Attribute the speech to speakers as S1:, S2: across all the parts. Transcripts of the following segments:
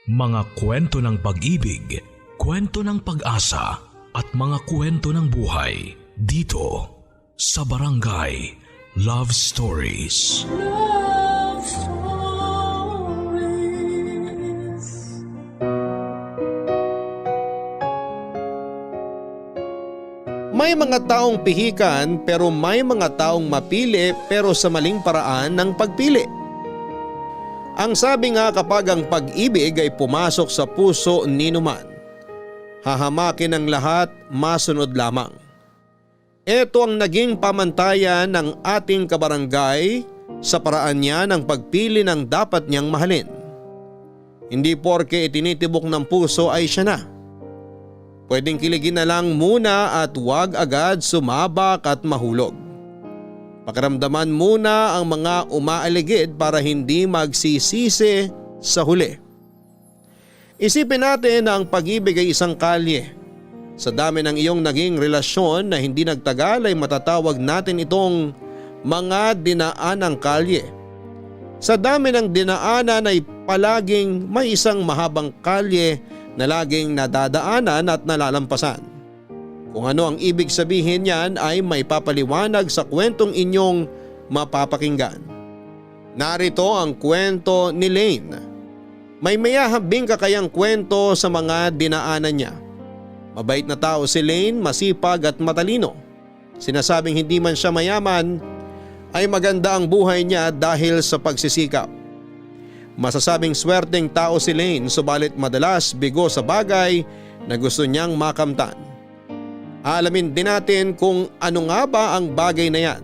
S1: Mga kwento ng pag-ibig, kwento ng pag-asa at mga kwento ng buhay dito sa Barangay Love Stories.
S2: Love Stories.
S3: May mga taong pihikan pero may mga taong mapili pero sa maling paraan ng pagpili. Ang sabi nga kapag ang pag-ibig ay pumasok sa puso ninuman, hahamakin ang lahat, masunod lamang. Ito ang naging pamantayan ng ating kabarangay sa paraan niya ng pagpili ng dapat niyang mahalin. Hindi porke itinitibok ng puso ay siya na. Pwedeng kiligin na lang muna at huwag agad sumabak at mahulog. Pakiramdaman muna ang mga umaaligid para hindi magsisisi sa huli. Isipin natin na ang pag-ibig ay isang kalye. Sa dami ng iyong naging relasyon na hindi nagtagal ay matatawag natin itong mga dinaanang kalye. Sa dami ng dinaanan ay palaging may isang mahabang kalye na laging nadadaanan at nalalampasan. Kung ano ang ibig sabihin niyan ay may papaliwanag sa kwentong inyong mapapakinggan. Narito ang kwento ni Lane. May mayahabing kakayang kwento sa mga dinaanan niya. Mabait na tao si Lane, masipag at matalino. Sinasabing hindi man siya mayaman, ay maganda ang buhay niya dahil sa pagsisikap. Masasabing swerteng tao si Lane, subalit madalas bigo sa bagay na gusto niyang makamtan. Alamin din natin kung ano nga ba ang bagay na yan.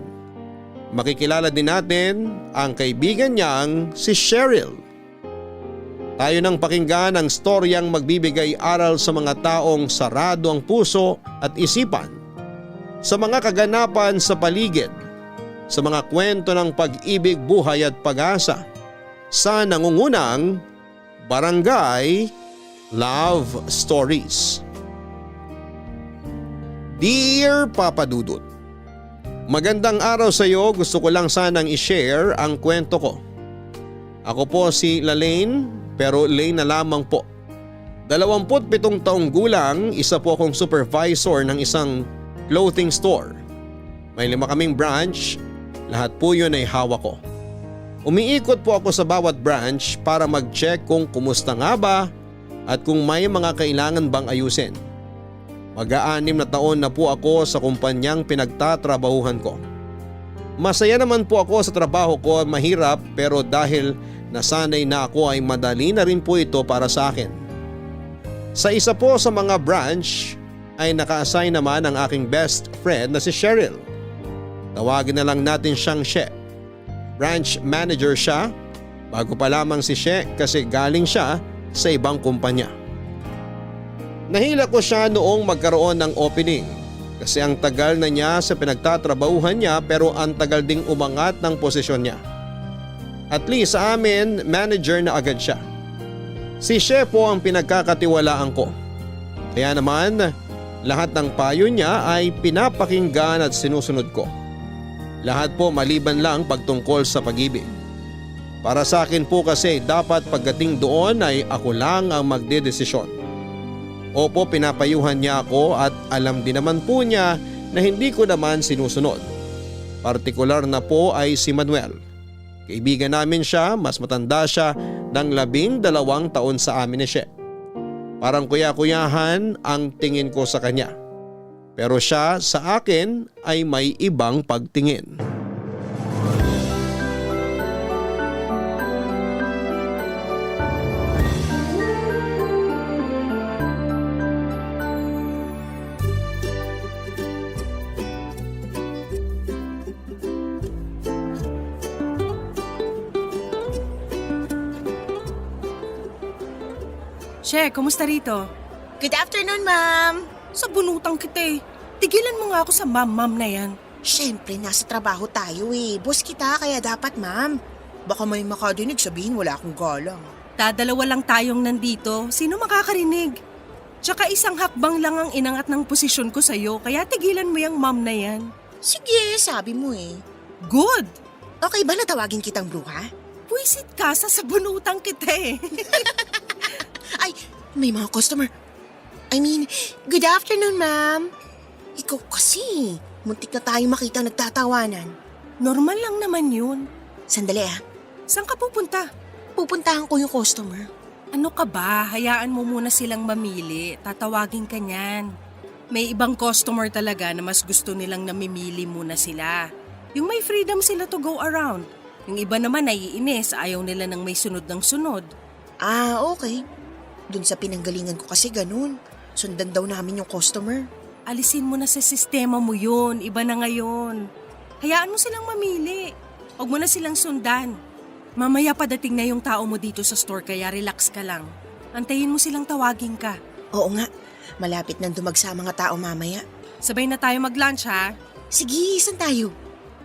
S3: Makikilala din natin ang kaibigan niyang si Cheryl. Tayo nang pakinggan ang storyang magbibigay aral sa mga taong sarado ang puso at isipan, sa mga kaganapan sa paligid, sa mga kwento ng pag-ibig, buhay at pag-asa, sa nangungunang Barangay Love Stories. Dear Papa Dudut, magandang araw sa iyo. Gusto ko lang sanang i-share ang kwento ko. Ako po si Lane, pero Lane na lamang po. 27 taong gulang, isa po akong supervisor ng isang clothing store. May 5 kaming branch, lahat po yun ay hawak ko. Umiikot po ako sa bawat branch para mag-check kung kumusta nga ba at kung may mga kailangan bang ayusin. Mag-6 na taon na po ako sa kumpanyang pinagtatrabahuhan ko. Masaya naman po ako sa trabaho ko, mahirap pero dahil nasanay na ako ay madali na rin po ito para sa akin. Sa isa po sa mga branch ay naka-assign naman ang aking best friend na si Cheryl. Tawagin na lang natin siyang She. Branch manager siya, bago pa lamang si She kasi galing siya sa ibang kumpanya. Nahila ko siya noong magkaroon ng opening kasi ang tagal na niya sa pinagtatrabahuhan niya pero ang tagal ding umangat ng posisyon niya. At least sa amin, manager na agad siya. Si She po ang pinagkakatiwalaan ko. Kaya naman, lahat ng payo niya ay pinapakinggan at sinusunod ko. Lahat po maliban lang pagtungkol sa pag-ibig. Para sa akin po kasi dapat pagdating doon ay ako lang ang magdedesisyon. Opo, pinapayuhan niya ako at alam din naman po niya na hindi ko naman sinusunod. Partikular na po ay si Manuel. Kaibigan namin siya, mas matanda siya ng 12 taon sa amin ni She. Parang kuya-kuyahan ang tingin ko sa kanya. Pero siya sa akin ay may ibang pagtingin.
S4: She, kumusta rito?
S5: Good afternoon, ma'am.
S4: Sa bunutang kita eh. Tigilan mo nga ako sa ma'am na yan.
S5: Siyempre, nasa trabaho tayo eh. Boss kita, kaya dapat, ma'am. Baka may makadinig sabihin wala akong galang.
S4: Dadalawa lang tayong nandito. Sino makakarinig? Tsaka isang hakbang lang ang inangat ng posisyon ko sa'yo, kaya tigilan mo yung ma'am na yan.
S5: Sige, sabi mo eh.
S4: Good!
S5: Okay ba na tawagin kitang bruha?
S4: Puwisit ka, sasabunutan kita eh.
S5: May mga customer. Good afternoon, ma'am. Ikaw kasi, muntik na tayong makita nagtatawanan.
S4: Normal lang naman yun.
S5: Sandali
S4: Saan ka pupunta?
S5: pupuntahan ko yung customer.
S4: Ano ka ba? Hayaan mo muna silang mamili. Tatawagin ka niyan. May ibang customer talaga na mas gusto nilang namimili muna sila. Yung may freedom sila to go around. Yung iba naman naiinis, ayaw nila ng may sunod ng sunod.
S5: Okay. Dun sa pinanggalingan ko kasi ganun. Sundan daw namin yung customer.
S4: Alisin mo na sa sistema mo yun. Iba na ngayon. Hayaan mo silang mamili. Huwag mo na silang sundan. Mamaya padating na yung tao mo dito sa store kaya relax ka lang. Antayin mo silang tawagin ka.
S5: Oo nga, malapit nang dumagsa mga tao mamaya.
S4: Sabay na tayo mag-lunch ha.
S5: Sige, saan tayo?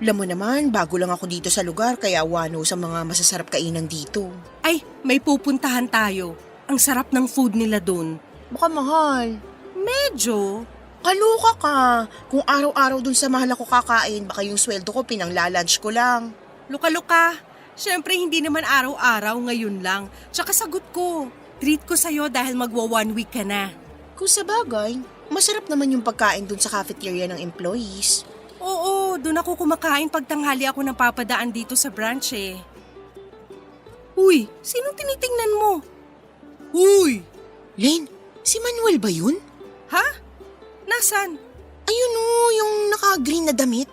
S5: Alam mo naman, bago lang ako dito sa lugar kaya wano sa mga masasarap kainan dito.
S4: Ay, may pupuntahan tayo. Ang sarap ng food nila dun.
S5: Baka mahal.
S4: Medyo.
S5: Kaloka ka. Kung araw-araw dun sa mahal ako kakain, baka yung sweldo ko pinanglalunch ko lang.
S4: Luka-luka. Siyempre hindi naman araw-araw ngayon lang. Tsaka sagot ko. Treat ko sa'yo dahil magwa 1 week ka na.
S5: Kung sa bagay, masarap naman yung pagkain dun sa cafeteria ng employees.
S4: Oo, dun ako kumakain pag tanghali ako nang papadaan dito sa branch eh. Uy, sinong tinitingnan mo? Uy!
S5: Lane, si Manuel ba yun?
S4: Ha? Nasaan?
S5: Ayun yung naka-green na damit.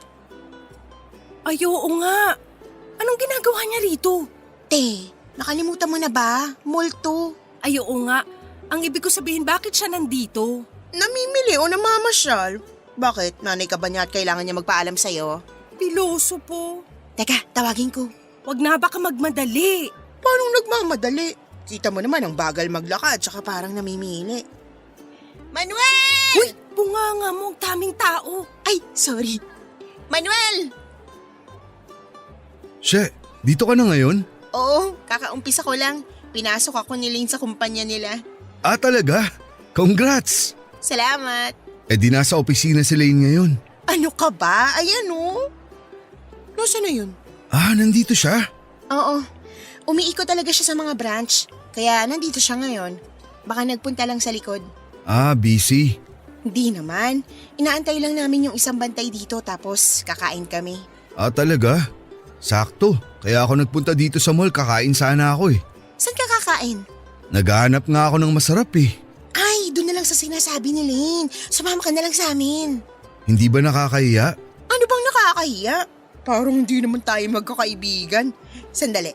S4: Ay, oo nga. Anong ginagawa niya rito?
S5: Te, nakalimutan mo na ba? Multo.
S4: Ay, oo nga. Ang ibig ko sabihin, bakit siya nandito?
S5: Namimili o namamasyal? Bakit? Nanay ka ba niya at kailangan niya magpaalam sa'yo?
S4: Piloso po.
S5: Teka, tawagin ko.
S4: Wag na baka magmadali.
S5: Paano nagmamadali? Kita mo naman ang bagal maglakad tsaka parang namimili. Manuel!
S4: Uy, bunganga mo, ang daming tao.
S5: Ay, sorry. Manuel!
S6: She, dito ka na ngayon?
S5: Oo, kakaumpisa ko lang. Pinasok ako ni Lane sa kumpanya nila.
S6: Ah, talaga? Congrats!
S5: Salamat.
S6: Di nasa opisina si Lane ngayon.
S5: Ano ka ba? Ayan Nasaan na yun?
S6: Ah, nandito siya?
S5: Oo. Umiikot talaga siya sa mga branch. Kaya nandito siya ngayon. Baka nagpunta lang sa likod.
S6: Ah, busy.
S5: Hindi naman. Inaantay lang namin yung isang bantay dito tapos kakain kami.
S6: Ah, talaga? Sakto. Kaya ako nagpunta dito sa mall, kakain sana ako eh.
S5: Saan ka kakain?
S6: Naghahanap nga ako ng masarap eh.
S5: Ay, doon na lang sa sinasabi ni Lane. Sumama ka na lang sa amin.
S6: Hindi ba nakakahiya?
S5: Ano bang nakakahiya? Parang hindi naman tayo magkakaibigan. Sandali.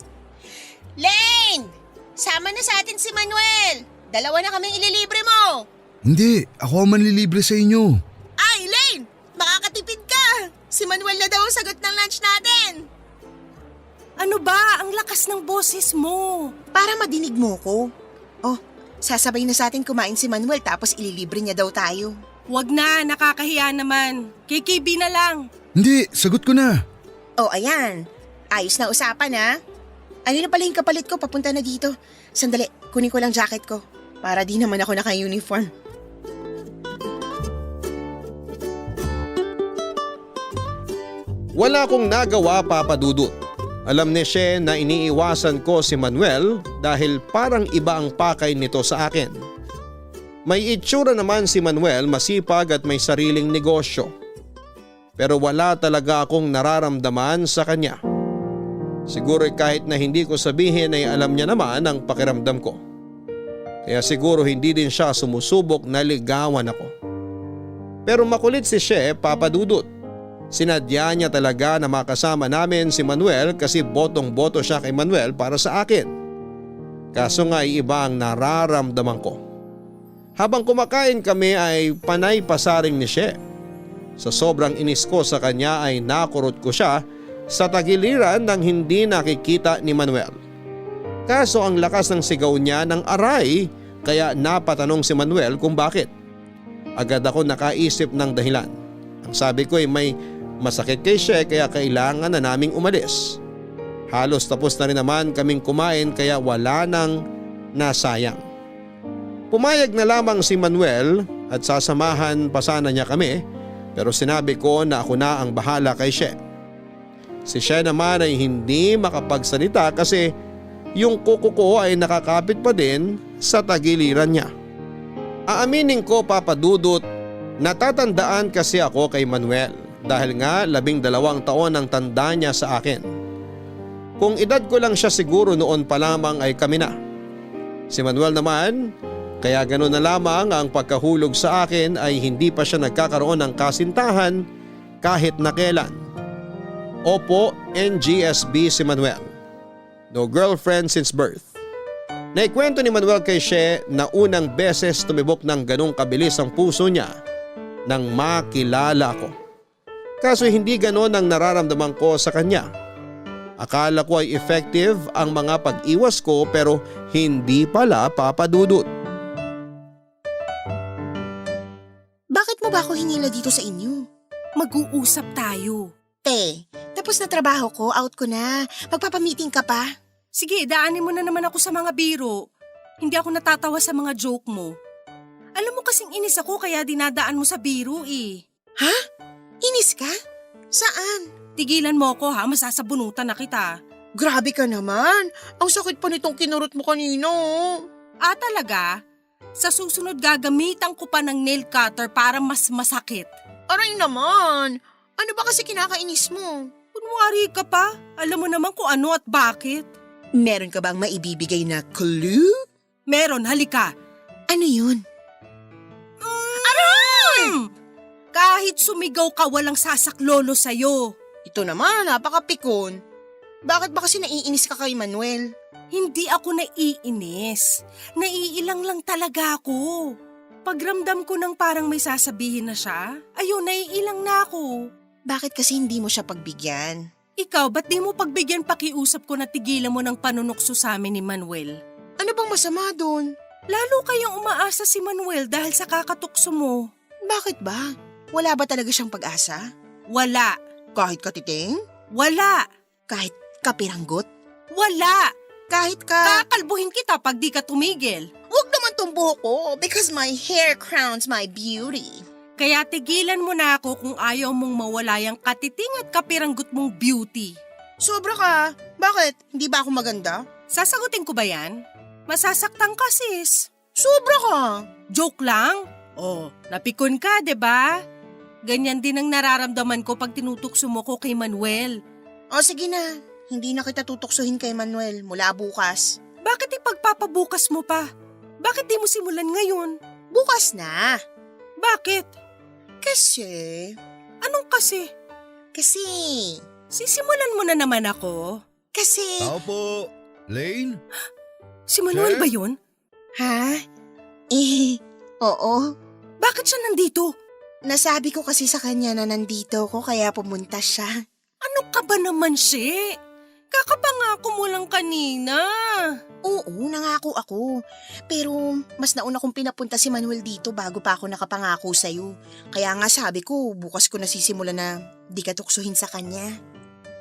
S5: Lane! Sama na sa atin si Manuel. 2 na kaming ililibre mo.
S6: Hindi, ako ang manlilibre sa inyo.
S5: Ay, Lane! Makakatipid ka. Si Manuel na daw ang sagot ng lunch natin.
S4: Ano ba? Ang lakas ng boses mo.
S5: Para madinig mo ko. Oh, sasabay na sa atin kumain si Manuel tapos ililibre niya daw tayo.
S4: Wag na, nakakahiya naman. KKB na lang.
S6: Hindi, sagot ko na.
S5: Oh, ayan. Ayos na usapan ha. Ayun na pala yung kapalit ko papunta na dito. Sandali, kunin ko lang jacket ko. Para di naman ako naka-uniform.
S3: Wala akong nagawa, Papa Dudut. Alam ni She na iniiwasan ko si Manuel dahil parang iba ang pakay nito sa akin. May itsura naman si Manuel, masipag at may sariling negosyo. Pero wala talaga akong nararamdaman sa kanya. Siguro kahit na hindi ko sabihin ay alam niya naman ang pakiramdam ko. Kaya siguro hindi din siya sumusubok na ligawan ako. Pero makulit si She, Papa Dudut. Sinadya niya talaga na makasama namin si Manuel kasi botong-boto siya kay Manuel para sa akin. Kaso nga iba ang nararamdaman ko. Habang kumakain kami ay panay pasaring ni She. Sa sobrang inis ko sa kanya ay nakurot ko siya sa tagiliran ng hindi nakikita ni Manuel. Kaso ang lakas ng sigaw niya ng aray kaya napatanong si Manuel kung bakit. Agad ako nakaisip ng dahilan. Ang sabi ko ay may masakit kay She kaya kailangan na naming umalis. Halos tapos na rin naman kaming kumain kaya wala nang nasayang. Pumayag na lamang si Manuel at sasamahan pa sana niya kami pero sinabi ko na ako na ang bahala kay She. Si She naman ay hindi makapagsalita kasi yung kuko ko ay nakakapit pa din sa tagiliran niya. Aaminin ko, Papa Dudut, natatandaan kasi ako kay Manuel dahil nga 12 taon ang tanda niya sa akin. Kung edad ko lang siya siguro noon pa lamang ay kami na. Si Manuel naman, kaya gano'n na lamang ang pagkahulog sa akin ay hindi pa siya nagkakaroon ng kasintahan kahit na kailan. Opo, NGSB si Manuel. No girlfriend since birth. Naikwento ni Manuel kay She na unang beses tumibok ng ganong kabilis ang puso niya nang makilala ko. Kaso hindi ganon ang nararamdaman ko sa kanya. Akala ko ay effective ang mga pag-iwas ko pero hindi pala, Papa Dudut.
S5: Bakit mo ba ako hinila dito sa inyo?
S4: Mag-uusap tayo.
S5: Te, tapos na trabaho ko, out ko na. Magpapamiting ka pa?
S4: Sige, daanin mo na naman ako sa mga biro. Hindi ako natatawa sa mga joke mo. Alam mo kasing inis ako kaya dinadaan mo sa biro eh.
S5: Ha? Inis ka? Saan?
S4: Tigilan mo ako ha, masasabunutan na kita.
S5: Grabe ka naman. Ang sakit pa nitong kinurot mo kanina.
S4: Ah, talaga? Sa susunod gagamitan ko pa ng nail cutter para mas masakit.
S5: Aray naman. Ano ba kasi kinakainis mo?
S4: Kunwari ka pa, alam mo naman kung ano at bakit.
S5: Meron ka bang maibibigay na clue?
S4: Meron, halika.
S5: Ano yun?
S4: Kahit sumigaw ka, walang sasaklolo sa'yo.
S5: Ito naman, napakapikon. Bakit ba kasi naiinis ka kay Manuel?
S4: Hindi ako naiinis. Naiilang lang talaga ako. Pagramdam ko nang parang may sasabihin na siya, ayun, naiilang na ako.
S5: Bakit kasi hindi mo siya pagbigyan?
S4: Ikaw, ba't di mo pagbigyan pakiusap ko na tigilan mo ng panunukso sa amin ni Manuel?
S5: Ano bang masama doon?
S4: Lalo kayang umaasa si Manuel dahil sa kakatukso mo.
S5: Bakit ba? Wala ba talaga siyang pag-asa?
S4: Wala.
S5: Kahit katiting?
S4: Wala.
S5: Kahit kapiranggot?
S4: Wala.
S5: Kahit ka…
S4: Kakalbuhin kita pag di ka tumigil.
S5: Huwag naman tong buhok ko because my hair crowns my beauty.
S4: Kaya tigilan mo na ako kung ayaw mong mawala yung katiting at kapiranggot mong beauty.
S5: Sobra ka. Bakit? Hindi ba ako maganda?
S4: Sasagutin ko ba yan? Masasaktan ka, sis.
S5: Sobra ka.
S4: Joke lang? Oh, napikon ka, 'di ba? Ganyan din ang nararamdaman ko pag tinutukso mo ko kay Manuel.
S5: O sige na, hindi na kita tutuksohin kay Manuel mula bukas.
S4: Bakit ipagpapabukas mo pa? Bakit di mo simulan ngayon?
S5: Bukas na.
S4: Bakit?
S5: Kasi…
S4: Anong kasi?
S5: Kasi…
S4: Sisimulan mo na naman ako.
S5: Kasi…
S6: Tao po. Lane?
S4: Si Manuel
S6: Sir?
S4: ba yun?
S5: Ha? Oo.
S4: Bakit siya nandito?
S5: Nasabi ko kasi sa kanya na nandito ko kaya pumunta siya.
S4: Ano ka ba naman, She? Kakapangako mo lang kanina.
S5: Oo, nangako ako. Pero mas nauna kong pinapunta si Manuel dito bago pa ako nakapangako sa'yo. Kaya nga sabi ko, bukas ko nasisimulan na di ka tuksuhin sa kanya.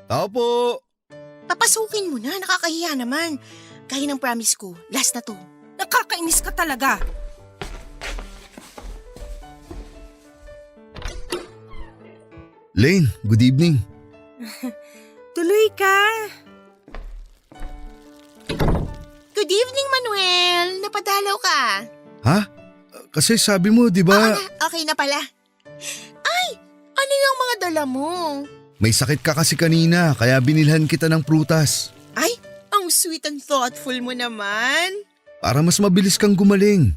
S6: Tao po.
S5: Papasukin mo na, nakakahiya naman. Kaya ng promise ko, last na to.
S4: Nakakainis ka talaga.
S6: Lane, good evening.
S4: Tuloy ka.
S5: Good evening, Manuel. Napadalaw ka.
S6: Ha? Kasi sabi mo, di
S5: Oo
S6: ba,
S5: na, okay na pala. Ay, ano yung mga dala mo?
S6: may sakit ka kasi kanina kaya binilhan kita ng prutas.
S5: Ay, ang sweet and thoughtful mo naman.
S6: Para mas mabilis kang gumaling.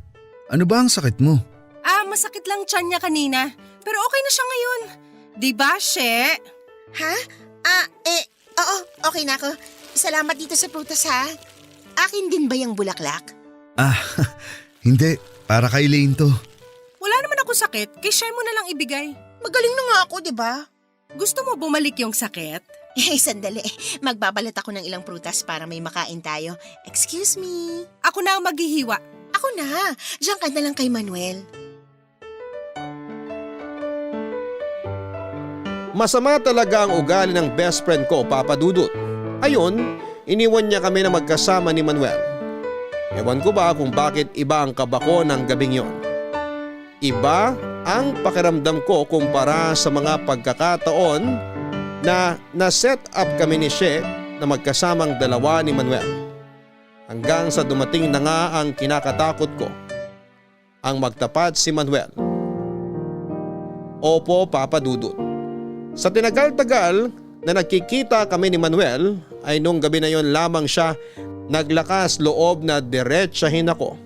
S6: Ano ba ang sakit mo?
S4: Masakit lang tiyan niya kanina. Pero okay na siya ngayon. Diba, She?
S5: Ha? Oo, okay na ako. Salamat dito sa prutas ha. Akin din ba yung bulaklak?
S6: Hindi. Para kay Lane to.
S4: Wala naman ako sakit. Kay She mo na lang ibigay.
S5: Magaling na nga ako, di ba?
S4: Gusto mo bumalik yung sakit?
S5: Sandali. Magbabalat ako ng ilang prutas para may makain tayo. Excuse me.
S4: Ako na ang maghihiwa.
S5: Ako na. Diyan ka na lang kay Manuel.
S3: Masama talaga ang ugali ng best friend ko, Papa Dudut. Ayon, iniwan niya kami na magkasama ni Manuel. Ewan ko ba kung bakit iba ang kaba ko ng gabing yon. Iba ang pakiramdam ko kumpara sa mga pagkakataon na na-set up kami ni She na magkasamang dalawa ni Manuel. Hanggang sa dumating na nga ang kinakatakot ko, ang magtapat si Manuel. Opo, Papa Dudut. Sa tinagal-tagal na nagkikita kami ni Manuel ay nung gabi na yon lamang siya naglakas loob na diretsahin ako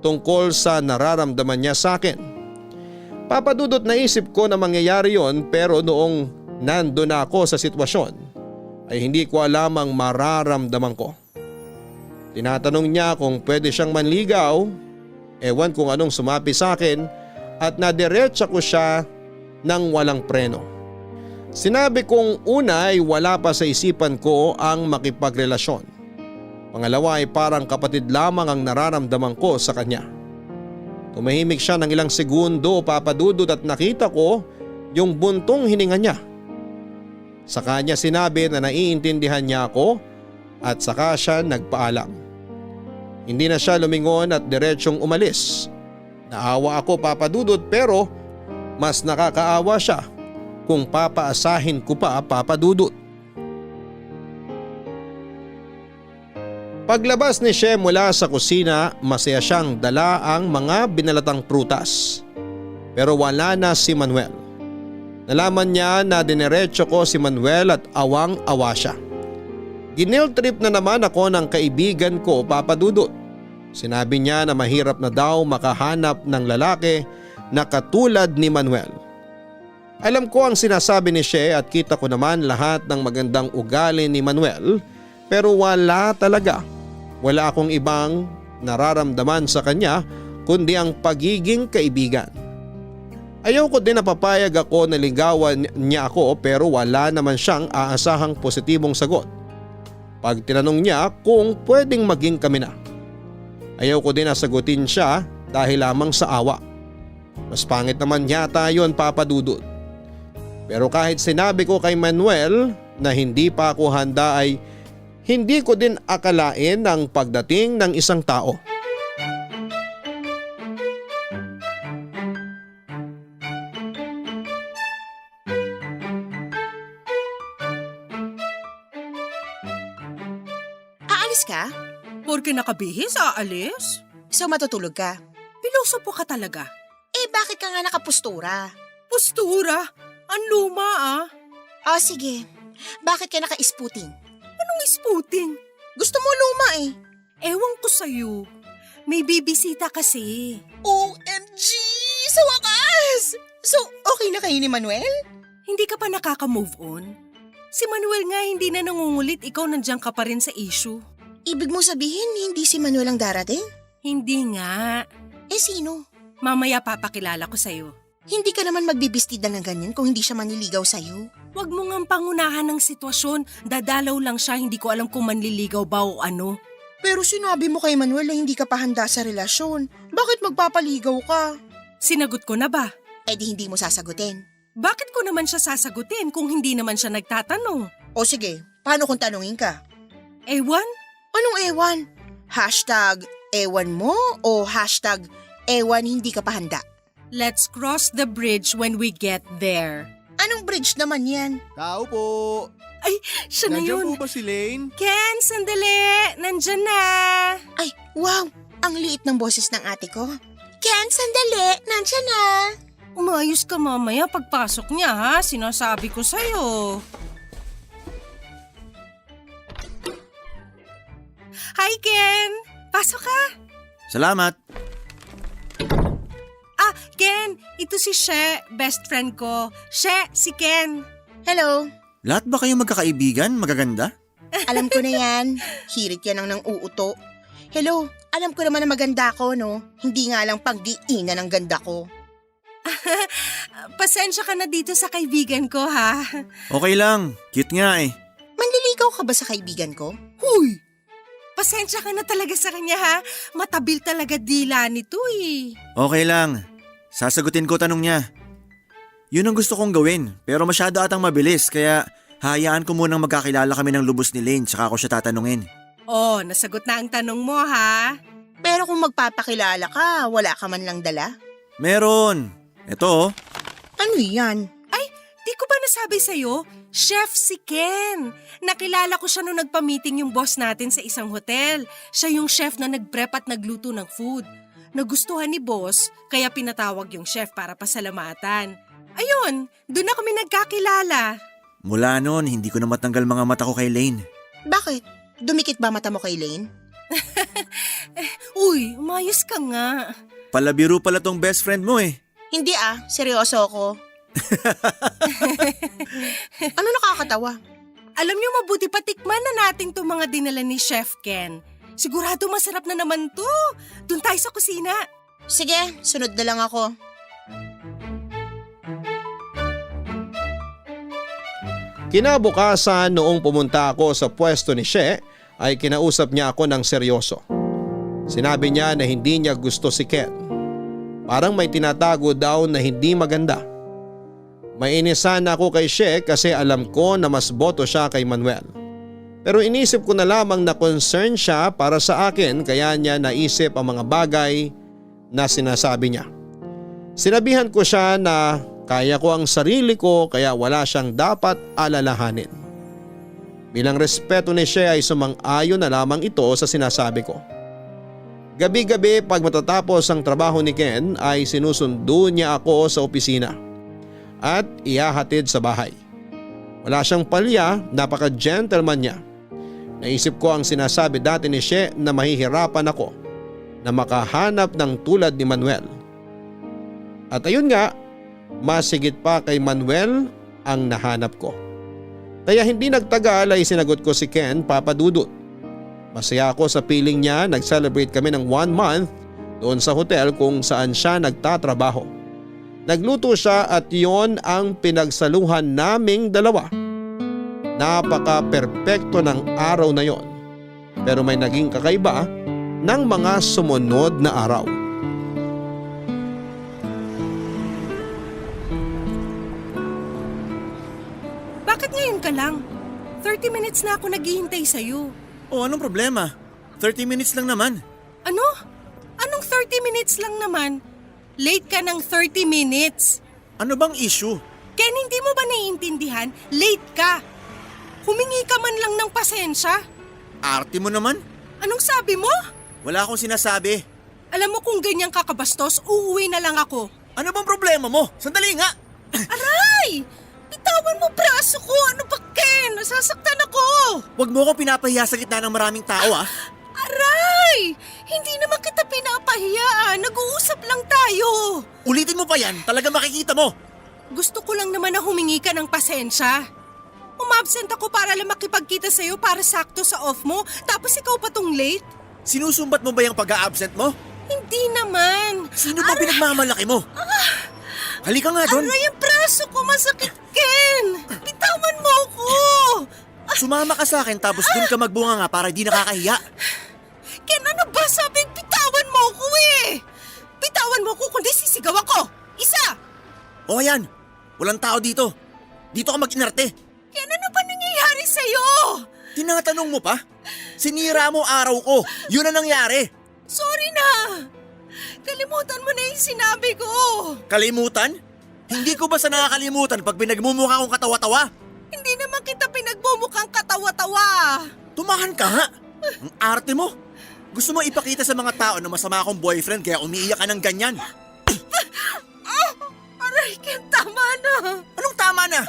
S3: tungkol sa nararamdaman niya sa akin. Papa Dudut, naisip ko na mangyayari yon pero noong nandun na ako sa sitwasyon ay hindi ko alam ang mararamdaman ko. Tinatanong niya kung pwede siyang manligaw, ewan kung anong sumapi sa akin at nadiretsa ko siya ng walang preno. Sinabi kong una ay wala pa sa isipan ko ang makipagrelasyon. Pangalawa ay parang kapatid lamang ang nararamdaman ko sa kanya. Tumahimik siya ng ilang segundo, Papa Dudut, at nakita ko yung buntong hininga niya. Sa kanya sinabi na naiintindihan niya ako at saka siya nagpaalam. Hindi na siya lumingon at diretsyong umalis. Naawa ako, Papa Dudut, pero mas nakakaawa siya kung papaasahin ko pa, Papa Dudut. Paglabas ni She mula sa kusina, masaya siyang dala ang mga binalatang prutas. Pero wala na si Manuel. Nalaman niya na dinerecho ko si Manuel at awang-awa siya. Ginil trip na naman ako ng kaibigan ko, Papa Dudut. Sinabi niya na mahirap na daw makahanap ng lalaki na katulad ni Manuel. Alam ko ang sinasabi ni She at kita ko naman lahat ng magandang ugali ni Manuel, pero wala talaga. Wala akong ibang nararamdaman sa kanya kundi ang pagiging kaibigan. Ayaw ko din na papayag ako na ligawan niya ako pero wala naman siyang aasahang positibong sagot pag tinanong niya kung pwedeng maging kami na. Ayaw ko din na sagutin siya dahil lamang sa awa. Mas pangit naman yata yon, Papa Dudut. Pero kahit sinabi ko kay Manuel na hindi pa ako handa ay hindi ko din akalain ang pagdating ng isang tao.
S5: Aalis ka?
S4: Porke nakabihis, aalis?
S5: So matutulog ka?
S4: Pilosopo ka talaga.
S5: Eh bakit ka nga nakapustura?
S4: Postura? Ang luma ah.
S5: O sige, bakit ka naka-isputing?
S4: Anong isputing?
S5: Gusto mo luma eh.
S4: Ewan ko sa'yo. May bibisita kasi.
S5: OMG! Sa wakas! So, okay na kayo ni Manuel?
S4: Hindi ka pa nakaka-move on? Si Manuel nga hindi na nangungulit, ikaw nandiyan ka pa rin sa issue.
S5: Ibig mo sabihin hindi si Manuel ang darating?
S4: Hindi nga.
S5: Eh sino?
S4: Mamaya papakilala ko sa'yo.
S5: Hindi ka naman magbibistida ng ganyan kung hindi siya manliligaw sa'yo.
S4: Huwag mo ngang pangunahan ng sitwasyon. Dadalaw lang siya, hindi ko alam kung manliligaw ba o ano.
S5: Pero sinabi mo kay Manuel na hindi ka pa handa sa relasyon. Bakit magpapaligaw ka?
S4: Sinagot ko na ba?
S5: Eh di hindi mo sasagutin.
S4: Bakit ko naman siya sasagutin kung hindi naman siya nagtatanong?
S5: O sige, paano kung tanungin ka?
S4: Ewan?
S5: Anong ewan? Hashtag ewan mo o hashtag ewan hindi ka pa handa?
S4: Let's cross the bridge when we get there.
S5: Anong bridge naman yan?
S6: Tao po!
S4: Ay, siya na
S6: Nandiyan
S4: yun.
S6: po ba si Lane?
S4: Ken, sandali. Nandyan na.
S5: Ay, wow! Ang liit ng boses ng ate ko. Ken, sandali! Nandiyan na!
S4: Umayos ka mamaya pagpasok niya ha. Sinasabi ko sa'yo. Hi Ken! Pasok ka.
S7: Salamat.
S4: Ah, Ken! Ito si She, best friend ko. She, si Ken.
S5: Hello!
S7: Lahat ba kayo magkakaibigan? Magaganda?
S5: Alam ko na yan. Hirit yan ang nang uuto. Hello, alam ko naman na maganda ko, no? Hindi nga lang pagdiinan ang ganda ko.
S4: Pasensya ka na dito sa kaibigan ko ha.
S7: Okay lang. Cute nga eh.
S5: Manliligaw ka ba sa kaibigan ko?
S4: Huy! Pasensya ka na talaga sa kanya ha. Matabil talaga dila nito eh.
S7: Okay lang. Sasagutin ko tanong niya. Yun ang gusto kong gawin, pero masyado atang mabilis kaya hayaan ko munang magkakilala kami ng lubos ni Lane tsaka ako siya tatanungin.
S4: Oh, nasagot na ang tanong mo ha.
S5: Pero kung magpapakilala ka, wala ka man lang dala?
S7: Meron. Ito oh.
S5: Ano yan?
S4: Ay, di ko ba nasabi sa'yo? Chef si Ken. Nakilala ko siya nung nagpa-meeting yung boss natin sa isang hotel. Siya yung chef na nag-prep at nagluto ng food. Nagustuhan ni boss, kaya pinatawag yung chef para pasalamatan. Ayun, doon na kami nagkakilala.
S7: Mula noon, hindi ko na matanggal mga mata ko kay Lane.
S5: Bakit? Dumikit ba mata mo kay Lane?
S4: Uy, umayos ka nga.
S7: Palabiro pala tong best friend mo eh.
S5: Hindi seryoso ako. Ano nakakatawa?
S4: Alam niyo, mabuti patikman na natin itong mga dinala ni Chef Ken. Sigurado masarap na naman to. Doon tayo sa kusina.
S5: Sige, sunod na lang ako.
S3: Kinabukasan noong pumunta ako sa pwesto ni She ay kinausap niya ako ng seryoso. Sinabi niya na hindi niya gusto si Ken. Parang may tinatago daw na hindi maganda. Mainisan ako kay She kasi alam ko na mas boto siya kay Manuel. Pero inisip ko na lamang na concern siya para sa akin kaya niya naisip ang mga bagay na sinasabi niya. Sinabihan ko siya na kaya ko ang sarili ko kaya wala siyang dapat alalahanin. Bilang respeto ni She ay sumang-ayon na lamang ito sa sinasabi ko. Gabi-gabi pag matatapos ang trabaho ni Ken ay sinusundo niya ako sa opisina at ihahatid sa bahay. Wala siyang palya, napaka-gentleman niya. Naisip ko ang sinasabi dati ni She na mahihirapan ako na makahanap ng tulad ni Manuel. At ayun nga, mas higit pa kay Manuel ang nahanap ko. Kaya hindi nagtagal ay sinagot ko si Ken, Papa Dudut. Masaya ako sa piling niya, nag-celebrate kami ng 1 month doon sa hotel kung saan siya nagtatrabaho. Nagluto siya at yon ang pinagsaluhan naming dalawa. Napaka-perpekto ng araw na yon. Pero may naging kakaiba ng mga sumunod na araw.
S4: Bakit ngayon ka lang? 30 minutes na ako naghihintay sa'yo.
S7: O anong problema? 30 minutes lang naman.
S4: Ano? Anong 30 minutes lang naman? Late ka ng 30 minutes.
S7: Ano bang issue?
S4: Ken, hindi mo ba naiintindihan? Late ka. Humingi ka man lang ng pasensya.
S7: Arte mo naman?
S4: Anong sabi mo?
S7: Wala akong sinasabi.
S4: Alam mo kung ganyan kakabastos, uuwi na lang ako.
S7: Ano bang problema mo? Sandali nga!
S4: Aray! Bitawan mo braso ko! Ano ba, Ken? Nasasaktan ako!
S7: Huwag mo ko pinapahiya sa gitna ng maraming tao ah.
S4: Aray! Hindi naman kita pinapahiya. Nag-uusap lang tayo.
S7: Ulitin mo pa yan, talaga makikita mo.
S4: Gusto ko lang naman na humingi ka ng pasensya. Umabsent ako para lang makipagkita sa'yo para sakto sa off mo, tapos ikaw pa tong late?
S7: Sinusumbat mo ba yung pag-a-absent mo?
S4: Hindi naman.
S7: Sino ba pinagmamalaki mo? Halika nga doon.
S4: Aray, ang braso ko masakit, Ken! Bitawan mo ako!
S7: Sumama ka sa akin tapos doon ka magbunga nga para di nakakahiya.
S4: Ken, ano ba sabing bitawan mo ako eh? Bitawan mo ako kundi sisigaw ako! Isa!
S7: O ayan, walang tao dito. Dito ka mag-inarte.
S4: Ken, ano ba nangyayari sa'yo?
S7: Tinatanong mo pa? Sinira mo araw ko. Yun ang nangyari.
S4: Sorry na! Kalimutan mo na yung sinabi ko!
S7: Kalimutan? Hindi ko ba sa nakakalimutan pag pinagmumukha kong katawa-tawa?
S4: Hindi naman kita pinagmumukhang katawa-tawa!
S7: Tumahan ka nga. Ang arte mo. Gusto mo ipakita sa mga tao na masama akong boyfriend kaya umiiyak ka ng ganyan.
S4: Aray, Ken, tama na!
S7: Anong tama na?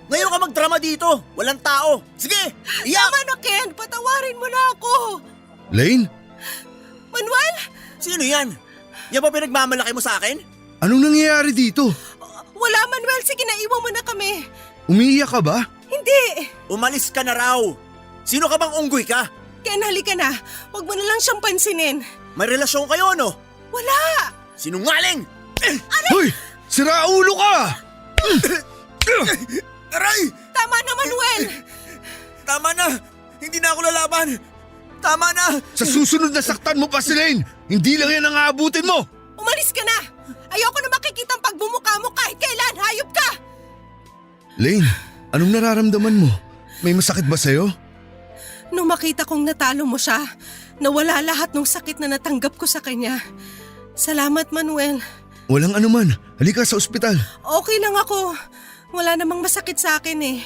S7: Ngayon ka magdrama dito. Walang tao. Sige, iyak!
S4: Tama na, Ken! Patawarin mo na ako!
S6: Lane?
S4: Manuel?
S7: Sino yan? Yan ba pinagmamalaki mo sa akin?
S6: Anong nangyayari dito?
S4: Wala, Manuel. Sige na, iwan mo na kami.
S6: Umiiyak ka ba?
S4: Hindi!
S7: Umalis ka na raw. Sino ka bang unggoy ka?
S4: Ken, halika na. Huwag mo na lang siyang pansinin.
S7: May relasyon kayo, no?
S4: Wala!
S7: Sinungaling!
S6: Hoy! Sira ulo ka!
S7: Aray!
S4: Tama na, Manuel!
S7: Tama na! Hindi na ako lalaban! Tama na!
S6: Sa susunod na saktan mo pa si Lane! Hindi lang yan ang aabutin mo!
S4: Umalis ka na! Ayoko na makikita ang pagbumukha mo kahit kailan. Hayop ka!
S6: Lane, anong nararamdaman mo? May masakit ba sa'yo?
S4: Nung makita kong natalo mo siya, nawala lahat ng sakit na natanggap ko sa kanya. Salamat, Manuel.
S6: Walang anuman. Halika sa ospital.
S4: Okay lang ako. Wala namang masakit sa akin eh.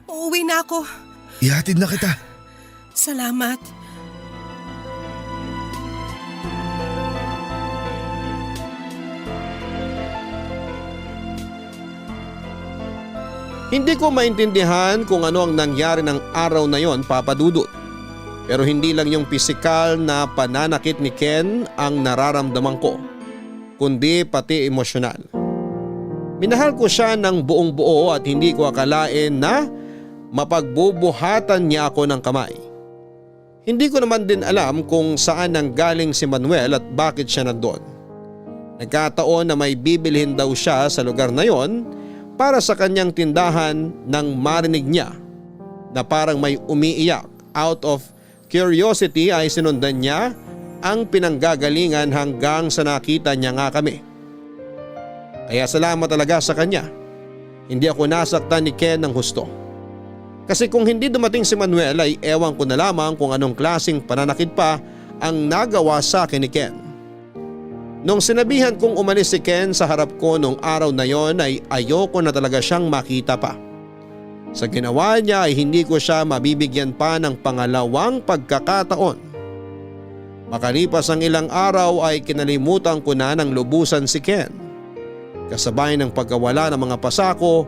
S4: Uuwi na ako.
S6: Ihatid na kita.
S4: Salamat.
S3: Hindi ko maintindihan kung ano ang nangyari ng araw na yon, Papa Dudut. Pero hindi lang yung pisikal na pananakit ni Ken ang nararamdaman ko, kundi pati emosyonal. Minahal ko siya ng buong buo at hindi ko akalain na mapagbubuhatan niya ako ng kamay. Hindi ko naman din alam kung saan nanggaling si Manuel at bakit siya nandoon. Nagkataon na may bibilhin daw siya sa lugar na yon para sa kanyang tindahan nang marinig niya na parang may umiiyak. Out of curiosity ay sinundan niya ang pinanggagalingan hanggang sa nakita niya nga kami. Kaya salamat talaga sa kanya. Hindi ako nasaktan ni Ken ng husto. Kasi kung hindi dumating si Manuel ay ewan ko na lamang kung anong klaseng pananakit pa ang nagawa sa akin ni Ken. Nung sinabihan kong umalis si Ken sa harap ko nung araw na yon ay ayoko na talaga siyang makita pa. Sa ginawa niya ay hindi ko siya mabibigyan pa ng pangalawang pagkakataon. Makalipas ang ilang araw ay kinalimutan ko na ng lubusan si Ken. Kasabay ng pagkawala ng mga pasako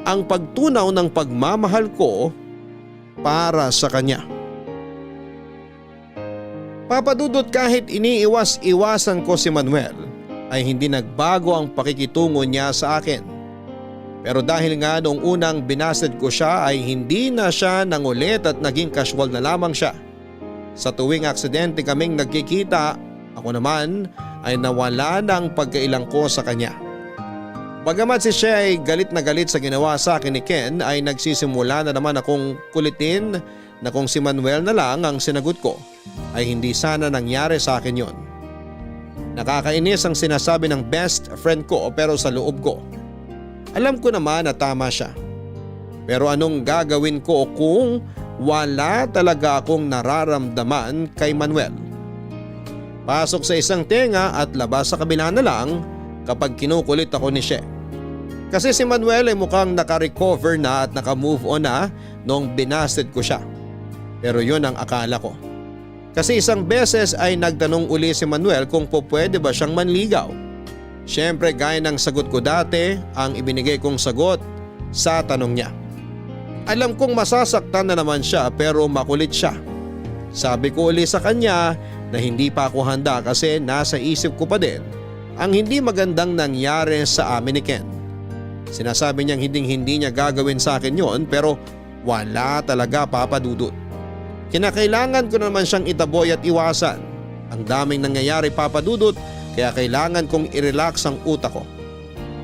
S3: ang pagtunaw ng pagmamahal ko para sa kanya. Papadudot, kahit iniiwas-iwasan ko si Manuel ay hindi nagbago ang pakikitungo niya sa akin. Pero dahil nga noong unang binasted ko siya ay hindi na siya nangulit at naging casual na lamang siya. Sa tuwing aksidente kaming nagkikita, ako naman ay nawala ng pagkailang ko sa kanya. Bagamat si Shea ay galit na galit sa ginawa sa akin ni Ken ay nagsisimula na naman akong kulitin na kung si Manuel na lang ang sinagot ko ay hindi sana nangyari sa akin yon. Nakakainis ang sinasabi ng best friend ko pero sa loob ko alam ko naman na tama siya. Pero anong gagawin ko kung wala talaga akong nararamdaman kay Manuel? Pasok sa isang tenga at labas sa kabila na lang kapag kinukulit ako ni Shea. Kasi si Manuel ay mukhang nakarecover na at nakamove on na noong binasted ko siya. Pero yun ang akala ko. Kasi isang beses ay nagtanong uli si Manuel kung pwede ba siyang manligaw. Siyempre gaya ng sagot ko dati ang ibinigay kong sagot sa tanong niya. Alam kong masasaktan na naman siya pero makulit siya. Sabi ko uli sa kanya na hindi pa ako handa kasi nasa isip ko pa din ang hindi magandang nangyari sa amin ni Ken. Sinasabi niyang hindi niya gagawin sa akin yon pero wala talaga, Papa Dudut. Kinakailangan ko naman siyang itaboy at iwasan. Ang daming nangyayari, Papa Dudut, kaya kailangan kong i-relax ang utak ko.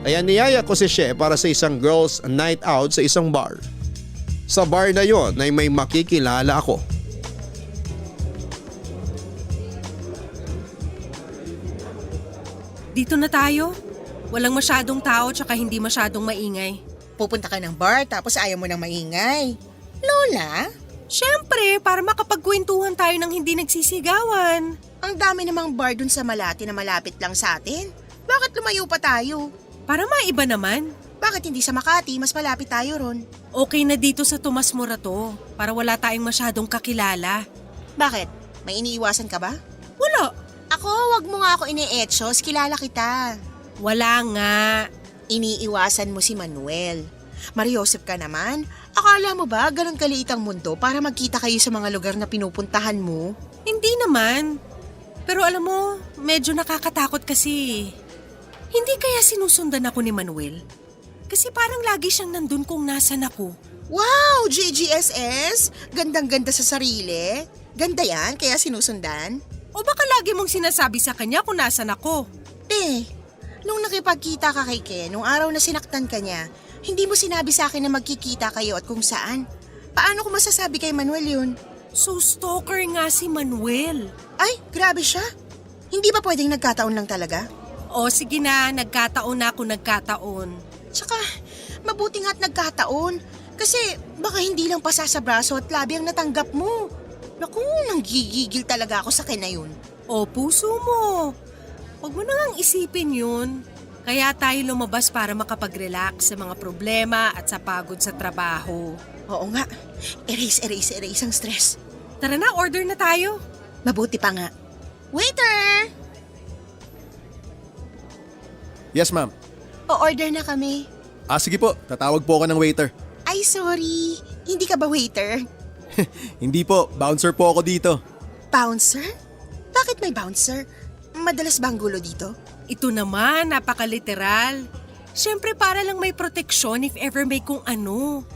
S3: Kaya niyaya ko si Shea para sa isang girls night out sa isang bar. Sa bar na yon ay may makikilala ako.
S4: Dito na tayo. Walang masyadong tao tsaka hindi masyadong maingay.
S5: Pupunta ka ng bar tapos ayaw mo nang maingay. Lola,
S4: Siyempre, para makapagkwentuhan tayo ng hindi nagsisigawan.
S5: ang dami namang bar dun sa Malate na malapit lang sa atin. Bakit lumayo pa tayo?
S4: Para maiba naman.
S5: Bakit hindi sa Makati? Mas malapit tayo ron.
S4: Okay na dito sa Tomas Morato para wala tayong masyadong kakilala.
S5: Bakit? May iniiwasan ka ba?
S4: Wala.
S5: Ako, wag mo nga ako ini-etchos. Kilala kita.
S4: Wala nga.
S5: Iniiwasan mo si Manuel. Mariosep ka naman. Akala mo ba ganun kaliit ang mundo para magkita kayo sa mga lugar na pinupuntahan mo?
S4: Hindi naman. Pero alam mo, medyo nakakatakot kasi. Hindi kaya sinusundan ako ni Manuel? Kasi parang lagi siyang nandun kung nasan ako.
S5: Wow! JGSS! Gandang-ganda sa sarili. Ganda yan, kaya sinusundan.
S4: O baka lagi mong sinasabi sa kanya kung nasan ako?
S5: Nung nakipagkita ka kay Ken, nung araw na sinaktan ka niya, hindi mo sinabi sa akin na magkikita kayo at kung saan. Paano ko masasabi kay Manuel yun?
S4: So stalker nga si Manuel.
S5: Ay, grabe siya. Hindi ba pwedeng nagkataon lang talaga?
S4: O sige na, nagkataon na ako nagkataon.
S5: Tsaka, mabuti nga't nagkataon. Kasi baka hindi lang pasa sa braso at labi ang natanggap mo. Naku, nanggigigil talaga ako sa kanya yun.
S4: O puso mo. Huwag mo na ngang isipin yun. Kaya tayo lumabas para makapag-relax sa mga problema at sa pagod sa trabaho.
S5: Oo nga. Erase ang stress.
S4: Tara na, order na tayo.
S5: Mabuti pa nga. Waiter!
S8: Yes, ma'am.
S5: O-order na kami.
S8: Sige po, tatawag po ako ng waiter.
S5: Ay, sorry. Hindi ka ba waiter?
S8: Hindi po, bouncer po ako dito.
S5: Bouncer? Bakit may bouncer? Madalas ba ang gulo dito?
S4: Ito naman, napakaliteral. Siyempre para lang may proteksyon if ever may kung ano.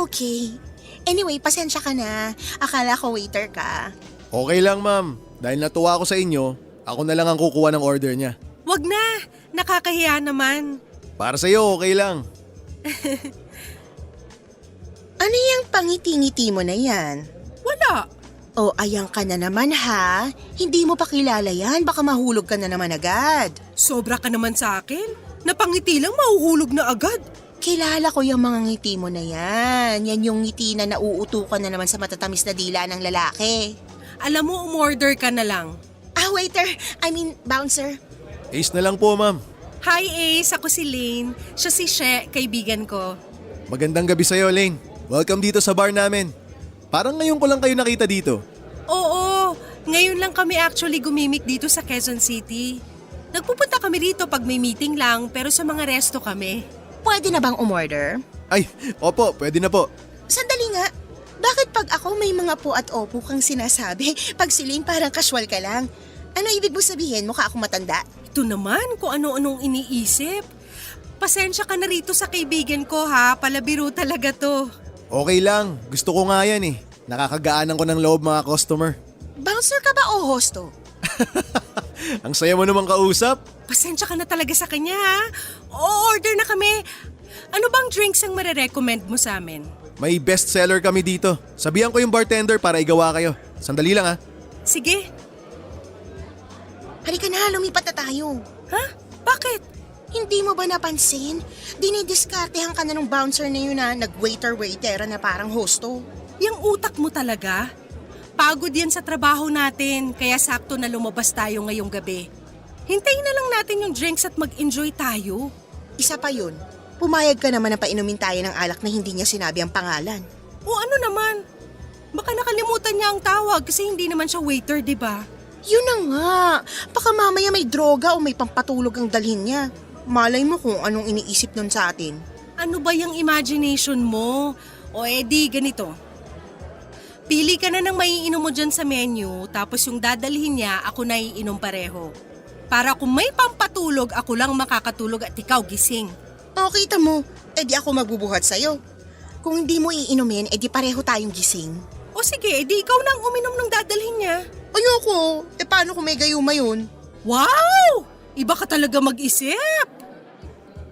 S5: Okay. Anyway, pasensya ka na. Akala ko waiter ka.
S8: Okay lang, ma'am. Dahil natuwa ako sa inyo, ako na lang ang kukuha ng order niya.
S4: Wag na, nakakahiya naman.
S8: Para sa'yo, okay lang.
S5: Ano yung pangiti-ngiti mo na yan?
S4: Wala.
S5: O ayang ka na naman ha? Hindi mo pa kilala yan, baka mahulog ka na naman agad.
S4: Sobra ka naman sa akin. Napangiti lang mahuhulog na agad.
S5: Kilala ko yung mga ngiti mo na yan. Yan yung ngiti na nauutukan na naman sa matatamis na dila ng lalaki.
S4: Alam mo, umorder ka na lang.
S5: Waiter, bouncer.
S8: Ace na lang po, ma'am.
S4: Hi Ace, ako si Lane. Siya si She, kaibigan ko.
S8: Magandang gabi sa'yo, Lane. Welcome dito sa bar namin. Parang ngayon ko lang kayo nakita dito.
S4: Oo, ngayon lang kami actually gumimik dito sa Quezon City. Nagpupunta kami rito pag may meeting lang pero sa mga resto kami.
S5: Pwede na bang umorder?
S8: Ay, opo, pwede na po.
S5: Sandali nga. Bakit pag ako may mga po at opo kang sinasabi? Pag si Lane parang casual ka lang. Ano ibig mo sabihin? Mukha akong matanda?
S4: Ito naman kung ano-anong iniisip. Pasensya ka na rito sa kaibigan ko ha, palabiro talaga to.
S8: Okay lang, gusto ko nga yan eh. Nakakagaanan ko ng loob mga customer.
S5: Bouncer ka ba o hosto?
S8: Ang saya mo namang kausap.
S4: Pasensya ka na talaga sa kanya ha. O-order na kami. Ano bang drinks ang marerecommend mo sa amin?
S8: May best seller kami dito. Sabihan ko yung bartender para igawa kayo. Sandali lang ha.
S4: Sige.
S5: Halika na, lumipat na tayo.
S4: Ha? Bakit?
S5: Hindi mo ba napansin? Dinidiskartehan ka na ng bouncer na yun na nag-waiter-waitera na parang hosto.
S4: Yang utak mo talaga? Pagod yan sa trabaho natin, kaya sakto na lumabas tayo ngayong gabi. Hintayin na lang natin yung drinks at mag-enjoy tayo.
S5: Isa pa yun, pumayag ka naman na painumin tayo ng alak na hindi niya sinabi ang pangalan.
S4: O ano naman? Baka nakalimutan niya ang tawag kasi hindi naman siya waiter, di ba?
S5: Yun na nga, baka mamaya may droga o may pampatulog ang dalhin niya. Malay mo kung anong iniisip nun sa atin.
S4: Ano ba yung imagination mo? O edi ganito. Pili ka na ng maiinom mo dyan sa menu tapos yung dadalhin niya ako na iinom pareho. Para kung may pampatulog ako lang makakatulog at ikaw gising.
S5: O kita mo, edi ako magbubuhat sa'yo. Kung hindi mo iinumin, edi pareho tayong gising.
S4: O sige, edi ikaw nang uminom ng dadalhin niya.
S5: Ayoko, paano kung may gayuma yun?
S4: Wow! Iba ka talaga mag-isip.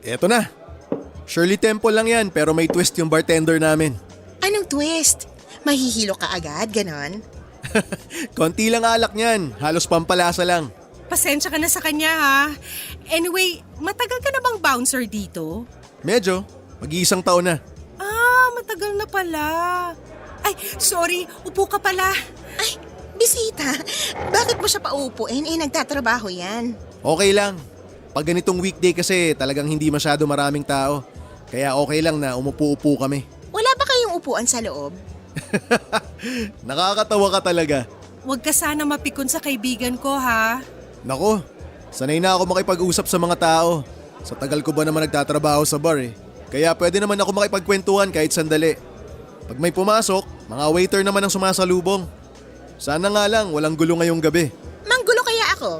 S8: Eto na. Shirley Temple lang yan pero may twist yung bartender namin.
S5: Anong twist? Mahihilo ka agad, ganon?
S8: Konti lang alak niyan, halos pampalasa lang.
S4: Pasensya ka na sa kanya ha. Anyway, matagal ka na bang bouncer dito?
S8: Medyo, mag-iisang taon na.
S4: Matagal na pala. Ay, sorry, upo ka pala.
S5: Ay, bisita. Bakit mo siya paupuin? Nagtatrabaho yan.
S8: Okay lang. Pag ganitong weekday kasi talagang hindi masyado maraming tao. Kaya okay lang na umupo-upo kami.
S5: Wala ba kayong upuan sa loob?
S8: Nakakatawa ka talaga.
S4: Huwag ka sana mapikon sa kaibigan ko ha.
S8: Nako, sanay na ako makipag-usap sa mga tao. Sa tagal ko ba naman nagtatrabaho sa bar eh. Kaya pwede naman ako makipagkwentuhan kahit sandali. Pag may pumasok, mga waiter naman ang sumasalubong. Sana nga lang walang gulo ngayong gabi.
S5: Manggulo kaya ako?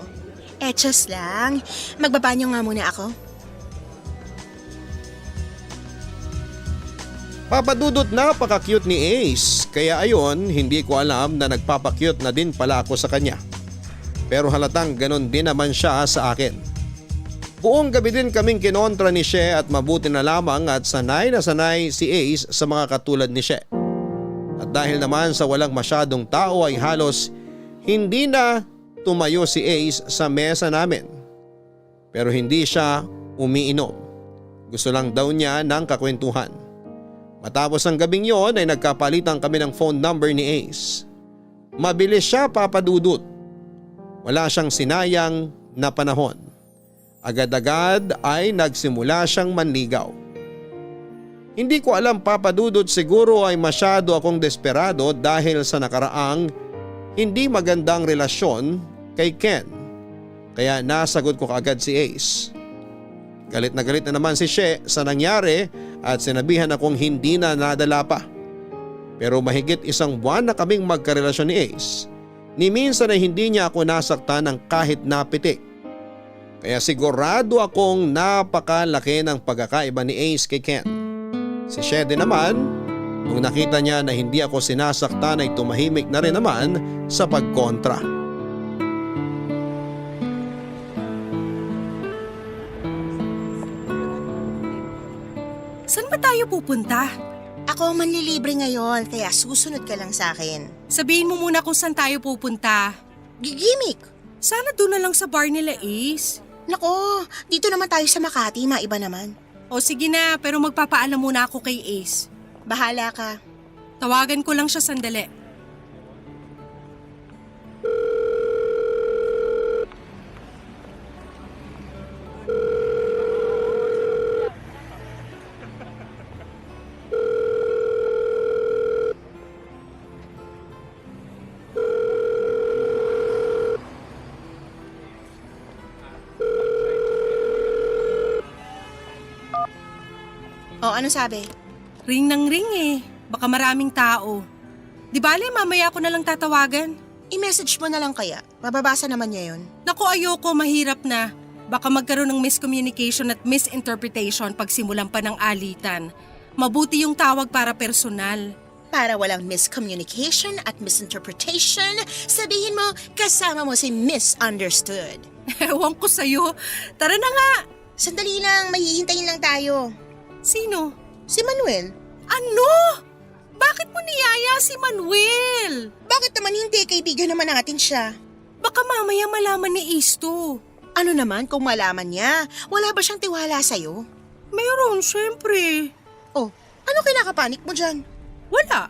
S5: Just lang. Magbabanyo nga muna ako.
S3: Papadudot napaka-cute ni Ace, kaya ayon hindi ko alam na nagpapa-cute na din pala ako sa kanya. Pero halatang ganon din naman siya sa akin. Buong gabi din kaming kinontra ni She at mabuti na lamang at sanay na sanay si Ace sa mga katulad ni She. At dahil naman sa walang masyadong tao ay halos hindi na tumayo si Ace sa mesa namin. Pero hindi siya umiinom. Gusto lang daw niya ng kakwentuhan. Matapos ang gabing yon ay nagkapalitan kami ng phone number ni Ace. Mabilis siya, papadudot. Wala siyang sinayang na panahon. Agad-agad ay nagsimula siyang manligaw. Hindi ko alam Papa Dudut, siguro ay masyado akong desperado dahil sa nakaraang hindi magandang relasyon kay Ken. Kaya nasagot ko kaagad si Ace. Galit na naman si She sa nangyari at sinabihan akong hindi na nadala pa. Pero mahigit 1 buwan na kaming magkarelasyon ni Ace. Ni minsan ay hindi niya ako nasaktan ng kahit napitik. Kaya sigurado akong napakalaki ng pagkakaiba ni Ace kay Ken. Si Shede naman, nung nakita niya na hindi ako sinasaktan ay tumahimik na rin naman sa pagkontra.
S4: Saan ba tayo pupunta?
S5: Ako ang manlilibre ngayon, kaya susunod ka lang sa akin.
S4: Sabihin mo muna kung saan tayo pupunta.
S5: Gigimik!
S4: Sana doon na lang sa bar nila, Ace.
S5: Nako, dito naman tayo sa Makati, maiba naman.
S4: O sige na, pero magpapaalam muna ako kay Ace.
S5: Bahala ka.
S4: Tawagan ko lang siya sandali.
S5: O, ano sabi?
S4: Ring ng ring eh. Baka maraming tao. Di bale, mamaya ako na lang tatawagan.
S5: I-message mo na lang kaya. Mababasa naman niya yun.
S4: Naku, ayoko, mahirap na. Baka magkaroon ng miscommunication at misinterpretation pag simulan pa ng alitan. Mabuti yung tawag para personal.
S5: Para walang miscommunication at misinterpretation, sabihin mo kasama mo si misunderstood.
S4: Ewan ko sa'yo. Tara na nga.
S5: Sandali lang, mahihintayin lang tayo.
S4: Sino?
S5: Si Manuel.
S4: Ano? Bakit mo niyaya si Manuel?
S5: Bakit naman hindi? Kaibigan naman natin siya.
S4: Baka mamaya malaman ni Ace to.
S5: Ano naman kung malaman niya? Wala ba siyang tiwala sa'yo?
S4: Mayroon, syempre.
S5: Oh, ano kinakapanik mo dyan?
S4: Wala.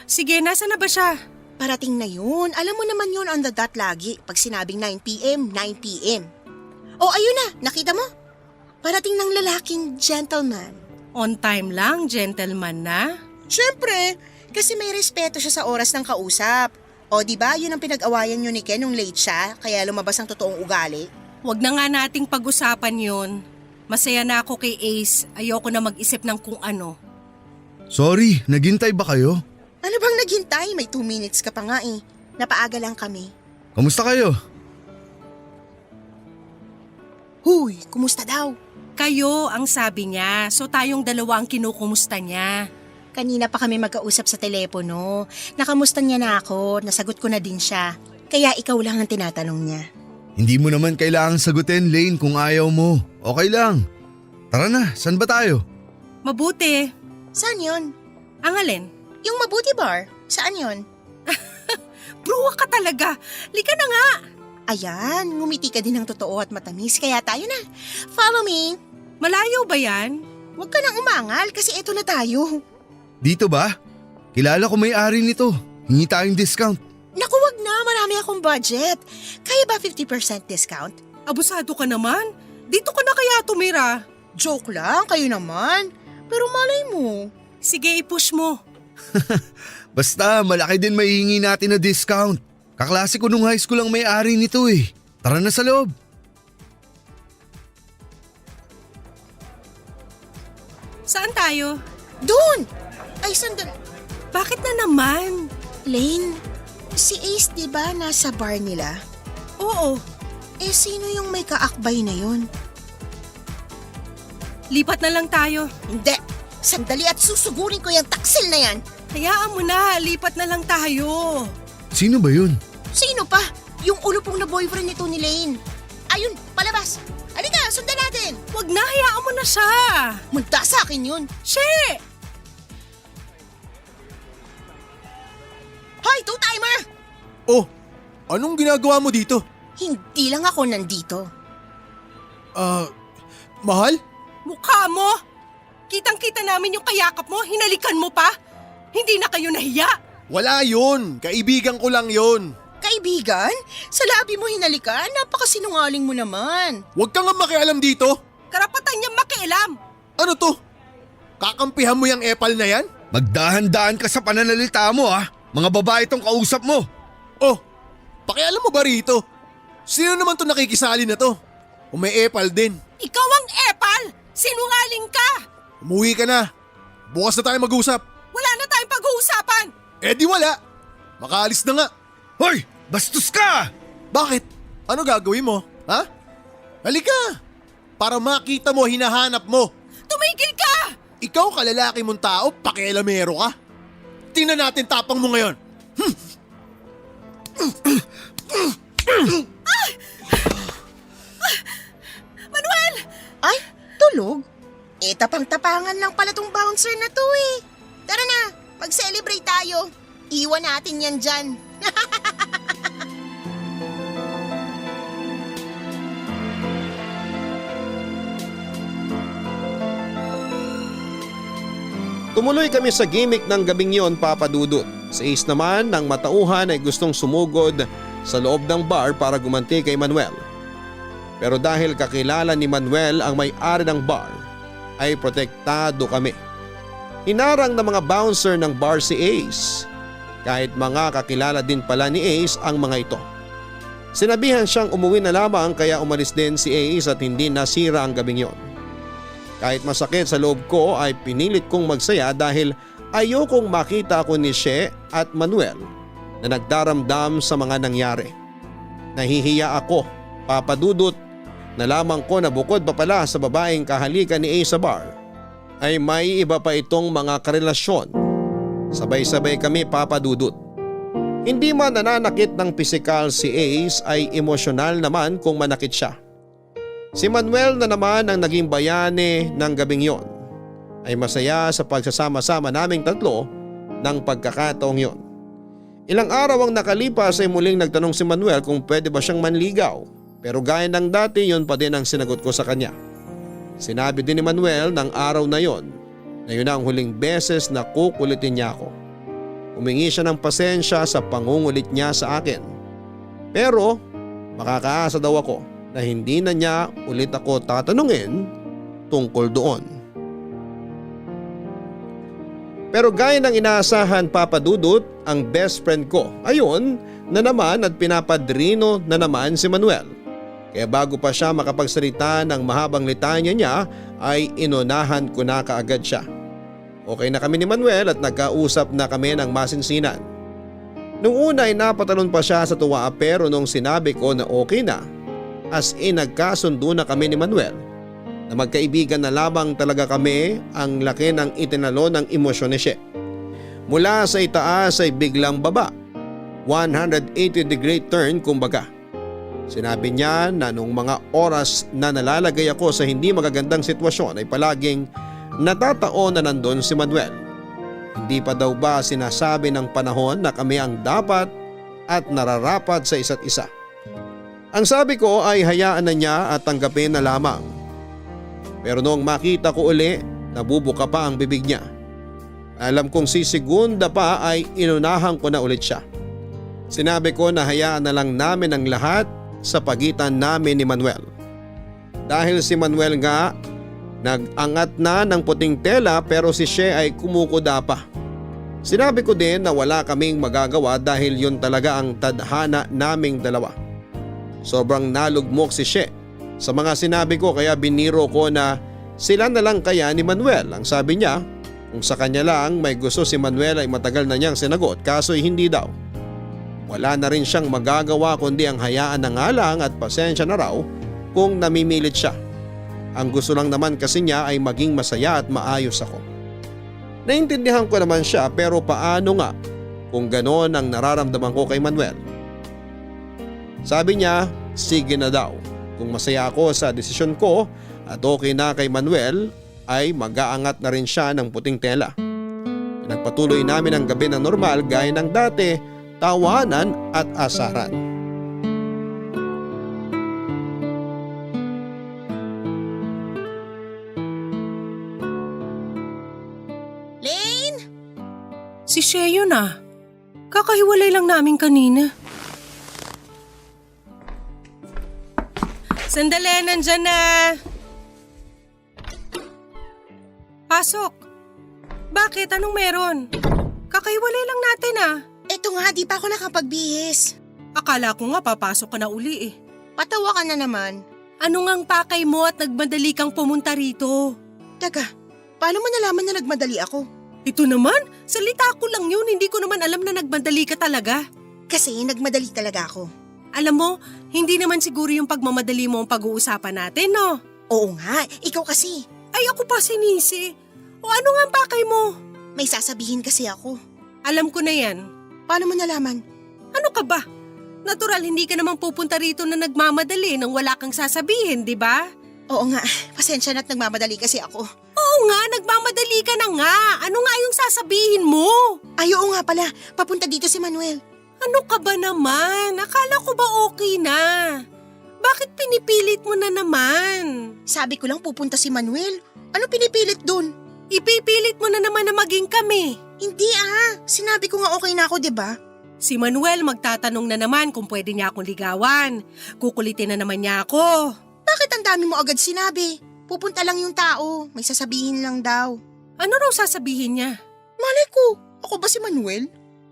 S4: Sige, nasa na ba siya?
S5: Parating na yun. Alam mo naman yun on the dot lagi. Pag sinabing 9 p.m., 9 p.m. Oh, ayun na. Nakita mo? Parating ng lalaking gentleman.
S4: On time lang, gentleman na.
S5: Siyempre, kasi may respeto siya sa oras ng kausap. O di ba yun ang pinag-awayan niyo ni Ken nung late siya, kaya lumabas ang totoong ugali?
S4: Huwag na nga nating pag-usapan yun. Masaya na ako kay Ace. Ayoko na mag-isip ng kung ano.
S6: Sorry, naghintay ba kayo?
S5: Ano bang naghintay? May 2 minutes ka pa nga eh. Napaaga lang kami.
S6: Kamusta kayo?
S5: Huy, kumusta daw?
S4: Kayo ang sabi niya, so tayong dalawa ang kinukumusta niya.
S5: Kanina pa kami magkausap sa telepono. Nakamusta niya na ako, nasagot ko na din siya. Kaya ikaw lang ang tinatanong niya.
S6: Hindi mo naman kailangang sagutin, Lane, kung ayaw mo. Okay lang. Tara na, saan ba tayo?
S4: Mabuti.
S5: Saan yun?
S4: Ang alin?
S5: Yung Mabuti Bar? Saan yun?
S4: Bruwa ka talaga. Lika na nga.
S5: Ayan, ngumiti ka din ng totoo at matamis, kaya tayo na. Follow me.
S4: Malayo ba yan?
S5: Huwag ka nang umangal kasi eto na tayo.
S6: Dito ba? Kilala ko may-ari nito. Hingi tayong discount.
S5: Naku, wag na, marami akong budget. Kaya ba 50% discount?
S4: Abusado ka naman. Dito ka na kaya tumira.
S5: Joke lang, kayo naman. Pero malay mo.
S4: Sige, i-push mo.
S6: Basta malaki din maihingi natin na discount. Kaklase ko nung high school ang may-ari nito eh. Tara na sa loob.
S4: Saan tayo?
S5: Doon! Ay, sandal.
S4: Bakit na naman?
S5: Lane, si Ace di ba nasa bar nila?
S4: Oo,
S5: Eh, sino yung may kaakbay na yun?
S4: lipat na lang tayo.
S5: Hindi! Sandali at susugurin ko yung taksil na yan!
S4: Hayaan mo na, lipat na lang tayo.
S6: Sino ba yun?
S5: Sino pa? Yung ulupong na boyfriend nito ni Lane. Ayun, palabas! Halika, sundan natin!
S4: Wag na, hayaan mo na siya.
S5: Munta sa akin yun!
S4: She!
S5: Hoy, two-timer!
S8: Oh, anong ginagawa mo dito?
S5: Hindi lang ako nandito.
S8: Mahal?
S4: Mukha mo! Kitang-kita namin yung kayakap mo, hinalikan mo pa. Hindi na kayo nahiya.
S8: Wala yun. Kaibigan ko lang yun.
S5: Kaibigan, sa labi mo hinalikan, napakasinungaling mo naman.
S8: Huwag kang nga makialam dito.
S4: Karapatan niya makialam.
S8: Ano to? Kakampihan mo yung epal na yan?
S6: Magdahan-dahan ka sa pananalita mo ha. Mga babae tong kausap mo.
S8: Oh, pakialam mo ba rito? Sino naman to nakikisali na to? Epal din.
S4: Ikaw ang epal! Sinungaling ka!
S8: Umuwi ka na. Bukas na tayo mag-usap.
S4: Wala na tayong pag-uusapan!
S8: Eh di wala. Makaalis na nga.
S6: Hoy! Bastos ka!
S8: Bakit? Ano gagawin mo? Ha? Halika! Para makita mo, hinahanap mo.
S4: Tumigil ka!
S8: Ikaw kalalaki mong tao, pakialamero ka. Tingnan natin tapang mo ngayon.
S4: Manuel!
S5: Ay, tulog? Tapang-tapangan lang pala tong bouncer na to eh. Tara na, mag-celebrate tayo. Iwan natin yan dyan.
S3: Tumuloy kami sa gimmick ng gabing yon, Papa Dudut. Si Ace naman ng matauhan ay gustong sumugod sa loob ng bar para gumanti kay Manuel. Pero dahil kakilala ni Manuel ang may-ari ng bar, ay protektado kami. Hinarang ng mga bouncer ng bar si Ace, kahit mga kakilala din pala ni Ace ang mga ito. Sinabihan siyang umuwi na lamang kaya umalis din si Ace at hindi nasira ang gabing yon. Kahit masakit sa loob ko ay pinilit kong magsaya dahil ayokong makita ako ni She at Manuel na nagdaramdam sa mga nangyari. Nahihiya ako, Papa Dudut, na lamang ko na bukod pa pala sa babaeng kahalikan ni Ace sa bar ay may iba pa itong mga karelasyon. Sabay-sabay kami, Papa Dudut. Hindi man nananakit ng pisikal si Ace ay emosyonal naman kung manakit siya. Si Manuel na naman ang naging bayani ng gabing yon ay masaya sa pagsasama-sama naming tatlo ng pagkakataong yon. Ilang araw ang nakalipas ay muling nagtanong si Manuel kung pwede ba siyang manligaw, pero gaya ng dati yon pa din ang sinagot ko sa kanya. Sinabi din ni Manuel ng araw na yon na yun ang huling beses na kukulitin niya ako. Humingi siya ng pasensya sa pangungulit niya sa akin. Pero makakaasa daw ako na hindi na niya ulit ako tatanungin tungkol doon. Pero gaya ng inaasahan, Papa Dudut, ang best friend ko ayun na naman at pinapadrino na naman si Manuel. Kaya bago pa siya makapagsalita ng mahabang litanya niya ay inunahan ko na kaagad siya. Okay na kami ni Manuel at nagkausap na kami ng masinsinan. Nung una ay napatalon pa siya sa tuwa pero nung sinabi ko na okay na, as in nagkasundo na kami ni Manuel na magkaibigan na lamang talaga kami, ang laki ng itinalo ng emosyon ni She. Mula sa itaas ay biglang baba, 180-degree turn kumbaga. Sinabi niya na nung mga oras na nalalagay ako sa hindi magagandang sitwasyon ay palaging natataon na nandun si Manuel. Hindi pa daw ba sinasabi ng panahon na kami ang dapat at nararapat sa isa't isa? Ang sabi ko ay hayaan na niya at tanggapin na lamang. Pero noong makita ko uli, nabubuka pa ang bibig niya. Alam kong sisigunda pa ay inunahan ko na ulit siya. Sinabi ko na hayaan na lang namin ang lahat sa pagitan namin ni Manuel. Dahil si Manuel nga nag-angat na ng puting tela pero si She ay kumukuda pa. Sinabi ko din na wala kaming magagawa dahil yun talaga ang tadhana naming dalawa. Sobrang nalugmok si She sa mga sinabi ko kaya biniro ko na sila na lang kaya ni Manuel. Ang sabi niya, kung sa kanya lang may gusto si Manuel ay matagal na niyang sinagot kaso hindi daw. Wala na rin siyang magagawa kundi ang hayaan na nga lang at pasensya na raw kung namimilit siya. Ang gusto lang naman kasi niya ay maging masaya at maayos ako. Naintindihan ko naman siya pero paano nga kung ganon ang nararamdaman ko kay Manuel? Sabi niya, sige na daw. Kung masaya ako sa desisyon ko at okay na kay Manuel ay mag-aangat na rin siya ng puting tela. Pinagpatuloy namin ang gabi ng normal gaya ng dati, tawanan at asaran.
S5: Lane?
S4: Si Shea yun ah. Kakahiwalay lang namin kanina. Sandali, nandyan na. Pasok. Bakit? Anong meron? Kakaiwalay lang natin ah.
S5: Eto nga, di pa ako nakapagbihis.
S4: Akala ko nga papasok ka na uli eh.
S5: Patawa ka na naman.
S4: Ano ngang pakay mo at nagmadali kang pumunta rito?
S5: Teka, paano mo nalaman na nagmadali ako?
S4: Ito naman, salita ko lang yun. Hindi ko naman alam na nagmadali ka talaga.
S5: Kasi nagmadali talaga ako.
S4: Alam mo, hindi naman siguro yung pagmamadali mo ang pag-uusapan natin, no?
S5: Oo nga, ikaw kasi.
S4: Ay, ako pa sinisi. O ano nga ang pakay mo?
S5: May sasabihin kasi ako.
S4: Alam ko na yan.
S5: Paano mo nalaman?
S4: Ano ka ba? Natural, hindi ka naman pupunta rito na nagmamadali nang wala kang sasabihin, di ba?
S5: Oo nga, pasensya na't nagmamadali kasi ako.
S4: Oo nga, nagmamadali ka na nga. Ano nga yung sasabihin mo?
S5: Ay, oo nga pala, papunta dito si Manuel.
S4: Ano ka ba naman? Akala ko ba okay na? Bakit pinipilit mo na naman?
S5: Sabi ko lang pupunta si Manuel. Ano pinipilit dun?
S4: Ipipilit mo na naman na maging kami.
S5: Hindi sinabi ko nga okay na ako, 'di ba?
S4: Si Manuel magtatanong na naman kung pwede niya akong ligawan. Kukulitin na naman niya ako.
S5: Bakit ang dami mo agad sinabi? Pupunta lang yung tao, may sasabihin lang daw.
S4: Ano raw sasabihin niya?
S5: Malay ko, ako ba si Manuel?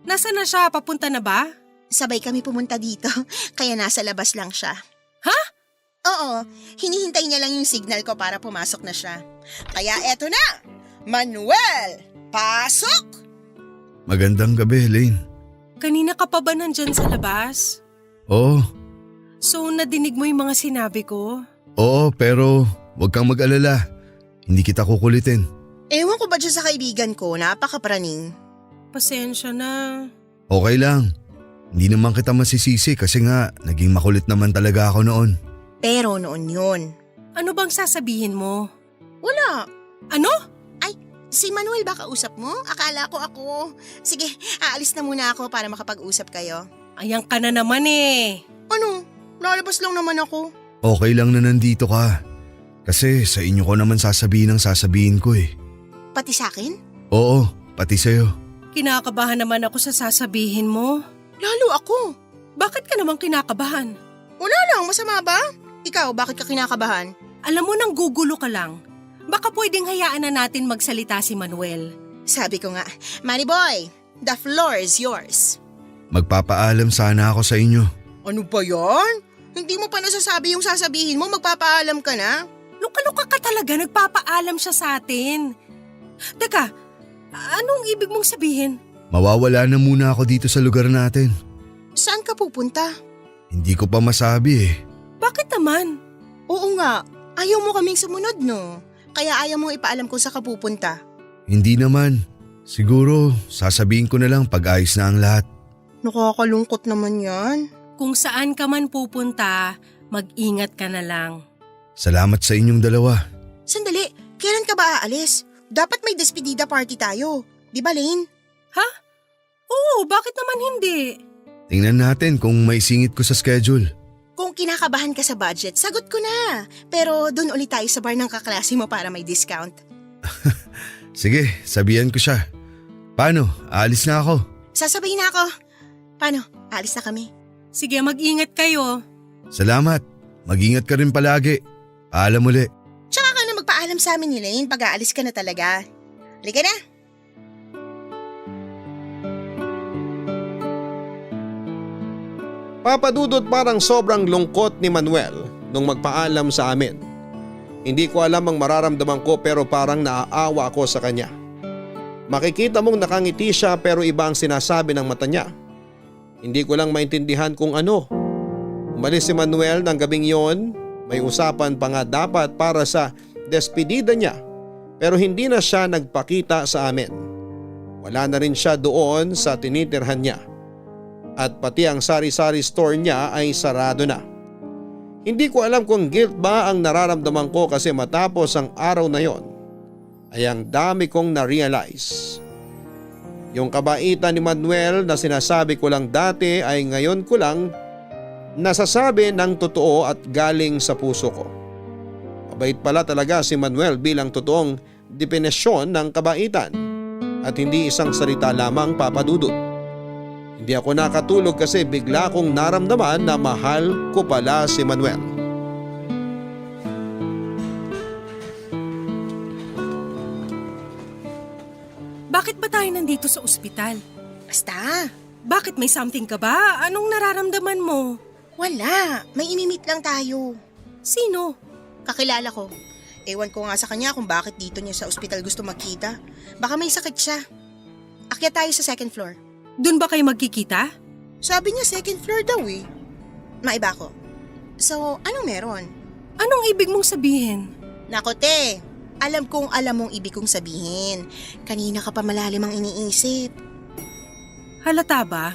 S4: Nasaan na siya? Papunta na ba?
S5: Sabay kami pumunta dito, kaya nasa labas lang siya.
S4: Ha?
S5: Oo, hinihintay niya lang yung signal ko para pumasok na siya. Kaya eto na, Manuel, pasok!
S6: Magandang gabi, Elaine.
S4: Kanina ka pa ba nandyan sa labas?
S6: Oo,
S4: So nadinig mo yung mga sinabi ko?
S6: oo pero huwag kang mag-alala. Hindi kita kukulitin.
S5: Ewan ko ba dyan sa kaibigan ko, napakapraning.
S4: Pasensya na.
S6: Okay lang. Hindi naman kita masisisi kasi nga naging makulit naman talaga ako noon.
S5: Pero noon yun.
S4: Ano bang sasabihin mo?
S5: Wala.
S4: Ano?
S5: Si Manuel ba kausap mo? Akala ko ako. Sige, aalis na muna ako para makapag-usap kayo.
S4: Ayan ka na naman eh.
S5: Ano? Lalabas lang naman ako.
S6: Okay lang na nandito ka. Kasi sa inyo ko naman sasabihin ang sasabihin ko eh.
S5: Pati sa akin?
S6: Oo, pati sa'yo.
S4: Kinakabahan naman ako sa sasabihin mo.
S5: Lalo ako.
S4: Bakit ka naman kinakabahan?
S5: Wala lang, masama ba? Ikaw, bakit ka kinakabahan?
S4: Alam mo nang gugulo ka lang. Baka pwedeng hayaan na natin magsalita si Manuel.
S5: Sabi ko nga, Manny Boy, the floor is yours.
S6: Magpapaalam sana ako sa inyo.
S5: Ano ba yan? Hindi mo pa nasasabi yung sasabihin mo, magpapaalam ka na?
S4: Luka-luka ka talaga, nagpapaalam siya sa atin. Teka, anong ibig mong sabihin?
S6: Mawawala na muna ako dito sa lugar natin.
S5: Saan ka pupunta?
S6: Hindi ko pa masabi eh.
S4: Bakit naman?
S5: Oo nga, ayaw mo kaming sumunod no? Kaya ayaw mo ipaalam kung saan ka pupunta.
S6: Hindi naman. Siguro sasabihin ko na lang pag ayos na ang lahat.
S5: Nakakalungkot naman yan.
S4: Kung saan ka man pupunta, mag-ingat ka na lang.
S6: Salamat sa inyong dalawa.
S5: Sandali, kailan ka ba aalis? Dapat may despedida party tayo. Di ba, Lane?
S4: Ha? Oo, bakit naman hindi?
S6: Tingnan natin kung may singit ko sa schedule.
S5: Kung kinakabahan ka sa budget, sagot ko na. Pero doon ulit tayo sa bar ng kaklase mo para may discount.
S6: Sige, sabihan ko siya. Paano? Aalis na ako.
S5: Sasabihin na ako. Paano? Alis na kami.
S4: Sige, mag-ingat kayo.
S6: Salamat. Mag-ingat ka rin palagi. Paalam uli.
S5: Tsaka ka na magpaalam sa amin ni Lane pag aalis ka na talaga. Halika na.
S3: Papadudot parang sobrang lungkot ni Manuel nung magpaalam sa amin. Hindi ko alam ang mararamdaman ko pero parang naaawa ako sa kanya. Makikita mong nakangiti siya pero iba ang sinasabi ng mata niya. Hindi ko lang maintindihan kung ano. Umalis si Manuel ng gabing yon, may usapan pa nga dapat para sa despedida niya pero hindi na siya nagpakita sa amin. Wala na rin siya doon sa tinitirhan niya. At pati ang sari-sari store niya ay sarado na. Hindi ko alam kung guilt ba ang nararamdaman ko kasi matapos ang araw na yon ay ang dami kong na-realize. Yung kabaitan ni Manuel na sinasabi ko lang dati ay ngayon ko lang nasasabi ng totoo at galing sa puso ko. Mabait pala talaga si Manuel bilang totoong definisyon ng kabaitan at hindi isang salita lamang, Papadudot. Hindi ako nakatulog kasi bigla kong naramdaman na mahal ko pala si Manuel.
S4: Bakit ba tayo nandito sa ospital?
S5: Basta,
S4: Bakit may something ka ba? Anong nararamdaman mo?
S5: wala. May imimit lang tayo.
S4: Sino?
S5: Kakilala ko. Ewan ko nga sa kanya kung bakit dito niya sa ospital gusto magkita. Baka may sakit siya. Akyat tayo sa second floor.
S4: Doon ba kayo magkikita?
S5: Sabi niya second floor daw eh. Maiba ko. So, anong meron?
S4: Anong ibig mong sabihin?
S5: Nako te, alam kong alam mong ibig kong sabihin. Kanina ka pa malalim ang iniisip.
S4: Halata ba?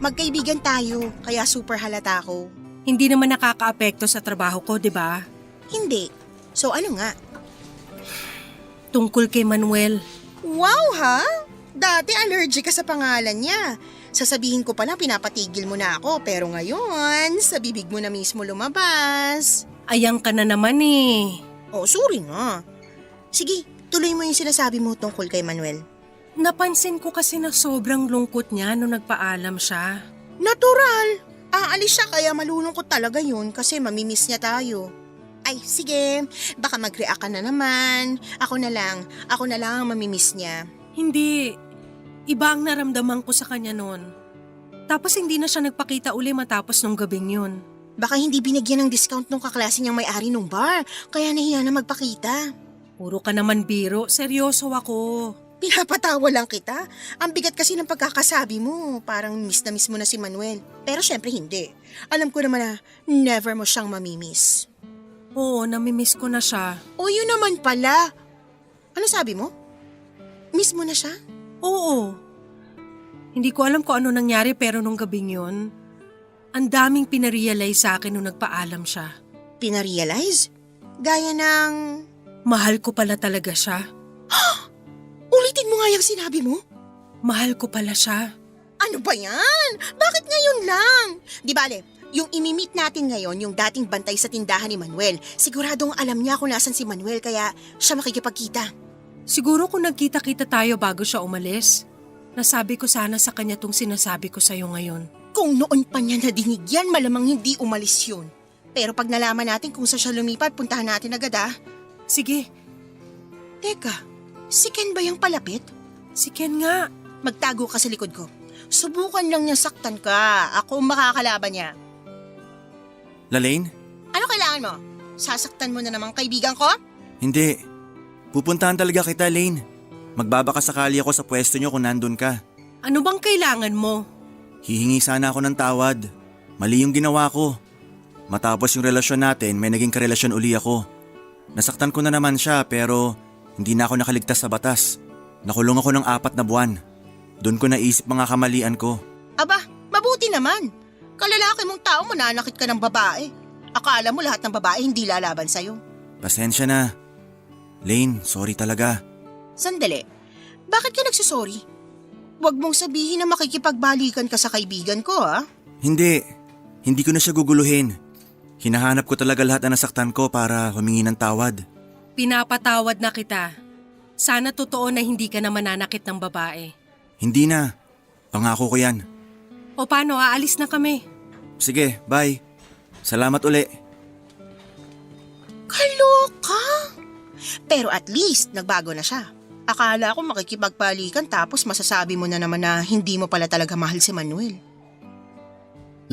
S5: Magkaibigan tayo, kaya super halata ko.
S4: Hindi naman nakakaapekto sa trabaho ko, di ba?
S5: Hindi. So ano nga?
S4: Tungkol kay Manuel.
S5: Wow ha? Dati allergic ka sa pangalan niya. Sasabihin ko pala pinapatigil mo na ako pero ngayon sa bibig mo na mismo lumabas.
S4: Ayang ka na naman eh.
S5: Oh, sorry nga. Sige, tuloy mo yung sinasabi mo tungkol kay Manuel.
S4: Napansin ko kasi na sobrang lungkot niya nung nagpaalam siya.
S5: Natural. Aalis siya kaya malulungkot talaga yun kasi mamimiss niya tayo. Ay, sige. Baka mag-react ka na naman. Ako na lang ang mamimiss niya.
S4: Hindi. Iba ang naramdaman ko sa kanya noon. Tapos hindi na siya nagpakita uli matapos nung gabing yun.
S5: Baka hindi binigyan ng discount nung kaklase niyang may-ari nung bar, kaya nahiya na magpakita.
S4: Puro ka naman biro, seryoso ako.
S5: Pinapatawa lang kita. Ang bigat kasi ng pagkakasabi mo, parang miss na miss mo na si Manuel. Pero syempre hindi. Alam ko naman na never mo siyang mamimiss.
S4: Oo, namimiss ko na siya.
S5: O yun naman pala. Ano sabi mo? Miss mo na siya?
S4: Oo. Hindi ko alam kung ano nangyari pero nung gabing yun, ang daming pinarealize sa akin nung nagpaalam siya.
S5: Pinarealize? Gaya ng...
S4: Mahal ko pala talaga siya.
S5: Ulitin mo nga yung sinabi mo?
S4: Mahal ko pala siya.
S5: Ano ba yan? Bakit ngayon lang? Di bale, yung imimit natin ngayon yung dating bantay sa tindahan ni Manuel. Siguradong alam niya kung nasan si Manuel kaya siya makikipagkita.
S4: Siguro kung nagkita-kita tayo bago siya umalis, nasabi ko sana sa kanya tong sinasabi ko sa'yo ngayon.
S5: Kung noon pa niya nadinig yan, malamang hindi umalis yun. Pero pag nalaman natin kung saan siya lumipat, puntahan natin agad ah.
S4: Sige,
S5: Teka, si Ken ba yung palapit?
S4: si Ken nga.
S5: Magtago ka sa likod ko. Subukan lang niya saktan ka. Ako ang makakalaban niya.
S7: Lalaine?
S5: Ano kailangan mo? Sasaktan mo na namang kaibigan ko?
S7: Hindi. Pupuntahan talaga kita, Lane. Magbabaka sakali ako sa pwesto niyo kung nandun ka.
S4: Ano bang kailangan mo?
S7: Hihingi sana ako ng tawad. Mali yung ginawa ko. Matapos yung relasyon natin, may naging karelasyon uli ako. Nasaktan ko na naman siya pero hindi na ako nakaligtas sa batas. Nakulong ako ng 4 na buwan. Doon ko naisip mga kamalian ko.
S5: Aba, mabuti naman. Kalalaki mong tao, mananakit ka ng babae. Akala mo lahat ng babae hindi lalaban sa'yo.
S7: Pasensya na. Lane, sorry talaga.
S5: Sandali, bakit ka nagsasorry? Huwag mong sabihin na makikipagbalikan ka sa kaibigan ko ha?
S7: Hindi ko na siya guguluhin. Hinahanap ko talaga lahat na nasaktan ko para humingi ng tawad.
S4: Pinapatawad na kita. Sana totoo na hindi ka na mananakit ng babae.
S7: Hindi na. Pangako ko yan.
S4: O paano, aalis na kami.
S7: Sige, bye. Salamat uli.
S5: Kaloka! Pero at least, nagbago na siya. Akala ko makikipagpalikan tapos masasabi mo na naman na hindi mo pala talaga mahal si Manuel.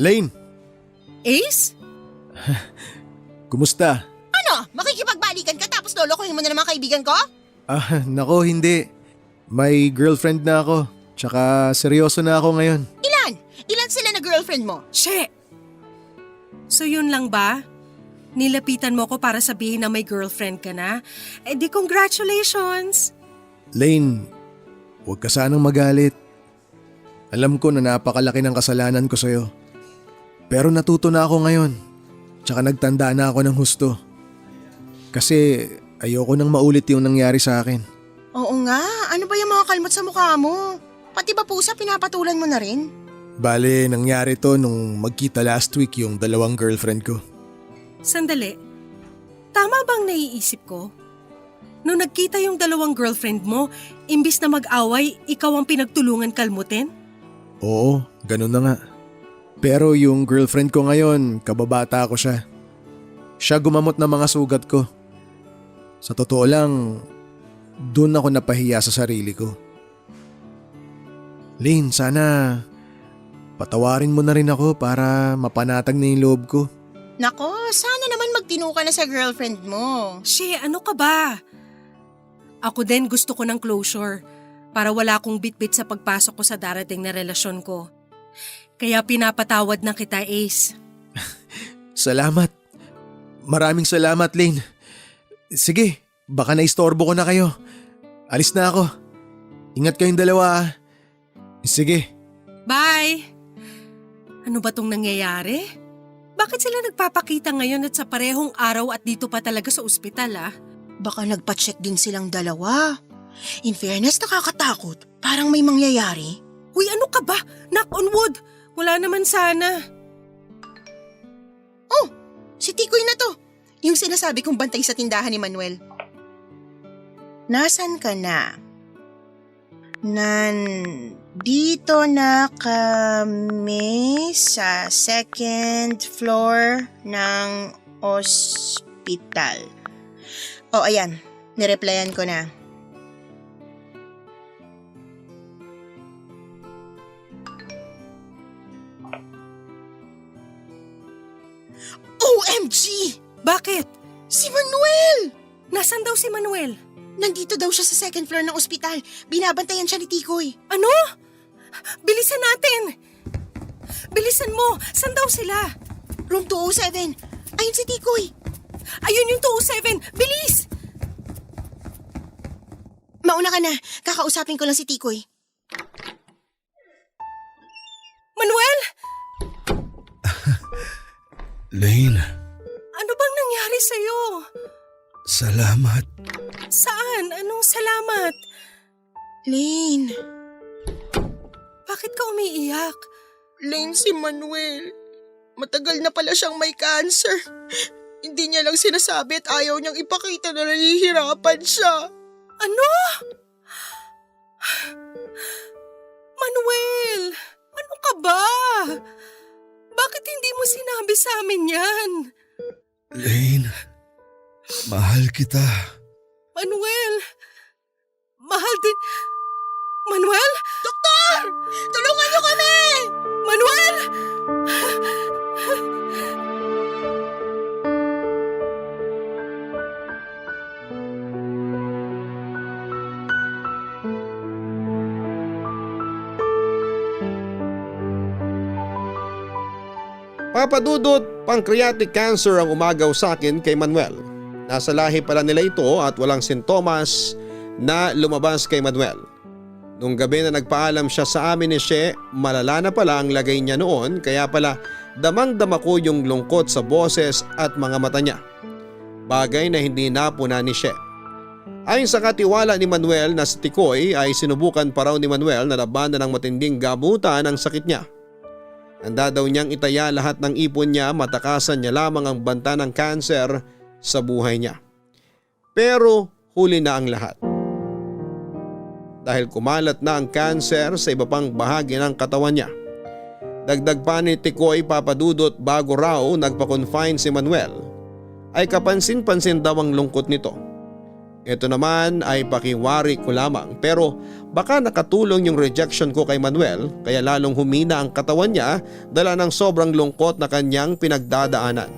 S8: Lane,
S4: Ace?
S8: kumusta?
S5: Ano? Makikipagbalikan ka tapos lolokohin mo na naman kaibigan ko?
S8: Nako hindi. May girlfriend na ako. Tsaka seryoso na ako ngayon.
S5: Ilan? Ilan sila na girlfriend mo?
S4: She! So yun lang ba? Nilapitan mo ko para sabihin na may girlfriend ka na? Eh di congratulations!
S8: Lane, huwag ka sanang magalit. Alam ko na napakalaki ng kasalanan ko sa'yo. Pero natuto na ako ngayon. Tsaka nagtanda na ako ng husto. Kasi ayoko nang maulit yung nangyari sa akin.
S5: Oo nga, ano ba yung mga kalmat sa mukha mo? Pati ba pusa pinapatulan mo na rin?
S8: Bale, nangyari to nung magkita last week yung 2 girlfriend ko.
S4: Sandali. Tama bang naiisip ko? Nung nagkita yung 2 girlfriend mo, imbis na mag-away, ikaw ang pinagtulungan kalmutin?
S8: Oo, ganun na nga. Pero yung girlfriend ko ngayon, kababata ko siya. Siya gumamot ng mga sugat ko. Sa totoo lang, doon ako napahiya sa sarili ko. Lane, sana patawarin mo na rin ako para mapanatag na yung loob ko.
S5: Nako, sana naman magtino ka na sa girlfriend mo.
S4: She, ano ka ba? Ako din gusto ko ng closure para wala akong bitbit sa pagpasok ko sa darating na relasyon ko. Kaya pinapatawad na kita, Ace.
S8: Salamat. Maraming salamat, Lane. Sige, baka naistorbo ko na kayo. Alis na ako. Ingat kayong dalawa. Sige.
S4: Bye! Ano ba tong nangyayari? Bakit sila nagpapakita ngayon at sa parehong araw at dito pa talaga sa ospital
S5: Baka nagpa-check din silang dalawa. In fairness, nakakatakot. Parang may mangyayari.
S4: Uy, ano ka ba? Knock on wood! Wala naman sana.
S5: Oh, si Tikoy na to. Yung sinasabi kong bantay sa tindahan ni Manuel. Nasaan ka na? Nandito na kami sa second floor ng ospital. Oh, ayan. Nireplyan ko na. OMG!
S4: Bakit?
S5: Si Manuel!
S4: Nasaan daw si Manuel?
S5: Nandito daw siya sa second floor ng ospital. Binabantayan siya ni Tikoy.
S4: Ano? Bilisan natin! Bilisan mo! Saan daw sila?
S5: Room 207. Ayun si Tikoy.
S4: Ayun yung 207! Bilis!
S5: Mauna ka na. Kakausapin ko lang si Tikoy.
S4: Manuel!
S6: Lane,
S4: Ano bang nangyari sa'yo?
S6: salamat.
S4: Saan? Anong salamat?
S5: Lane.
S4: Bakit ka umiiyak?
S5: Lane, si Manuel. Matagal na pala siyang may cancer. Hindi niya lang sinasabi at ayaw niyang ipakita na nahihirapan siya.
S4: Ano? Manuel! Ano ka ba? Bakit hindi mo sinabi sa amin yan?
S6: Lane, mahal kita.
S4: Manuel! Mahal din... Manuel?
S5: Doktor! Tulungan niyo kami!
S4: Manuel!
S3: Papadudot, pancreatic cancer ang umagaw sa akin kay Manuel. Nasa lahi pala nila ito at walang sintomas na lumabas kay Manuel. Nung gabi na nagpaalam siya sa amin ni She, malala na pala ang lagay niya noon kaya pala damang-dama ko yung lungkot sa boses at mga mata niya. Bagay na hindi napuna ni She. Ayon sa katiwala ni Manuel na si Tikoy ay sinubukan pa raw ni Manuel na labanan ng matinding gabutan ang sakit niya. Handa daw niyang itaya lahat ng ipon niya, matakasan niya lamang ang banta ng kanser sa buhay niya. Pero huli na ang lahat. Dahil kumalat na ang kanser sa iba pang bahagi ng katawan niya. Dagdag pa ni Tikoy, papadudot, bago raw nagpa-confine si Manuel ay kapansin-pansin daw ang lungkot nito. Ito naman ay pakiwari ko lamang, pero baka nakatulong yung rejection ko kay Manuel kaya lalong humina ang katawan niya dala ng sobrang lungkot na kanyang pinagdadaanan.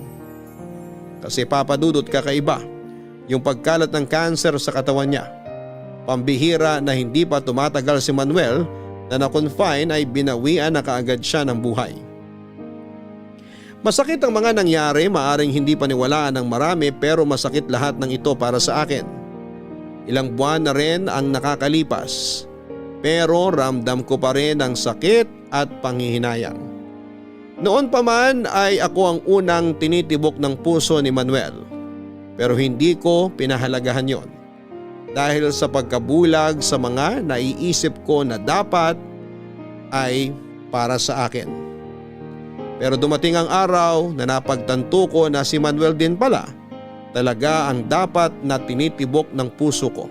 S3: Kasi papadudot, kakaiba yung pagkalat ng kanser sa katawan niya. Pambihira na hindi pa tumatagal si Manuel na na-confine ay binawian na kaagad siya ng buhay. Masakit ang mga nangyari, maaring hindi paniwalaan ng marami pero masakit lahat ng ito para sa akin. Ilang buwan na rin ang nakakalipas pero ramdam ko pa rin ang sakit at panghihinayang. Noon pa man ay ako ang unang tinitibok ng puso ni Manuel pero hindi ko pinahalagahan yon dahil sa pagkabulag sa mga naiisip ko na dapat ay para sa akin. Pero dumating ang araw na napagtanto ko na si Manuel din pala talaga ang dapat na tinitibok ng puso ko.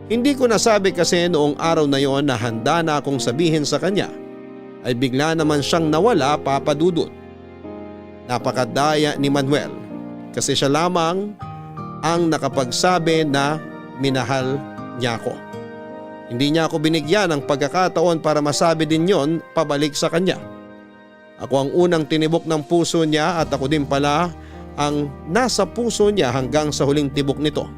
S3: Hindi ko nasabi kasi noong araw na yon na handa na akong sabihin sa kanya ay bigla naman siyang nawala, papadudot. Napakadaya ni Manuel kasi siya lamang ang nakapagsabi na minahal niya ako. Hindi niya ako binigyan ng pagkakataon para masabi din yon pabalik sa kanya. Ako ang unang tinibok ng puso niya at ako din pala ang nasa puso niya hanggang sa huling tibok nito.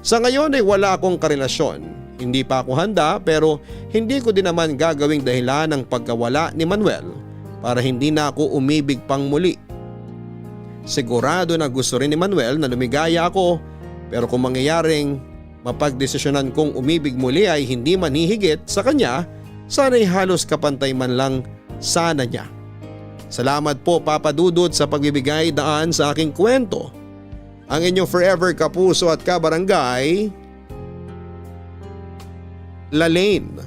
S3: Sa ngayon ay wala akong karelasyon. Hindi pa ako handa pero hindi ko din naman gagawing dahilan ng pagkawala ni Manuel para hindi na ako umibig pang muli. Sigurado na gusto rin ni Manuel na lumigaya ako pero kung mangyayaring mapagdesisyonan kong umibig muli ay hindi man hihigit sa kanya, sana'y halos kapantay man lang sana niya. Salamat po Papa Dudut sa pagbibigay daan sa aking kwento. Ang inyong forever kapuso at kabarangay, Lalaine.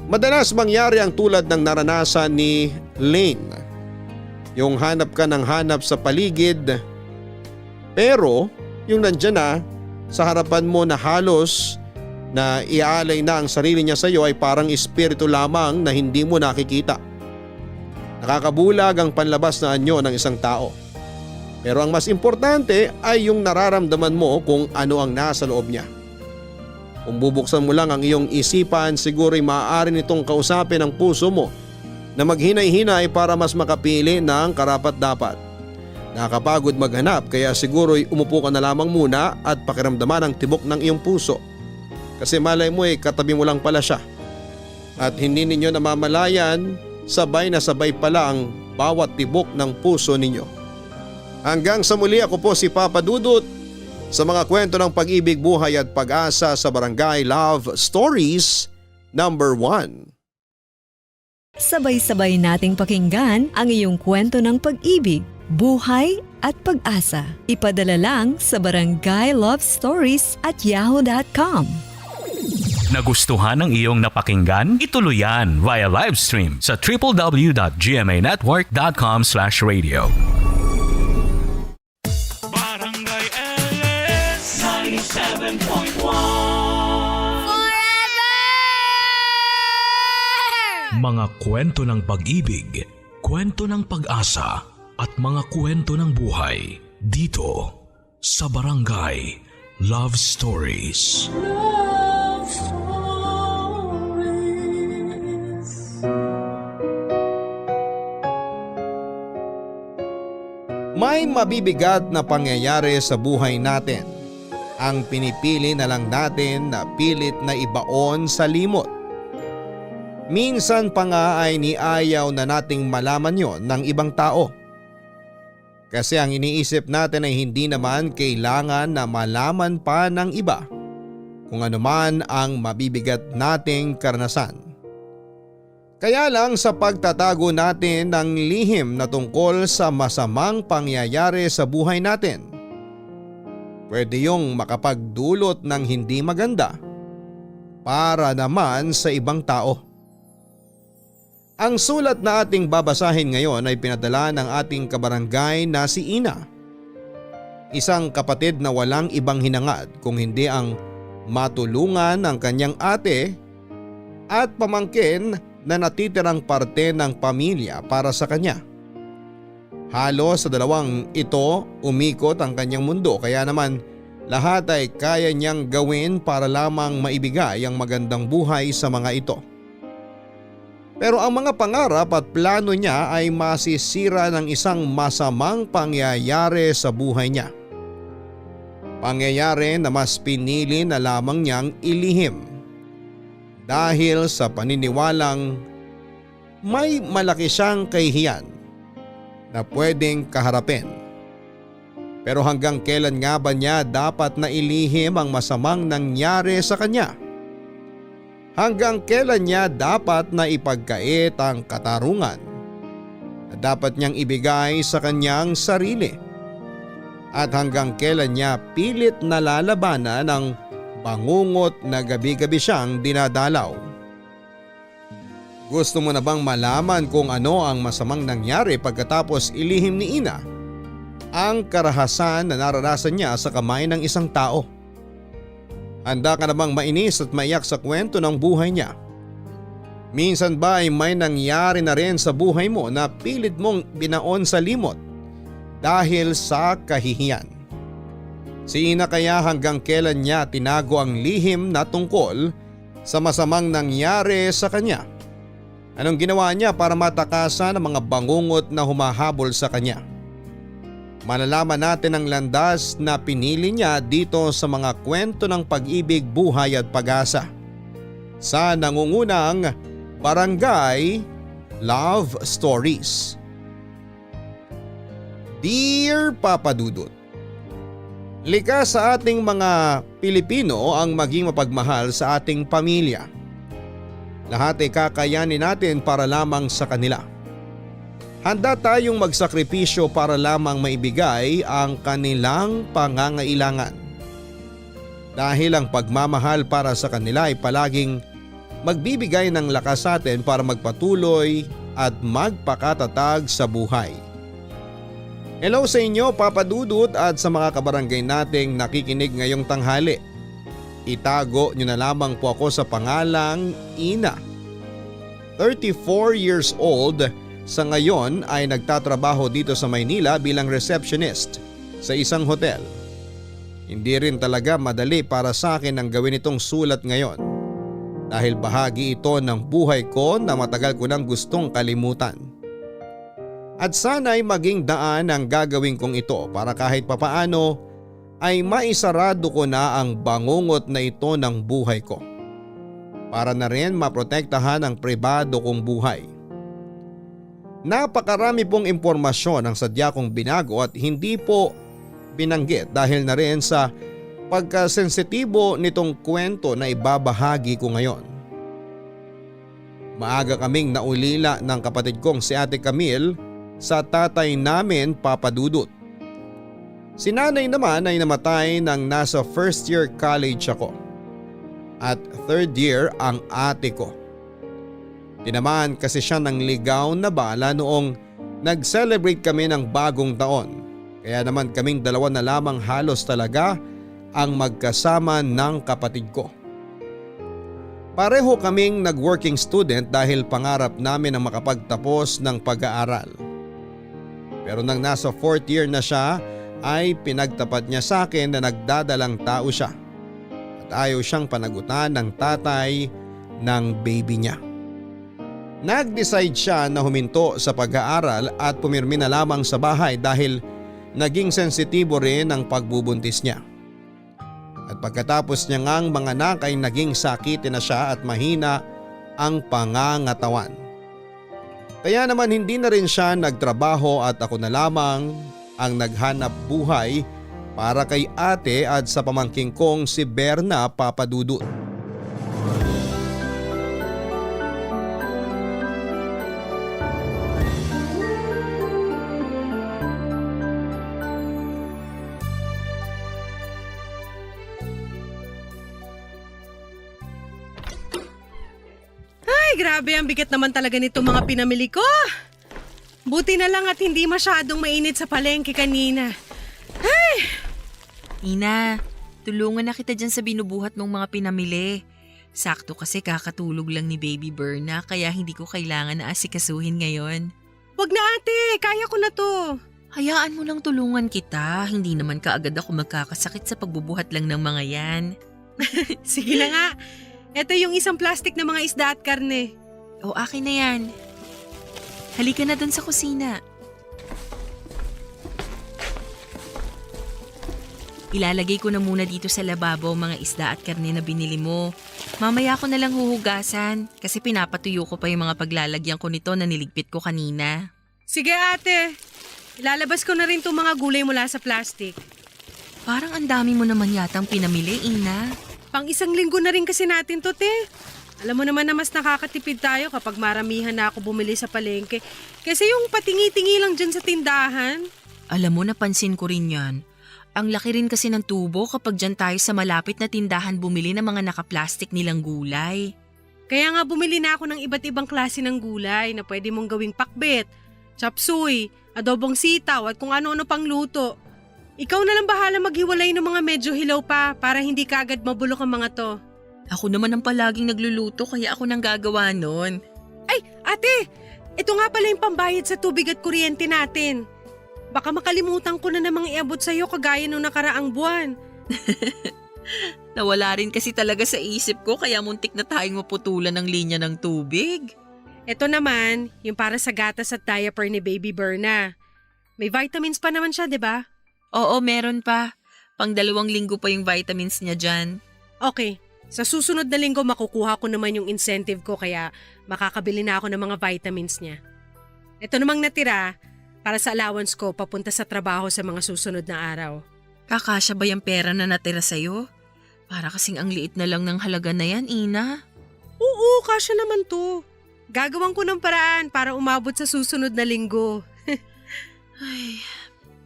S3: Madalas mangyari ang tulad ng naranasan ni Lane. Yung hanap ka ng hanap sa paligid pero yung nandyan na sa harapan mo na halos na iaalay na ang sarili niya sa iyo ay parang espiritu lamang na hindi mo nakikita. Nakakabulag ang panlabas na anyo ng isang tao. Pero ang mas importante ay yung nararamdaman mo kung ano ang nasa loob niya. Kung bubuksan mo lang ang iyong isipan, siguro'y maaari nitong kausapin ang puso mo na maghinay-hinay para mas makapili ng karapat-dapat. Nakakapagod maghanap kaya siguro'y umupo ka na lamang muna at pakiramdaman ang tibok ng iyong puso. Kasi malay mo katabi mo lang pala siya. At hindi ninyo namamalayan, sabay na sabay pala ang bawat tibok ng puso ninyo. Hanggang sa muli, ako po si Papa Dudut sa mga kwento ng pag-ibig, buhay at pag-asa sa Barangay Love Stories number 1.
S9: Sabay-sabay nating pakinggan ang iyong kwento ng pag-ibig, buhay at pag-asa. Ipadala lang sa barangaylovestories@yahoo.com.
S1: Nagustuhan ng iyong napakinggan? Ituloy yan via live stream sa www.gmanetwork.com/radio.
S2: Barangay LS 97.1.
S1: Mga kwento ng pag-ibig, kwento ng pag-asa at mga kwento ng buhay dito sa Barangay Love Stories.
S2: Love Stories.
S3: May mabibigat na pangyayari sa buhay natin. Ang pinipili na lang natin na pilit na ibaon sa limot. Minsan pa nga ay niayaw na nating malaman yon ng ibang tao. Kasi ang iniisip natin ay hindi naman kailangan na malaman pa ng iba kung ano man ang mabibigat nating karanasan. Kaya lang sa pagtatago natin ng lihim na tungkol sa masamang pangyayari sa buhay natin, pwede yung makapagdulot ng hindi maganda para naman sa ibang tao. Ang sulat na ating babasahin ngayon ay pinadala ng ating kabarangay na si Ina. Isang kapatid na walang ibang hinangad kung hindi ang matulungan ng kanyang ate at pamangkin na natitirang parte ng pamilya para sa kanya. Halos sa dalawang ito umikot ang kanyang mundo kaya naman lahat ay kaya niyang gawin para lamang maibigay ang magandang buhay sa mga ito. Pero ang mga pangarap at plano niya ay masisira ng isang masamang pangyayari sa buhay niya. Pangyayari na mas pinili na lamang niyang ilihim dahil sa paniniwalang may malaki siyang kahihiyan na pwedeng kaharapin. Pero hanggang kailan nga ba niya dapat na ilihim ang masamang nangyari sa kanya? Hanggang kailan niya dapat na ipagkait ang katarungan na dapat niyang ibigay sa kanyang sarili? At hanggang kailan niya pilit na lalabanan ang bangungot na gabi-gabi siyang dinadalaw? Gusto mo na bang malaman kung ano ang masamang nangyari pagkatapos ilihim ni Ina ang karahasan na naranasan niya sa kamay ng isang tao? Handa ka na bang mainis at maiyak sa kwento ng buhay niya? Minsan ba ay may nangyari na rin sa buhay mo na pilit mong binaon sa limot dahil sa kahihiyan? Si Ina kaya hanggang kailan niya tinago ang lihim na tungkol sa masamang nangyari sa kanya? Anong ginawa niya para matakasan ang mga bangungot na humahabol sa kanya? Malalaman natin ang landas na pinili niya dito sa mga kwento ng pag-ibig, buhay at pag-asa sa nangungunang Barangay Love Stories. Dear Papa Dudut, likas sa ating mga Pilipino ang maging mapagmahal sa ating pamilya. Lahat ay kakayanin natin para lamang sa kanila. Handa tayong magsakripisyo para lamang maibigay ang kanilang pangangailangan. Dahil ang pagmamahal para sa kanila ay palaging magbibigay ng lakas sa atin para magpatuloy at magpakatatag sa buhay. Hello sa inyo Papa Dudut at sa mga kabarangay nating nakikinig ngayong tanghali. Itago nyo na lamang po ako sa pangalang Ina. 34 years old, sa ngayon ay nagtatrabaho dito sa Maynila bilang receptionist sa isang hotel. Hindi rin talaga madali para sa akin ang gawin itong sulat ngayon dahil bahagi ito ng buhay ko na matagal ko nang gustong kalimutan. At sana'y maging daan ang gagawin kong ito para kahit papaano ay maisarado ko na ang bangungot na ito ng buhay ko. Para na rin maprotektahan ang pribado kong buhay. Napakarami pong impormasyon ang sadya kong binago at hindi po binanggit dahil na rin sa pagkasensitibo nitong kwento na ibabahagi ko ngayon. Maaga kaming naulila ng kapatid kong si Ate Camille sa tatay namin Papa Dudut. Si nanay naman ay namatay nang nasa first year college ako at third year ang ate ko. Tinamaan kasi siya ng ligaw na bala noong nag-celebrate kami ng bagong taon. Kaya naman kaming dalawa na lamang halos talaga ang magkasama ng kapatid ko. Pareho kaming nag-working student dahil pangarap namin ang makapagtapos ng pag-aaral. Pero nang nasa 4th year na siya ay pinagtapat niya sa akin na nagdadalang tao siya at ayaw siyang panagutan ng tatay ng baby niya. Nag-decide siya na huminto sa pag-aaral at pumirmi na lamang sa bahay dahil naging sensitibo rin ang pagbubuntis niya. At pagkatapos niya ngang manganak ay naging sakitin na siya at mahina ang pangangatawan. Kaya naman hindi na rin siya nagtrabaho at ako na lamang ang naghanap buhay para kay ate at sa pamangking kong si Berna Papa Dudut.
S4: Ay, grabe ang bigat naman talaga nito mga pinamili ko. Buti na lang at hindi masyadong mainit sa palengke kanina. Ay!
S10: Ina, tulungan na kita dyan sa binubuhat ng mga pinamili. Sakto kasi kakatulog lang ni Baby Berna kaya hindi ko kailangan na asikasuhin ngayon.
S4: Wag na ate, kaya ko na to.
S10: Hayaan mo lang tulungan kita, hindi naman kaagad ako magkakasakit sa pagbubuhat lang ng mga yan.
S4: Sige na nga. Ito yung isang plastic na mga isda at karne.
S10: O akin na yan. Halika na dun sa kusina. Ilalagay ko na muna dito sa lababo mga isda at karne na binili mo. Mamaya ko na lang huhugasan kasi pinapatuyo ko pa yung mga paglalagyan ko nito na niligpit ko kanina.
S4: Sige ate, ilalabas ko na rin itong mga gulay mula sa plastic.
S10: Parang ang dami mo naman yatang pinamili, Ina.
S4: Pang isang linggo na rin kasi natin to, te. Alam mo naman na mas nakakatipid tayo kapag maramihan na ako bumili sa palengke. Kasi yung patingi-tingi lang dyan sa tindahan.
S10: Alam mo, napansin ko rin yan. Ang laki rin kasi ng tubo kapag dyan tayo sa malapit na tindahan bumili ng mga nakaplastik nilang gulay.
S4: Kaya nga bumili na ako ng iba't ibang klase ng gulay na pwede mong gawing pakbet, chapsuy, adobong sitaw at kung ano-ano pang luto. Ikaw na lang bahala maghiwalay ng mga medyo hilaw pa para hindi kaagad mabulok ang mga to.
S10: Ako naman ang palaging nagluluto kaya ako nang gagawa nun.
S4: Ay, ate! Ito nga pala yung pambayad sa tubig at kuryente natin. Baka makalimutan ko na namang iabot sa'yo kagaya nung nakaraang buwan.
S10: Nawala rin kasi talaga sa isip ko kaya muntik na tayong maputulan ng linya ng tubig.
S4: Ito naman, yung para sa gatas at diaper ni Baby Berna. May vitamins pa naman siya, di ba?
S10: Oo, meron pa. Pang 2 linggo pa yung vitamins niya dyan.
S4: Okay, sa susunod na linggo makukuha ko naman yung incentive ko kaya makakabili na ako ng mga vitamins niya. Ito namang natira para sa allowance ko papunta sa trabaho sa mga susunod na araw.
S10: Kakasya ba yung pera na natira sa'yo? Para kasing ang liit na lang ng halaga na yan, Ina.
S4: Oo, kasya naman to. Gagawan ko ng paraan para umabot sa susunod na linggo.
S10: Ay,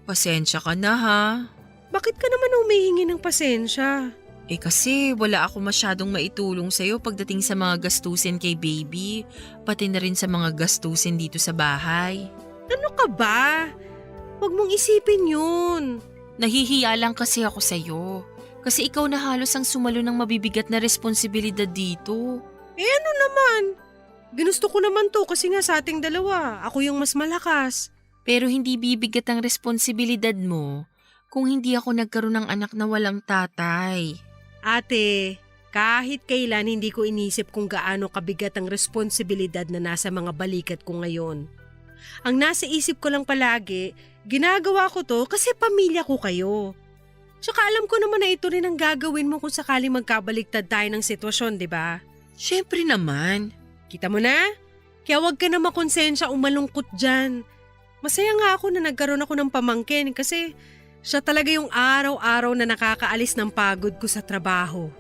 S10: pasensya ka na ha.
S4: Bakit ka naman humihingi ng pasensya?
S10: Eh kasi wala ako masyadong maitulong sa'yo pagdating sa mga gastusin kay baby, pati na rin sa mga gastusin dito sa bahay.
S4: Ano ka ba? Huwag mong isipin yun.
S10: Nahihiya lang kasi ako sa'yo. Kasi ikaw na halos ang sumalo ng mabibigat na responsibilidad dito.
S4: Eh ano naman? Ginusto ko naman to kasi nga sa ating dalawa, ako yung mas malakas.
S10: Pero hindi bibigat ang responsibilidad mo kung hindi ako nagkaroon ng anak na walang tatay.
S4: Ate, kahit kailan hindi ko inisip kung gaano kabigat ang responsibilidad na nasa mga balikat ko ngayon. Ang nasa isip ko lang palagi, ginagawa ko to kasi pamilya ko kayo. Tsaka alam ko naman na ito rin ang gagawin mo kung sakaling magkabaliktad tayo ng sitwasyon, di ba?
S10: Siyempre naman.
S4: Kita mo na? Kaya huwag ka na makonsensya o malungkot dyan. Masaya nga ako na nagkaroon ako ng pamangkin kasi siya talaga yung araw-araw na nakakaalis ng pagod ko sa trabaho.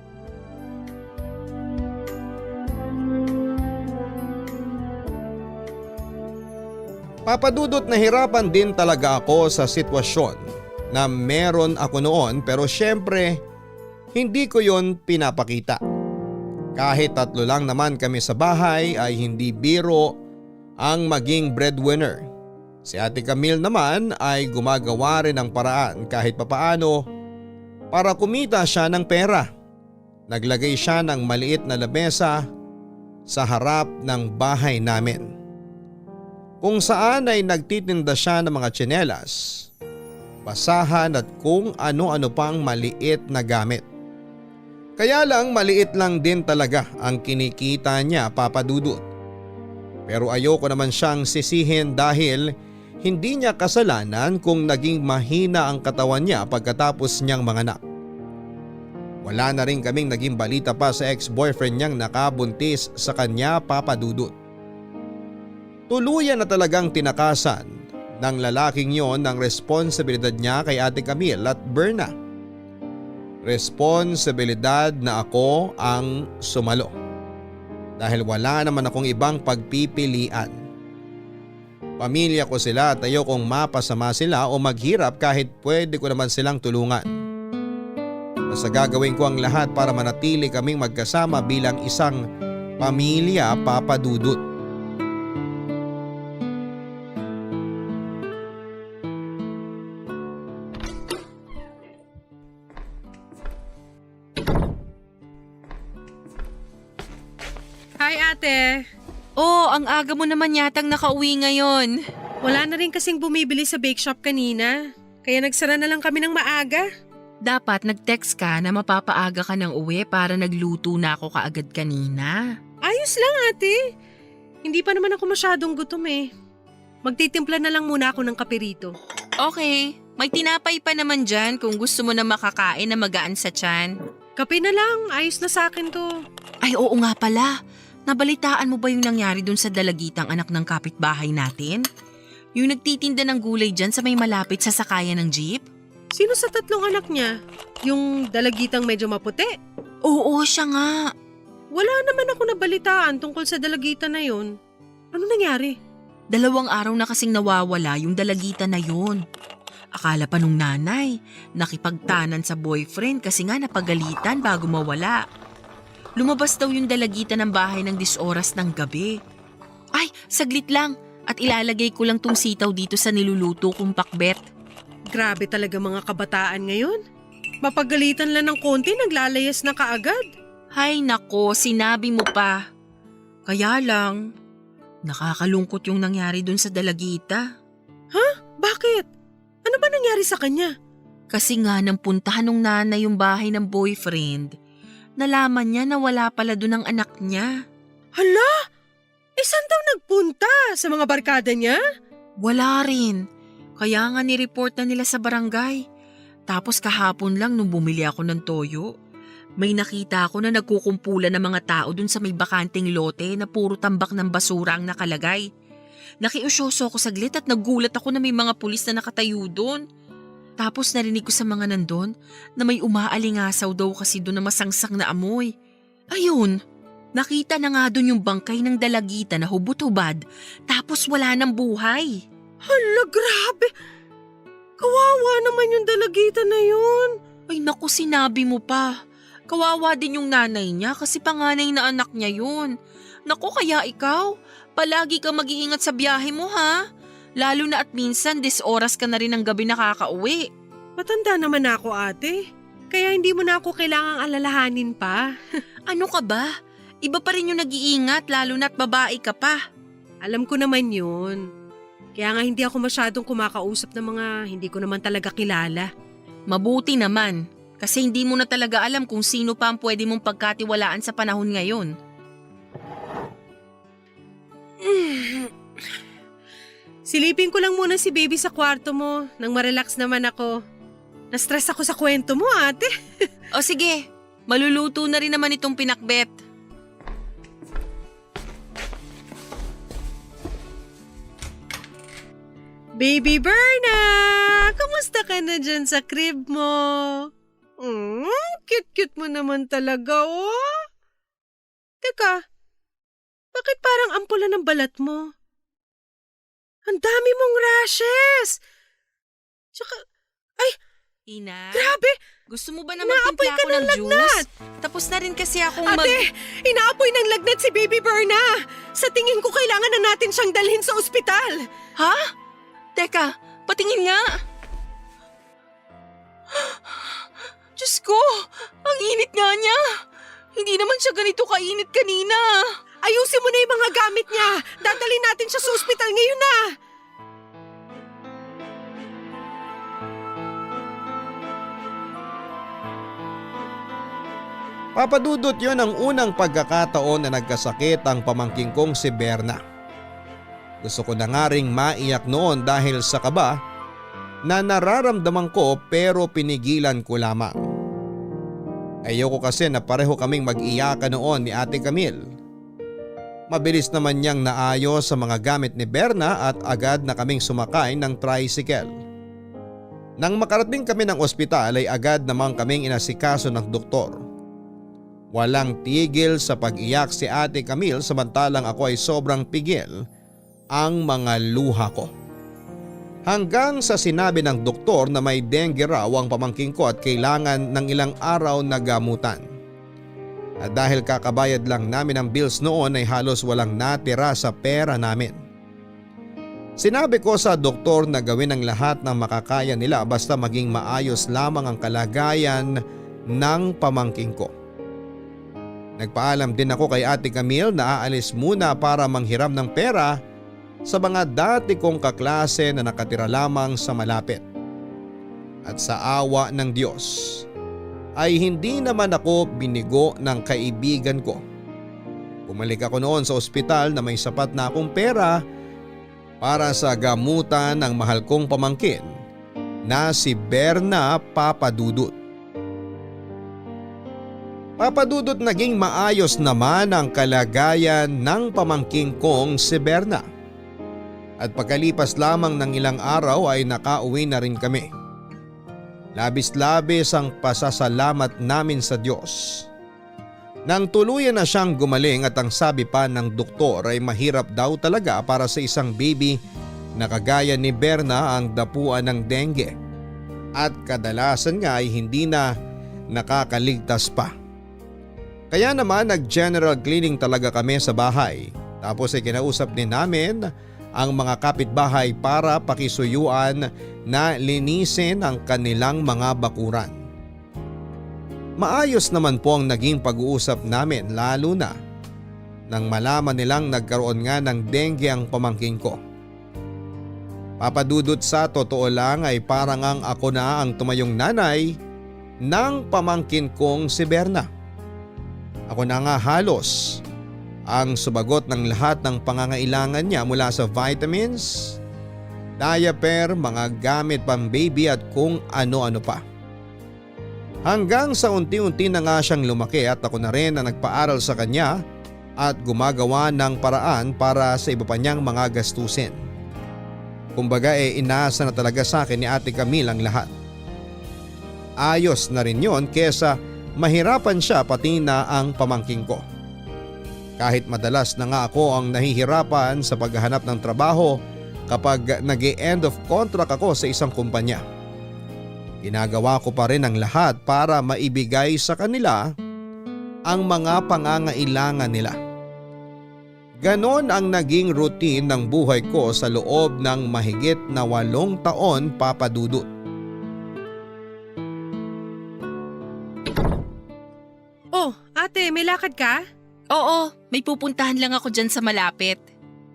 S3: Papadudot na hirapan din talaga ako sa sitwasyon na meron ako noon pero syempre hindi ko yon pinapakita. Kahit 3 lang naman kami sa bahay ay hindi biro ang maging breadwinner. Si Ate Camille naman ay gumagawa rin ng paraan kahit papaano para kumita siya ng pera. Naglagay siya ng maliit na lamesa sa harap ng bahay namin. Kung saan ay nagtitinda siya ng mga tsinelas, basahan at kung ano-ano pang maliit na gamit. Kaya lang maliit lang din talaga ang kinikita niya, Papa Dudut. Pero ayoko naman siyang sisihin dahil hindi niya kasalanan kung naging mahina ang katawan niya pagkatapos niyang manganak. Wala na rin kaming naging balita pa sa ex-boyfriend niyang nakabuntis sa kanya, Papa Dudut. Tuluyan na talagang tinakasan ng lalaking yon ang responsibilidad niya kay Ate Camille at Berna. Responsibilidad na ako ang sumalo. Dahil wala naman akong ibang pagpipilian. Pamilya ko sila at ayokong mapasama sila o maghirap kahit pwede ko naman silang tulungan. Basta gagawin ko ang lahat para manatili kaming magkasama bilang isang pamilya, Papa Dudut.
S4: Hi ate!
S10: Oh, ang aga mo naman yatang nakauwi ngayon.
S4: Wala na rin kasing bumibili sa bake shop kanina. Kaya nagsara na lang kami ng maaga.
S10: Dapat nag-text ka na mapapaaga ka ng uwi para nagluto na ako kaagad kanina.
S4: Ayos lang ate. Hindi pa naman ako masyadong gutom eh. Magtitimpla na lang muna ako ng kape rito.
S10: Okay, may tinapay pa naman dyan kung gusto mo na makakain na magaan sa tiyan.
S4: Kape na lang, ayos na sa akin to.
S10: Ay oo nga pala, nabalitaan mo ba yung nangyari dun sa dalagitang anak ng kapitbahay natin? Yung nagtitinda ng gulay dyan sa may malapit sa sakayan ng jeep?
S4: Sino sa 3 anak niya? Yung dalagitang medyo maputi?
S10: Oo, siya nga.
S4: Wala naman ako nabalitaan tungkol sa dalagitan na yun. Ano nangyari?
S10: 2 araw na kasing nawawala yung dalagitan na yun. Akala pa nung nanay, nakipagtanan sa boyfriend kasi nga napagalitan bago mawala. Lumabas daw yung dalagitan ng bahay ng 10 oras ng gabi. Ay, saglit lang at ilalagay ko lang tong sitaw dito sa niluluto kong pakbet.
S4: Grabe talaga mga kabataan ngayon. Mapagalitan lang ng konti, naglalayas na kaagad.
S10: Hay nako, sinabi mo pa. Kaya lang, nakakalungkot yung nangyari dun sa dalagita.
S4: Ha? Bakit? nangyari sa kanya?
S10: Kasi nga nang puntahan ng nanay yung bahay ng boyfriend, nalaman niya na wala pala doon ang anak niya.
S4: Hala? Saan daw nagpunta? Sa mga barkada niya?
S10: Wala rin. Kaya nga ni-report na nila sa barangay. Tapos kahapon lang nung bumili ako ng toyo, may nakita ako na nagkukumpulan ng mga tao dun sa may bakanting lote na puro tambak ng basura ang nakalagay. Nakiusyoso ako saglit at nagulat ako na may mga pulis na nakatayo doon. Tapos narinig ko sa mga nandun na may umaalingasaw daw kasi doon na masangsang na amoy. Ayun, nakita na nga doon yung bangkay ng dalagita na hubot-hubad tapos wala ng buhay.
S4: Hala, grabe! Kawawa naman yung dalagita na yun.
S10: Ay naku, sinabi mo pa. Kawawa din yung nanay niya kasi panganay na anak niya yun. Naku, kaya ikaw, palagi kang mag-iingat sa biyahe mo ha. Lalo na at minsan, 10 oras ka na rin ng gabi nakakauwi.
S4: Matanda naman ako, ate. Kaya hindi mo na ako kailangang alalahanin pa.
S10: Ano ka ba? Iba pa rin yung nag-iingat lalo na at babae ka pa.
S4: Alam ko naman yun. Kaya nga hindi ako masyadong kumakausap ng mga hindi ko naman talaga kilala.
S10: Mabuti naman, kasi hindi mo na talaga alam kung sino pa ang pwede mong pagkatiwalaan sa panahon ngayon.
S4: Silipin ko lang muna si baby sa kwarto mo nang ma-relax naman ako. Na-stress ako sa kwento mo, ate.
S10: O sige, maluluto na rin naman itong pinakbet.
S4: Baby Berna! Kamusta ka na dyan sa crib mo? Cute-cute mo naman talaga, oh. Teka, bakit parang ampula ng balat mo? Ang dami mong rashes! Tsaka, ay,
S10: Ina,
S4: grabe!
S10: gusto mo ba naman
S4: Naapoy
S10: timpla
S4: ka
S10: ko ng
S4: ng
S10: juice?
S4: lagnat!
S10: Tapos na rin kasi akong
S4: Ate, inaapoy ng lagnat si Baby Berna! Sa tingin ko kailangan na natin siyang dalhin sa ospital!
S10: Ha? Teka, patingin nga! Diyos ko, ang init nga niya! Hindi naman siya ganito kainit kanina!
S4: Ayusin mo na yung mga gamit niya! Dadalhin natin siya sa ospital ngayon na!
S3: Papadudot yon ang unang pagkakataon na nagkasakit ang pamangking kong si Berna. Gusto ko na nga ring maiyak noon dahil sa kaba na nararamdaman ko pero pinigilan ko lamang. Ayoko kasi na pareho kaming mag-iyakan noon ni Ate Camille. Mabilis naman niyang naayos sa mga gamit ni Berna at agad na kaming sumakay ng tricycle. Nang makarating kami ng ospital ay agad namang kaming inasikaso ng doktor. Walang tigil sa pag-iyak si Ate Camille samantalang ako ay sobrang pigil ang mga luha ko. Hanggang sa sinabi ng doktor na may dengue raw ang pamangking ko at kailangan ng ilang araw na gamutan. At dahil kakabayad lang namin ng bills noon ay halos walang natira sa pera namin. Sinabi ko sa doktor na gawin ang lahat ng makakaya nila basta maging maayos lamang ang kalagayan ng pamangking ko. Nagpaalam din ako kay Ate Camille na aalis muna para manghiram ng pera sa mga dati kong kaklase na nakatira lamang sa malapit. At sa awa ng Diyos ay hindi naman ako binigo ng kaibigan ko. Bumalik ako noon sa ospital na may sapat na akong pera para sa gamutan ng mahal kong pamangkin na si Berna Papadudut. Papadudot naging maayos naman ang kalagayan ng pamangking kong si Berna. At pagkalipas lamang ng ilang araw ay nakauwi na rin kami. Labis-labis ang pasasalamat namin sa Diyos. Nang tuluyan na siyang gumaling at ang sabi pa ng doktor ay mahirap daw talaga para sa isang baby na kagaya ni Berna ang dapuan ng dengue. At kadalasan nga ay hindi na nakakaligtas pa. Kaya naman nag-general cleaning talaga kami sa bahay. Tapos ay kinausap din namin ang mga kapitbahay para pakisuyuan na linisin ang kanilang mga bakuran. Maayos naman po ang naging pag-uusap namin lalo na nang malaman nilang nagkaroon nga ng dengue ang pamangking ko. Papadudot, sa totoo lang ay parang ang ako na ang tumayong nanay ng pamangkin kong si Berna. Ako na nga halos ang sumagot ng lahat ng pangangailangan niya mula sa vitamins, diaper, mga gamit pang baby at kung ano-ano pa. Hanggang sa unti-unti na nga siyang lumaki at ako na rin ang nagpaaral sa kanya at gumagawa ng paraan para sa iba pa niyang mga gastusin. Kumbaga inaasa na talaga sa akin ni Ate Camille ang lahat. Ayos na rin yon kesa mahirapan siya pati na ang pamangking ko. Kahit madalas na nga ako ang nahihirapan sa paghahanap ng trabaho kapag nag-e-end of contract ako sa isang kumpanya. Ginagawa ko pa rin ang lahat para maibigay sa kanila ang mga pangangailangan nila. Ganon ang naging routine ng buhay ko sa loob ng mahigit na 8 taon, Papa Dudut.
S4: Oh, ate, may lakad ka?
S10: Oo, may pupuntahan lang ako dyan sa malapit.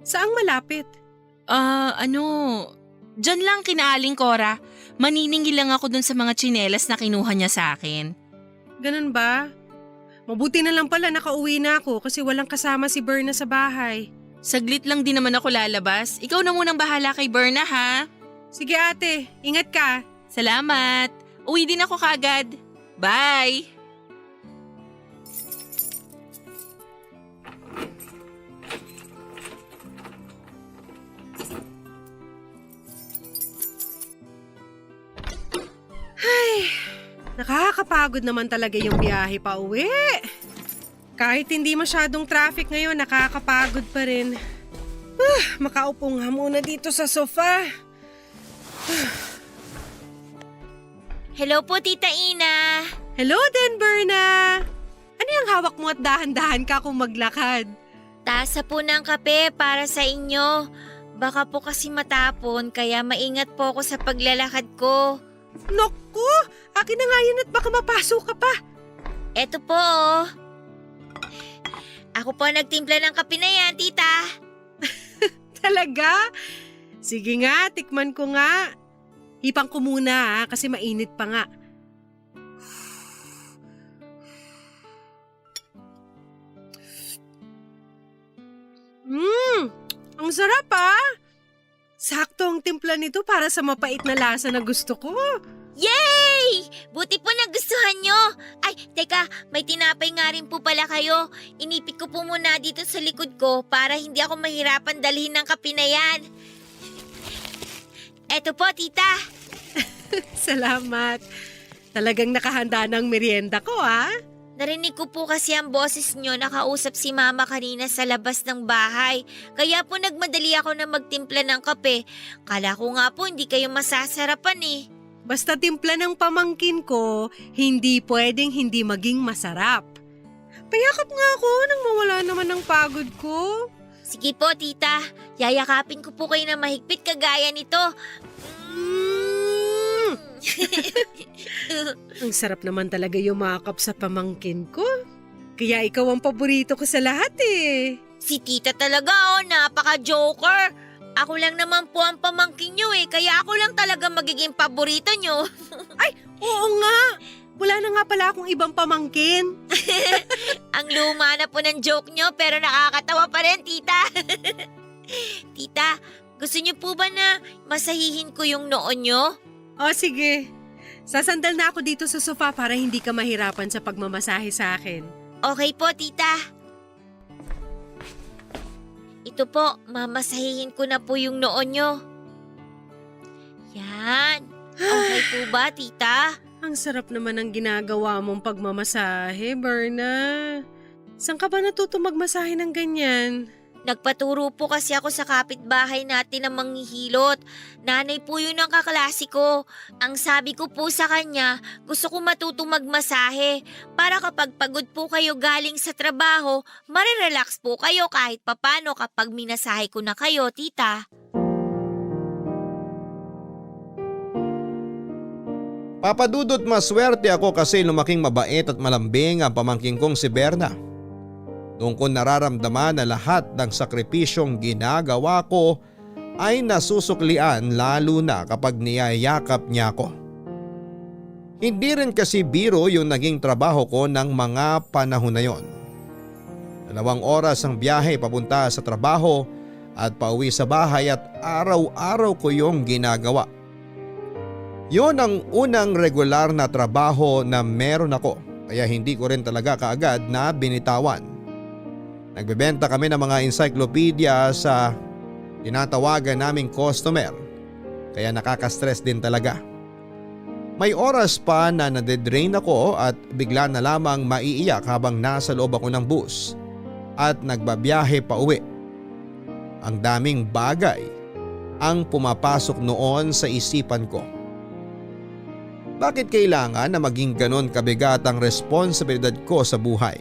S4: Saang malapit?
S10: Dyan lang kina Aling Cora. Maniningil lang ako dun sa mga tsinelas na kinuha niya sa akin.
S4: Ganun ba? Mabuti na lang pala nakauwi na ako kasi walang kasama si Berna sa bahay.
S10: Saglit lang din naman ako lalabas. Ikaw na munang bahala kay Berna, ha?
S4: Sige ate, ingat ka.
S10: Salamat. Uwi din ako kaagad. Bye!
S4: Nakakapagod naman talaga yung biyahe pa uwi. Kahit hindi masyadong traffic ngayon, nakakapagod pa rin. Makaupo nga muna dito sa sofa.
S11: Hello po, Tita Ina.
S4: Hello din, Berna. Ano yung hawak mo at dahan-dahan ka kung maglakad?
S11: Tasa po ng kape para sa inyo. Baka po kasi matapon kaya maingat po ako sa paglalakad ko.
S4: Naku! Akin na nga yun at baka mapasok ka pa.
S11: Eto po. Ako po nagtimpla ng kape na yan, tita.
S4: Talaga? Sige nga, tikman ko nga. Hipang ko muna kasi mainit pa nga. Ang sarap Sakto ang timpla nito para sa mapait na lasa na gusto ko.
S11: Yay! Buti po nagustuhan nyo. Ay, teka, may tinapay nga rin po pala kayo. Inipit ko po muna dito sa likod ko para hindi ako mahirapan dalhin ng kape na yan. Eto po, tita.
S4: Salamat. Talagang nakahanda ng merienda ko,
S11: Narinig ko po kasi ang boses nyo nakausap si mama kanina sa labas ng bahay. Kaya po nagmadali ako na magtimpla ng kape. Kala ko nga po hindi kayo masasarapan
S4: Basta timpla ng pamangkin ko, hindi pwedeng hindi maging masarap. Payakap nga ako nang mawala naman ng pagod ko.
S11: Sige po, tita. Yayakapin ko po kayo na mahigpit kagaya nito.
S4: Ang sarap naman talaga yumakap sa pamangkin ko. Kaya ikaw ang paborito ko sa lahat
S11: Si tita talaga napaka-joker. Ako lang naman po ang pamangkin nyo kaya ako lang talaga magiging paborito nyo.
S4: Ay, oo nga. Wala na nga pala akong ibang pamangkin.
S11: Ang luma na po ng joke nyo pero nakakatawa pa rin, tita. Tita, gusto nyo po ba na masahihin ko yung noon nyo?
S4: O sige. Sasandal na ako dito sa sofa para hindi ka mahirapan sa pagmamasahe sa akin.
S11: Okay po, tita. Ito po, mamasahihin ko na po yung noon nyo. Yan. Okay po ba, tita?
S4: Ang sarap naman ng ginagawa mong pagmamasahe, Berna. Saan ka ba natuto magmasahe ng ganyan?
S11: Nagpaturo po kasi ako sa kapitbahay natin ng manghihilot. Nanay po yun ang kaklase ko. Ang sabi ko po sa kanya, gusto ko matutong magmasahe. Para kapag pagod po kayo galing sa trabaho, marirelax po kayo kahit papano kapag minasahe ko na kayo, tita.
S3: Papadudot, maswerte ako kasi lumaking mabait at malambing ang pamangking kong si Berna. Doon ko nararamdaman na lahat ng sakripisyong ginagawa ko ay nasusuklian lalo na kapag niyayakap niya ako. Hindi rin kasi biro yung naging trabaho ko ng mga panahon na yon. 2 oras ang biyahe papunta sa trabaho at pauwi sa bahay at araw-araw ko yung ginagawa. Yon ang unang regular na trabaho na meron ako kaya hindi ko rin talaga kaagad na binitawan. Nagbebenta kami ng mga encyclopedia sa tinatawagan naming customer kaya nakaka-stress din talaga. May oras pa na nade-drain ako at bigla na lamang maiiyak habang nasa loob ako ng bus at nagbabiyahe pa uwi. Ang daming bagay ang pumapasok noon sa isipan ko. Bakit kailangan na maging ganon kabigat ang responsibilidad ko sa buhay?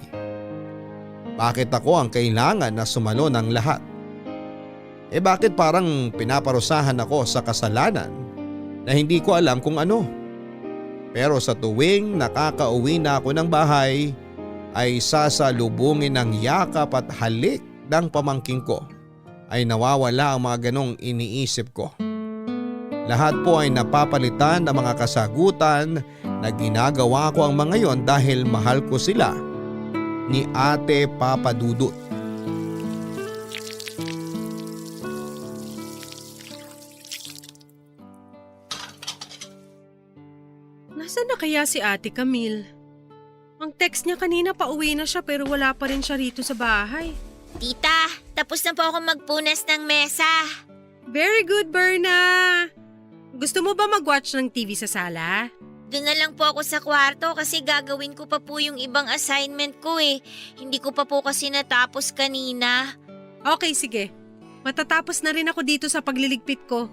S3: Bakit ako ang kailangan na sumalo ng lahat? Bakit parang pinaparusahan ako sa kasalanan na hindi ko alam kung ano? Pero sa tuwing nakakauwi na ako ng bahay ay sasalubungin ng yakap at halik ng pamangking ko ay nawawala ang mga ganong iniisip ko. Lahat po ay napapalitan ng mga kasagutan na ginagawa ko ang mga yon dahil mahal ko sila ni Ate Papa Dudut.
S4: Nasaan na kaya si Ate Camille? Ang text niya kanina pauwi na siya pero wala pa rin siya rito sa bahay.
S11: Tita, tapos na po ako magpunas ng mesa.
S4: Very good, Berna! Gusto mo ba mag-watch ng TV sa sala?
S11: Doon na lang po ako sa kwarto kasi gagawin ko pa po yung ibang assignment ko eh. Hindi ko pa po kasi natapos kanina.
S4: Okay, sige. Matatapos na rin ako dito sa pagliligpit ko.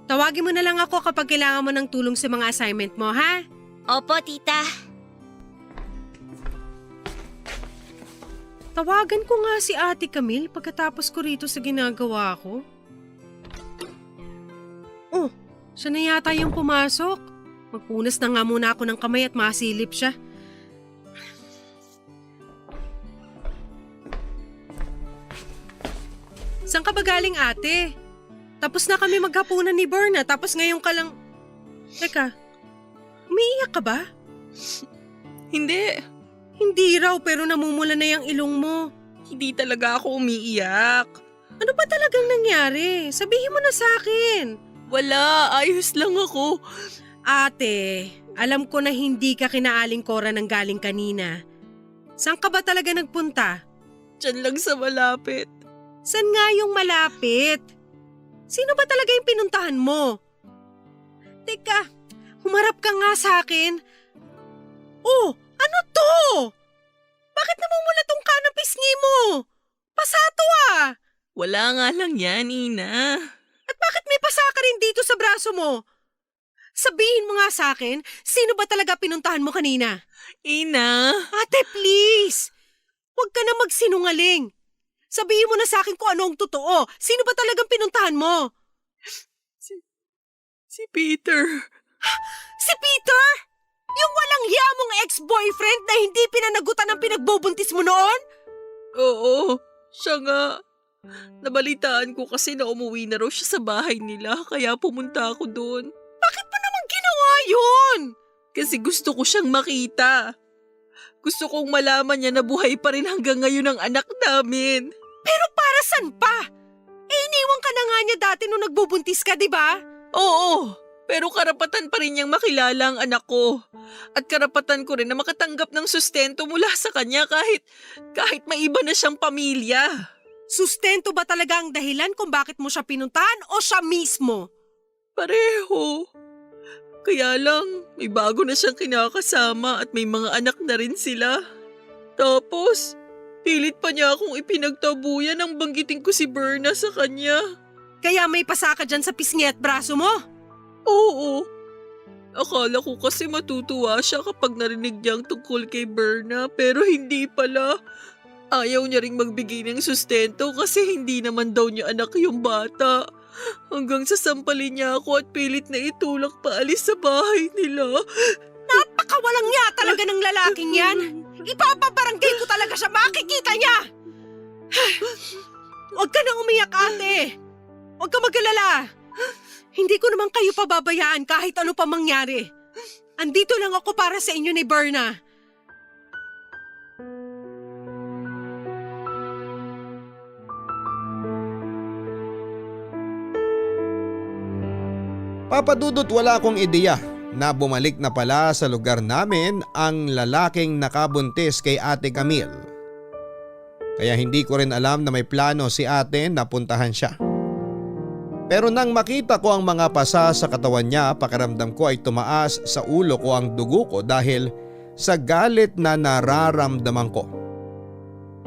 S4: Tawagin mo na lang ako kapag kailangan mo ng tulong sa mga assignment mo, ha?
S11: Opo, tita.
S4: Tawagan ko nga si Ate Camille pagkatapos ko rito sa ginagawa ko. Oh, siya na yata yung pumasok. Magpunas na nga muna ako ng kamay at masilip siya. Saan ka ba galing, ate? Tapos na kami maghapunan ni Berna tapos ngayon ka lang… Teka, umiiyak ka ba?
S10: Hindi.
S4: Hindi raw pero namumula na yung ilong mo.
S10: Hindi talaga ako umiiyak.
S4: Ano ba talagang nangyari? Sabihin mo na sa akin.
S10: Wala, ayos lang ako.
S4: Ate, alam ko na hindi ka kinaaling Cora ng galing kanina. Saan ka ba talaga nagpunta?
S10: Diyan lang sa malapit.
S4: Saan nga yung malapit? Sino ba talaga yung pinuntahan mo? Teka, humarap ka nga sa akin. Oh, ano to? Bakit namumula tong kanang pisngi mo? Pasato ah!
S10: Wala nga lang yan, Ina.
S4: At bakit may pasa ka rin dito sa braso mo? Sabihin mo nga sa akin, sino ba talaga pinuntahan mo kanina?
S10: Ina.
S4: Ate, please! Huwag ka na magsinungaling. Sabihin mo na sa akin kung ano ang totoo. Sino ba talagang pinuntahan mo?
S10: Si Peter.
S4: Si Peter? Yung walang hiya mong ex-boyfriend na hindi pinanagutan ng pinagbubuntis mo noon?
S10: Oo, siya nga. Nabalitaan ko kasi na umuwi na raw siya sa bahay nila kaya pumunta ako doon.
S4: Bakit mo naman ginawa yun?
S10: Kasi gusto ko siyang makita. Gusto kong malaman niya na buhay pa rin hanggang ngayon ang anak namin.
S4: Pero para saan pa? Iniwan ka na nga niya dati nung nagbubuntis ka, di ba?
S10: Oo, pero karapatan pa rin niyang makilala ang anak ko. At karapatan ko rin na makatanggap ng sustento mula sa kanya kahit may iba na siyang pamilya.
S4: Sustento ba talaga ang dahilan kung bakit mo siya pinuntahan o siya mismo?
S10: Pareho. Kaya lang, may bago na siyang kinakasama at may mga anak na rin sila. Tapos, pilit pa niya akong ipinagtabuyan nang banggitin ko si Berna sa kanya.
S4: Kaya may pasa ka dyan sa pisngi at braso mo?
S10: Oo. Akala ko kasi matutuwa siya kapag narinig niyang tungkol kay Berna pero hindi pala. Ayaw niya ring magbigay ng sustento kasi hindi naman daw niya anak yung bata. Hanggang sasampalin niya ako at pilit na itulak paalis sa bahay nila.
S4: Napakawalang niya talaga ng lalaking yan. Ipapabarangay ko talaga siya, makikita niya. Huwag ka nang umiyak, ate. Huwag ka mag-alala. Hindi ko naman kayo pababayaan kahit ano pa mangyari. Andito lang ako para sa inyo ni Berna.
S3: Papadudot wala akong ideya na bumalik na pala sa lugar namin ang lalaking nakabuntis kay Ate Camille. Kaya hindi ko rin alam na may plano si ate na puntahan siya. Pero nang makita ko ang mga pasa sa katawan niya, pakiramdam ko ay tumaas sa ulo ko ang dugo ko dahil sa galit na nararamdaman ko.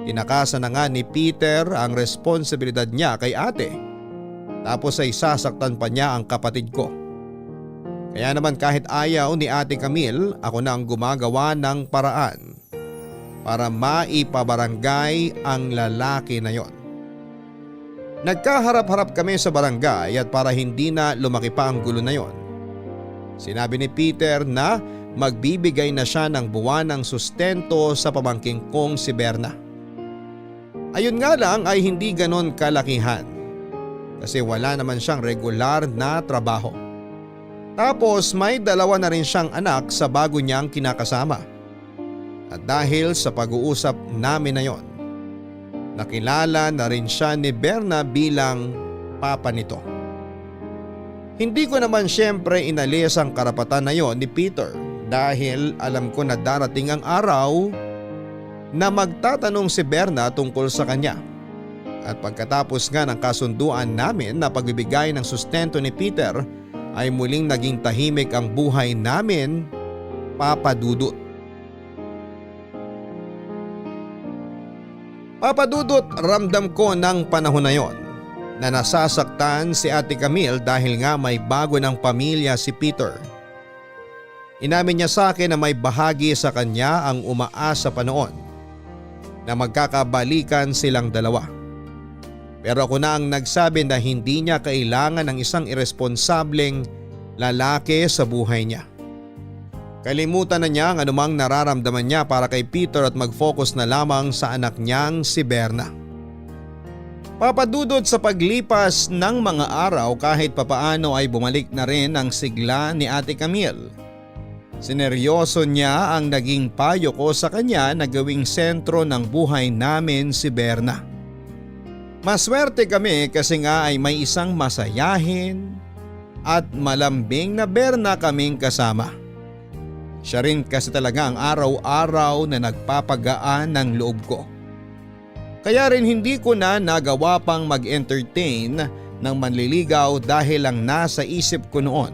S3: Tinakasan na nga ni Peter ang responsibilidad niya kay ate. Tapos ay sasaktan pa niya ang kapatid ko. Kaya naman kahit ayaw ni Ate Camille, ako na ang gumagawa ng paraan para maipabarangay ang lalaki na yon. Nagkaharap-harap kami sa barangay at para hindi na lumaki pa ang gulo na yon, sinabi ni Peter na magbibigay na siya ng buwan ng sustento sa pamangking kong si Berna. Ayun nga lang ay hindi ganon kalakihan kasi wala naman siyang regular na trabaho. Tapos may 2 na rin siyang anak sa bago niyang kinakasama. At dahil sa pag-uusap namin na yon, nakilala na rin siya ni Berna bilang papa nito. Hindi ko naman siyempre inalis ang karapatan na yon ni Peter dahil alam ko na darating ang araw na magtatanong si Berna tungkol sa kanya. At pagkatapos nga ng kasunduan namin na pagbibigay ng sustento ni Peter ay muling naging tahimik ang buhay namin, Papadudot. Papadudot, ramdam ko ng panahon na yon na nasasaktan si Ate Camille dahil nga may bago ng pamilya si Peter. Inamin niya sa akin na may bahagi sa kanya ang umaasa pa noon na magkakabalikan silang dalawa. Pero ako na ang nagsabi na hindi niya kailangan ng isang irresponsableng lalaki sa buhay niya. Kalimutan na niya ang anumang nararamdaman niya para kay Peter at mag-focus na lamang sa anak niyang si Berna. Papadudot, sa paglipas ng mga araw kahit papaano ay bumalik na rin ang sigla ni Ate Camille. Sineryoso niya ang naging payo ko sa kanya na gawing sentro ng buhay namin si Berna. Maswerte kami kasi nga ay may isang masayahin at malambing na Berna kaming kasama. Siya rin kasi talaga ang araw-araw na nagpapagaan ng loob ko. Kaya rin hindi ko na nagawa pang mag-entertain ng manliligaw dahil lang nasa isip ko noon.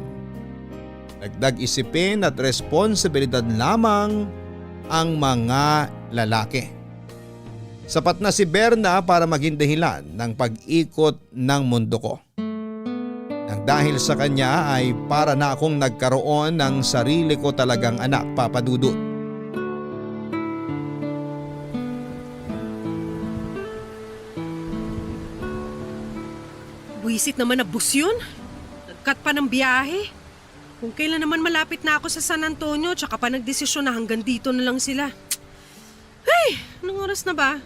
S3: Dagdag isipin at responsibilidad lamang ang mga lalaki. Sapat na si Berna para maging dahilan ng pag-ikot ng mundo ko. Nang dahil sa kanya ay para na akong nagkaroon ng sarili ko talagang anak, Papadudot.
S4: Buisit naman na bus yun. Nag-cut pa ng biyahe. Kung kailan naman malapit na ako sa San Antonio, tsaka pa nagdesisyon na hanggang dito na lang sila. Hey! Anong oras na ba?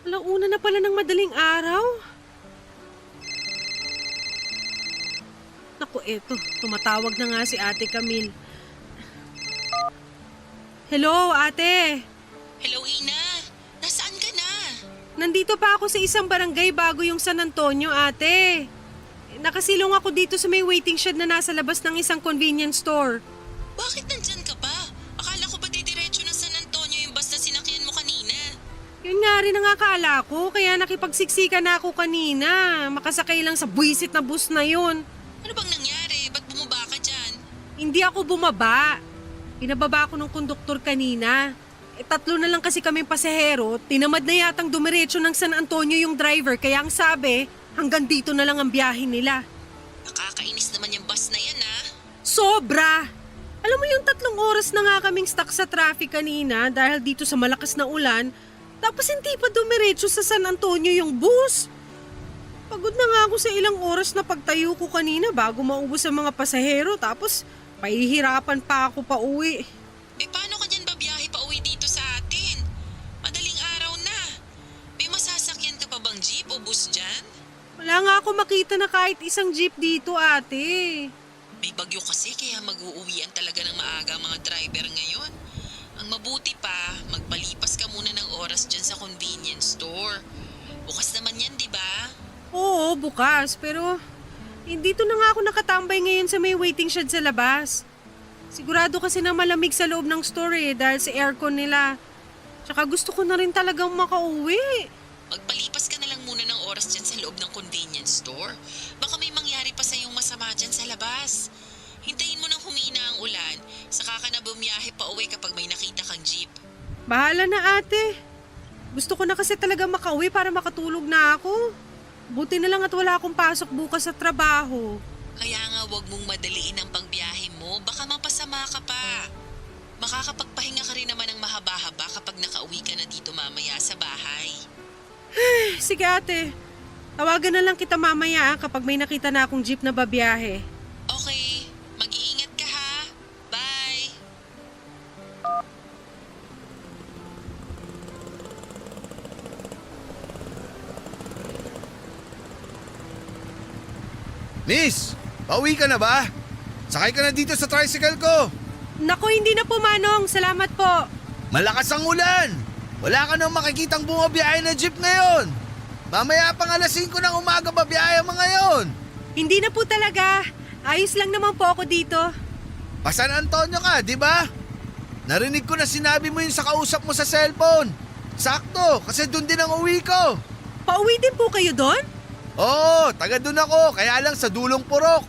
S4: Alauna na pala ng madaling araw. Naku, eto. Tumatawag na nga si Ate Camille. Hello, ate.
S10: Hello, Ina. Nasaan ka na?
S4: Nandito pa ako sa isang barangay bago yung San Antonio, ate. Nakasilong ako dito sa may waiting shed na nasa labas ng isang convenience store.
S10: Bakit nandyan ka pa? Akala ko ba didiretso ng San Antonio yung bus na sinakyan mo kanina?
S4: Yun nga rin ang akala ko, kaya nakipagsiksika na ako kanina. Makasakay lang sa buwisit na bus na yun.
S10: Ano bang nangyari? Ba't bumaba ka dyan?
S4: Hindi ako bumaba. Pinababa ako ng konduktor kanina. 3 na lang kasi kaming pasahero, tinamad na yatang dumiretso ng San Antonio yung driver, kaya ang sabi, hanggang dito na lang ang biyahe nila.
S10: Nakakainis naman yung bus na yan, ha?
S4: Sobra! Alam mo yung 3 oras na nga kaming stuck sa traffic kanina dahil dito sa malakas na ulan, tapos hindi pa dumiretso sa San Antonio yung bus. Pagod na nga ako sa ilang oras na pagtayo ko kanina bago maubos ang mga pasahero, tapos pahihirapan pa ako pa uwi.
S10: Paano ka dyan babiyahe pa uwi dito sa atin? Madaling araw na. May masasakyan ka pa bang jeep o bus dyan?
S4: Wala nga ako makita na kahit isang jeep dito, ate.
S10: May bagyo kasi kaya mag-uuwian talaga ng maaga ang mga driver ngayon. Ang mabuti pa, magpalipas ka muna ng oras dyan sa convenience store. Bukas naman yan, di ba?
S4: Oo, bukas. Pero dito na nga ako nakatambay ngayon sa may waiting shed sa labas. Sigurado kasi na malamig sa loob ng store dahil sa aircon nila. Tsaka gusto ko na rin talagang makauwi.
S10: Magpalipas ka na lang muna ng oras dyan sa loob ng convenience store. Baka may mangyari pa sa iyong masama dyan sa labas. Hintayin mo nang humina ang ulan, saka ka na bumiyahe pa uwi kapag may nakita kang jeep.
S4: Bahala na, ate. Gusto ko na kasi talaga makauwi para makatulog na ako. Buti na lang at wala akong pasok bukas sa trabaho.
S10: Kaya nga wag mong madaliin ang pagbiyahe mo, baka mapasama ka pa. Makakapagpahinga ka rin naman ng mahaba-haba kapag nakauwi ka na dito mamaya sa bahay.
S4: Sige, ate. Tawagan na lang kita mamaya kapag may nakita na akong jeep na babiyahe.
S10: Okay, mag-iingat ka ha. Bye!
S6: Miss, pauwi ka na ba? Sakay ka na dito sa tricycle ko.
S4: Naku, hindi na po, Manong. Salamat po.
S6: Malakas ang ulan. Wala ka nang makikitang bumabiyahe na jeep ngayon. Mamaya pang alas 5 ng umaga babiyahe mga yon.
S4: Hindi na po talaga. Ayos lang naman po ako dito.
S6: Pa San Antonio ka, di ba? Narinig ko na sinabi mo yun sa kausap mo sa cellphone. Sakto, kasi doon din ang uwi ko.
S4: Pauwi din po kayo doon?
S6: Oo, taga doon ako, kaya lang sa dulong purok.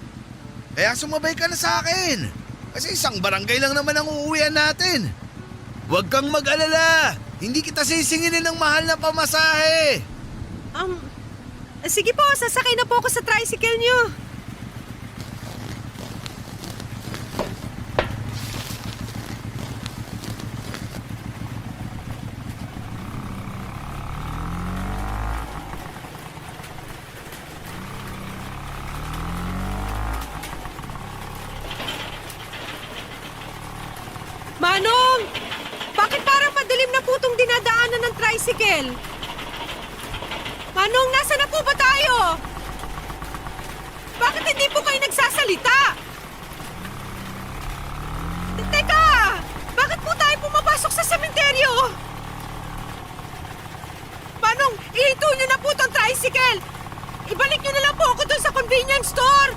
S6: Kaya sumabay ka na sa akin. Kasi isang barangay lang naman ang uuwian natin. Huwag kang mag-alala. Hindi kita sisinginin ng mahal na pamasahe.
S4: Sige po, sasakay na po ako sa tricycle niyo. Manong! Bakit parang madilim na po itong dinadaanan ng tricycle? Manong, nasa na po ba tayo? Bakit hindi po kayo nagsasalita? Teka! Bakit po tayo pumapasok sa sementeryo? Manong, ihito nyo na po itong tricycle! Ibalik nyo na lang po ako doon sa convenience store!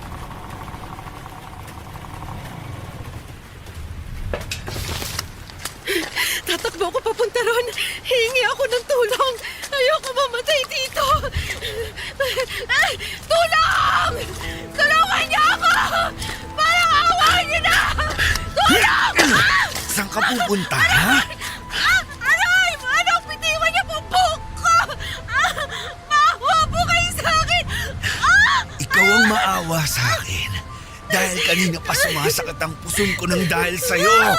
S4: Tatakbo ako papunta ron. Hihingi ako ng tulong. Ayoko mamatay dito. Tulong! Tulungan niyo ako! Parang awahan niyo na! Tulong!
S6: Saan ka pupunta, ha?
S4: Aray! Manong, bitiwan niyo po buhok ko! Maawa po kayo sa akin!
S6: Ikaw ang maawa sa akin. Dahil kanina pa sumasakit ang puson ko ng dahil sa'yo.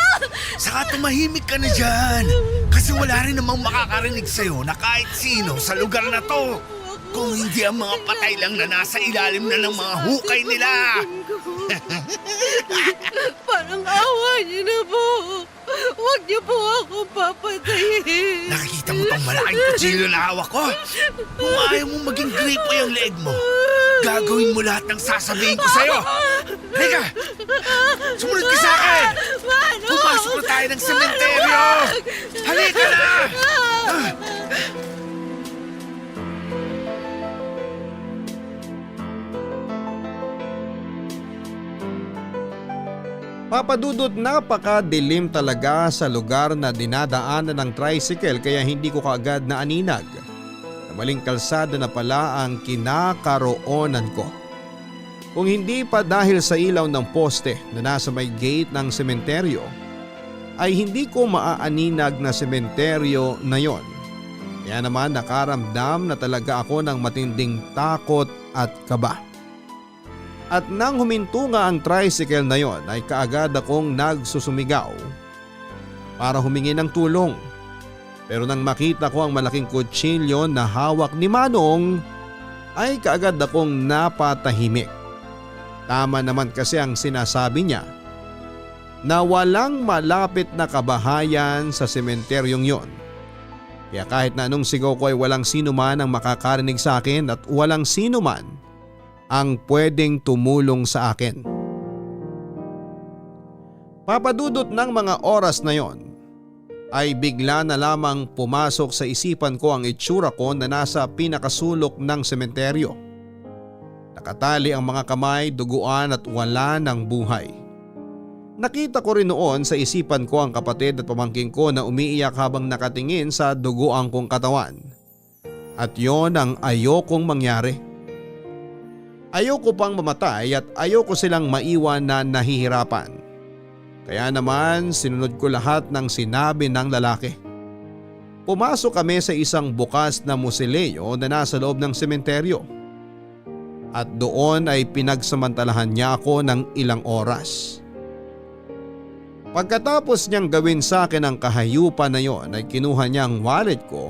S6: Saka tumahimik ka na dyan. Kasi wala rin namang makakarinig sa'yo na kahit sino sa lugar na to. Kung hindi ang mga patay lang na nasa ilalim na ng mga hukay nila.
S4: Parang awa niyo na po. Huwag niyo po ako papatayin.
S6: Nakikita mo tong malaking kutsilyo na hawak ko? Kung ayaw mong maging gripo yung leeg mo, gagawin mo lahat ng sasabihin ko sa'yo. Halika! Sumunod ka sa akin! Pumasok na tayo ng sementeryo! Halika na!
S3: Papadudot, napakadilim talaga sa lugar na dinadaanan ng tricycle kaya hindi ko kaagad na aninag. Maling kalsada na pala ang kinakaroonan ko. Kung hindi pa dahil sa ilaw ng poste na nasa may gate ng sementeryo, ay hindi ko maaaninag na sementeryo na yon. Kaya naman nakaramdam na talaga ako ng matinding takot at kaba. At nang huminto nga ang tricycle na yon ay kaagad akong nagsusumigaw para humingi ng tulong. Pero nang makita ko ang malaking kutsilyo na hawak ni Manong ay kaagad akong napatahimik. Tama naman kasi ang sinasabi niya na walang malapit na kabahayan sa sementeryong yon. Kaya kahit na anong sigaw ko ay walang sino man ang makakarinig sa akin at walang sino man ang pwedeng tumulong sa akin. Papadudot ng mga oras na yon ay bigla na lamang pumasok sa isipan ko ang itsura ko na nasa pinakasulok ng sementeryo. Nakatali ang mga kamay, duguan at wala ng buhay. Nakita ko rin noon sa isipan ko ang kapatid at pamangking ko na umiiyak habang nakatingin sa duguang kong katawan. At yon ang ayokong mangyari. Ayoko pang mamatay at ayoko silang maiwan na nahihirapan. Kaya naman sinunod ko lahat ng sinabi ng lalaki. Pumasok kami sa isang bukas na musileo na nasa loob ng sementeryo. At doon ay pinagsamantalahan niya ako ng ilang oras. Pagkatapos niyang gawin sa akin ang kahayupan na yon ay kinuha niya ang wallet ko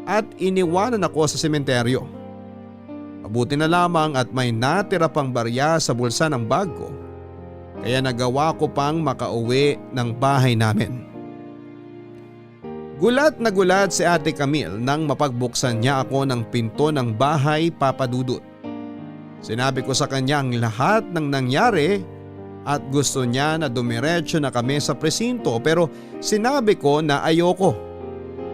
S3: at iniwanan ako sa sementeryo. Mabuti na lamang at may natira pang barya sa bulsa ng bag ko, kaya nagawa ko pang makauwi ng bahay namin. Gulat na gulat si Ate Camille nang mapagbuksan niya ako ng pinto ng bahay, Papa Dudut. Sinabi ko sa kanya ang lahat ng nangyari at gusto niya na dumiretso na kami sa presinto, pero sinabi ko na ayoko.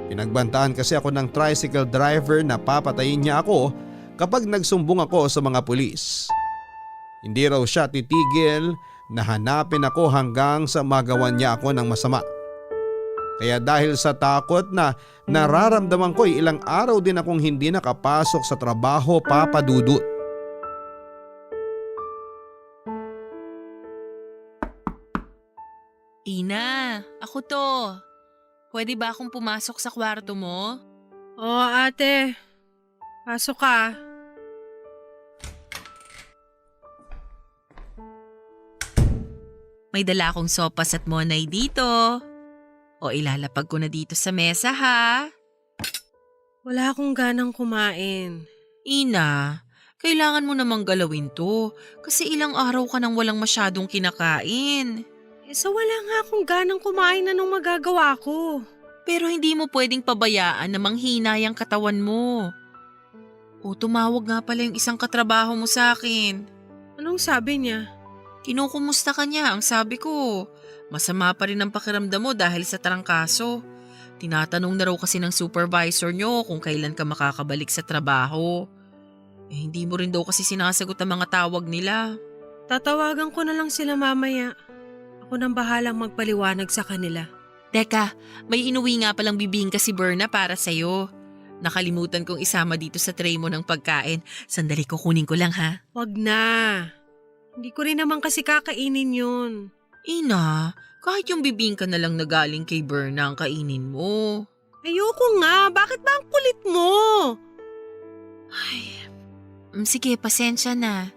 S3: Pinagbantaan kasi ako ng tricycle driver na papatayin niya ako kapag nagsumbong ako sa mga pulis. Hindi raw siya titigil na hanapin ako hanggang sa magawan niya ako ng masama. Kaya dahil sa takot na nararamdaman ko ay ilang araw din akong hindi nakapasok sa trabaho, Papa Dudut.
S10: Ina, ako to. Pwede ba akong pumasok sa kwarto mo?
S4: Oo ate, pasok ka.
S10: May dala akong sopas at monay dito. O ilalapag ko na dito sa mesa ha.
S4: Wala akong ganang kumain.
S10: Ina, kailangan mo namang galawin to kasi ilang araw ka nang walang masyadong kinakain.
S4: So wala nga akong ganang kumain, anong magagawa ko?
S10: Pero hindi mo pwedeng pabayaan na manghina yung katawan mo. O tumawag nga pala yung isang katrabaho mo sa akin.
S4: Anong sabi niya?
S10: Kinukumusta ka niya, ang sabi ko. Masama pa rin ang pakiramdam mo dahil sa trangkaso. Tinatanong na raw kasi ng supervisor nyo kung kailan ka makakabalik sa trabaho. Hindi mo rin daw kasi sinasagot ang mga tawag nila.
S4: Tatawagan ko na lang sila mamaya. Ako nang bahalang magpaliwanag sa kanila.
S10: Teka, may inuwi nga palang bibingka si Berna para sa'yo. Nakalimutan kong isama dito sa tray mo ng pagkain. Sandali, kukunin ko lang ha.
S4: Wag na. Hindi ko rin naman kasi kakainin yun.
S10: Ina, kahit yung bibingka na lang na galing kay Berna ang kainin mo.
S4: Ayoko nga, bakit ba ang kulit mo?
S10: Ay, sige, pasensya na.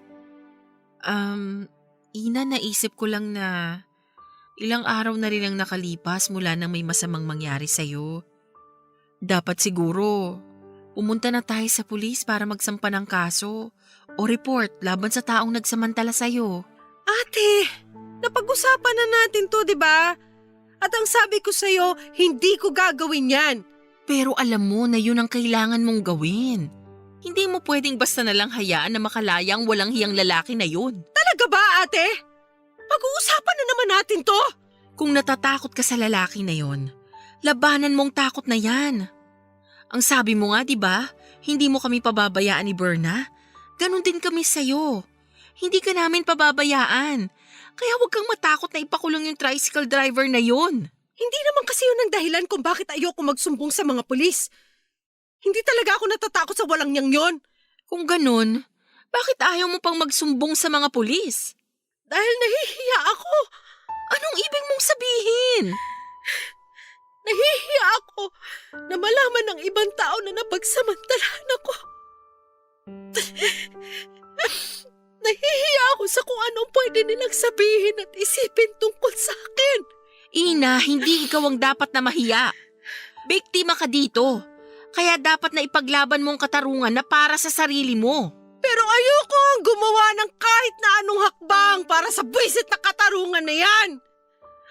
S10: Ina, naisip ko lang na ilang araw na rin ang nakalipas mula nang may masamang mangyari sa'yo. Dapat siguro, pumunta na tayo sa pulis para magsampa ng kaso o report laban sa taong nagsamantala sa'yo.
S4: Ate, napag-usapan na natin to, di ba? At ang sabi ko sa'yo, hindi ko gagawin yan.
S10: Pero alam mo na yun ang kailangan mong gawin. Hindi mo pwedeng basta na lang hayaan na makalaya ang walang hiyang lalaki na yun.
S4: Talaga ba, ate? Pag-uusapan na naman natin to.
S10: Kung natatakot ka sa lalaki na yon, labanan mong takot na yan. Ang sabi mo nga, di ba? Hindi mo kami pababayaan ni Berna. Ganon din kami sa'yo. Hindi ka namin pababayaan. Kaya huwag kang matakot na ipakulong yung tricycle driver na yon.
S4: Hindi naman kasi yun ang dahilan kung bakit ayoko magsumbong sa mga pulis. Hindi talaga ako natatakot sa walang niyang yon.
S10: Kung ganon, bakit ayaw mo pang magsumbong sa mga pulis?
S4: Dahil nahihiya ako.
S10: Anong ibig mong sabihin?
S4: Nahihiya ako na malaman ng ibang tao na napagsamantalahan ako. Nahihiya ako sa kung anong pwede nilang sabihin at isipin tungkol sa akin.
S10: Ina, hindi ikaw ang dapat na mahiya. Biktima ka dito. Kaya dapat na ipaglaban mo ang katarungan na para sa sarili mo.
S4: Pero ayoko ang gumawa ng kahit na anong hakbang para sa buwisit na katarungan na yan.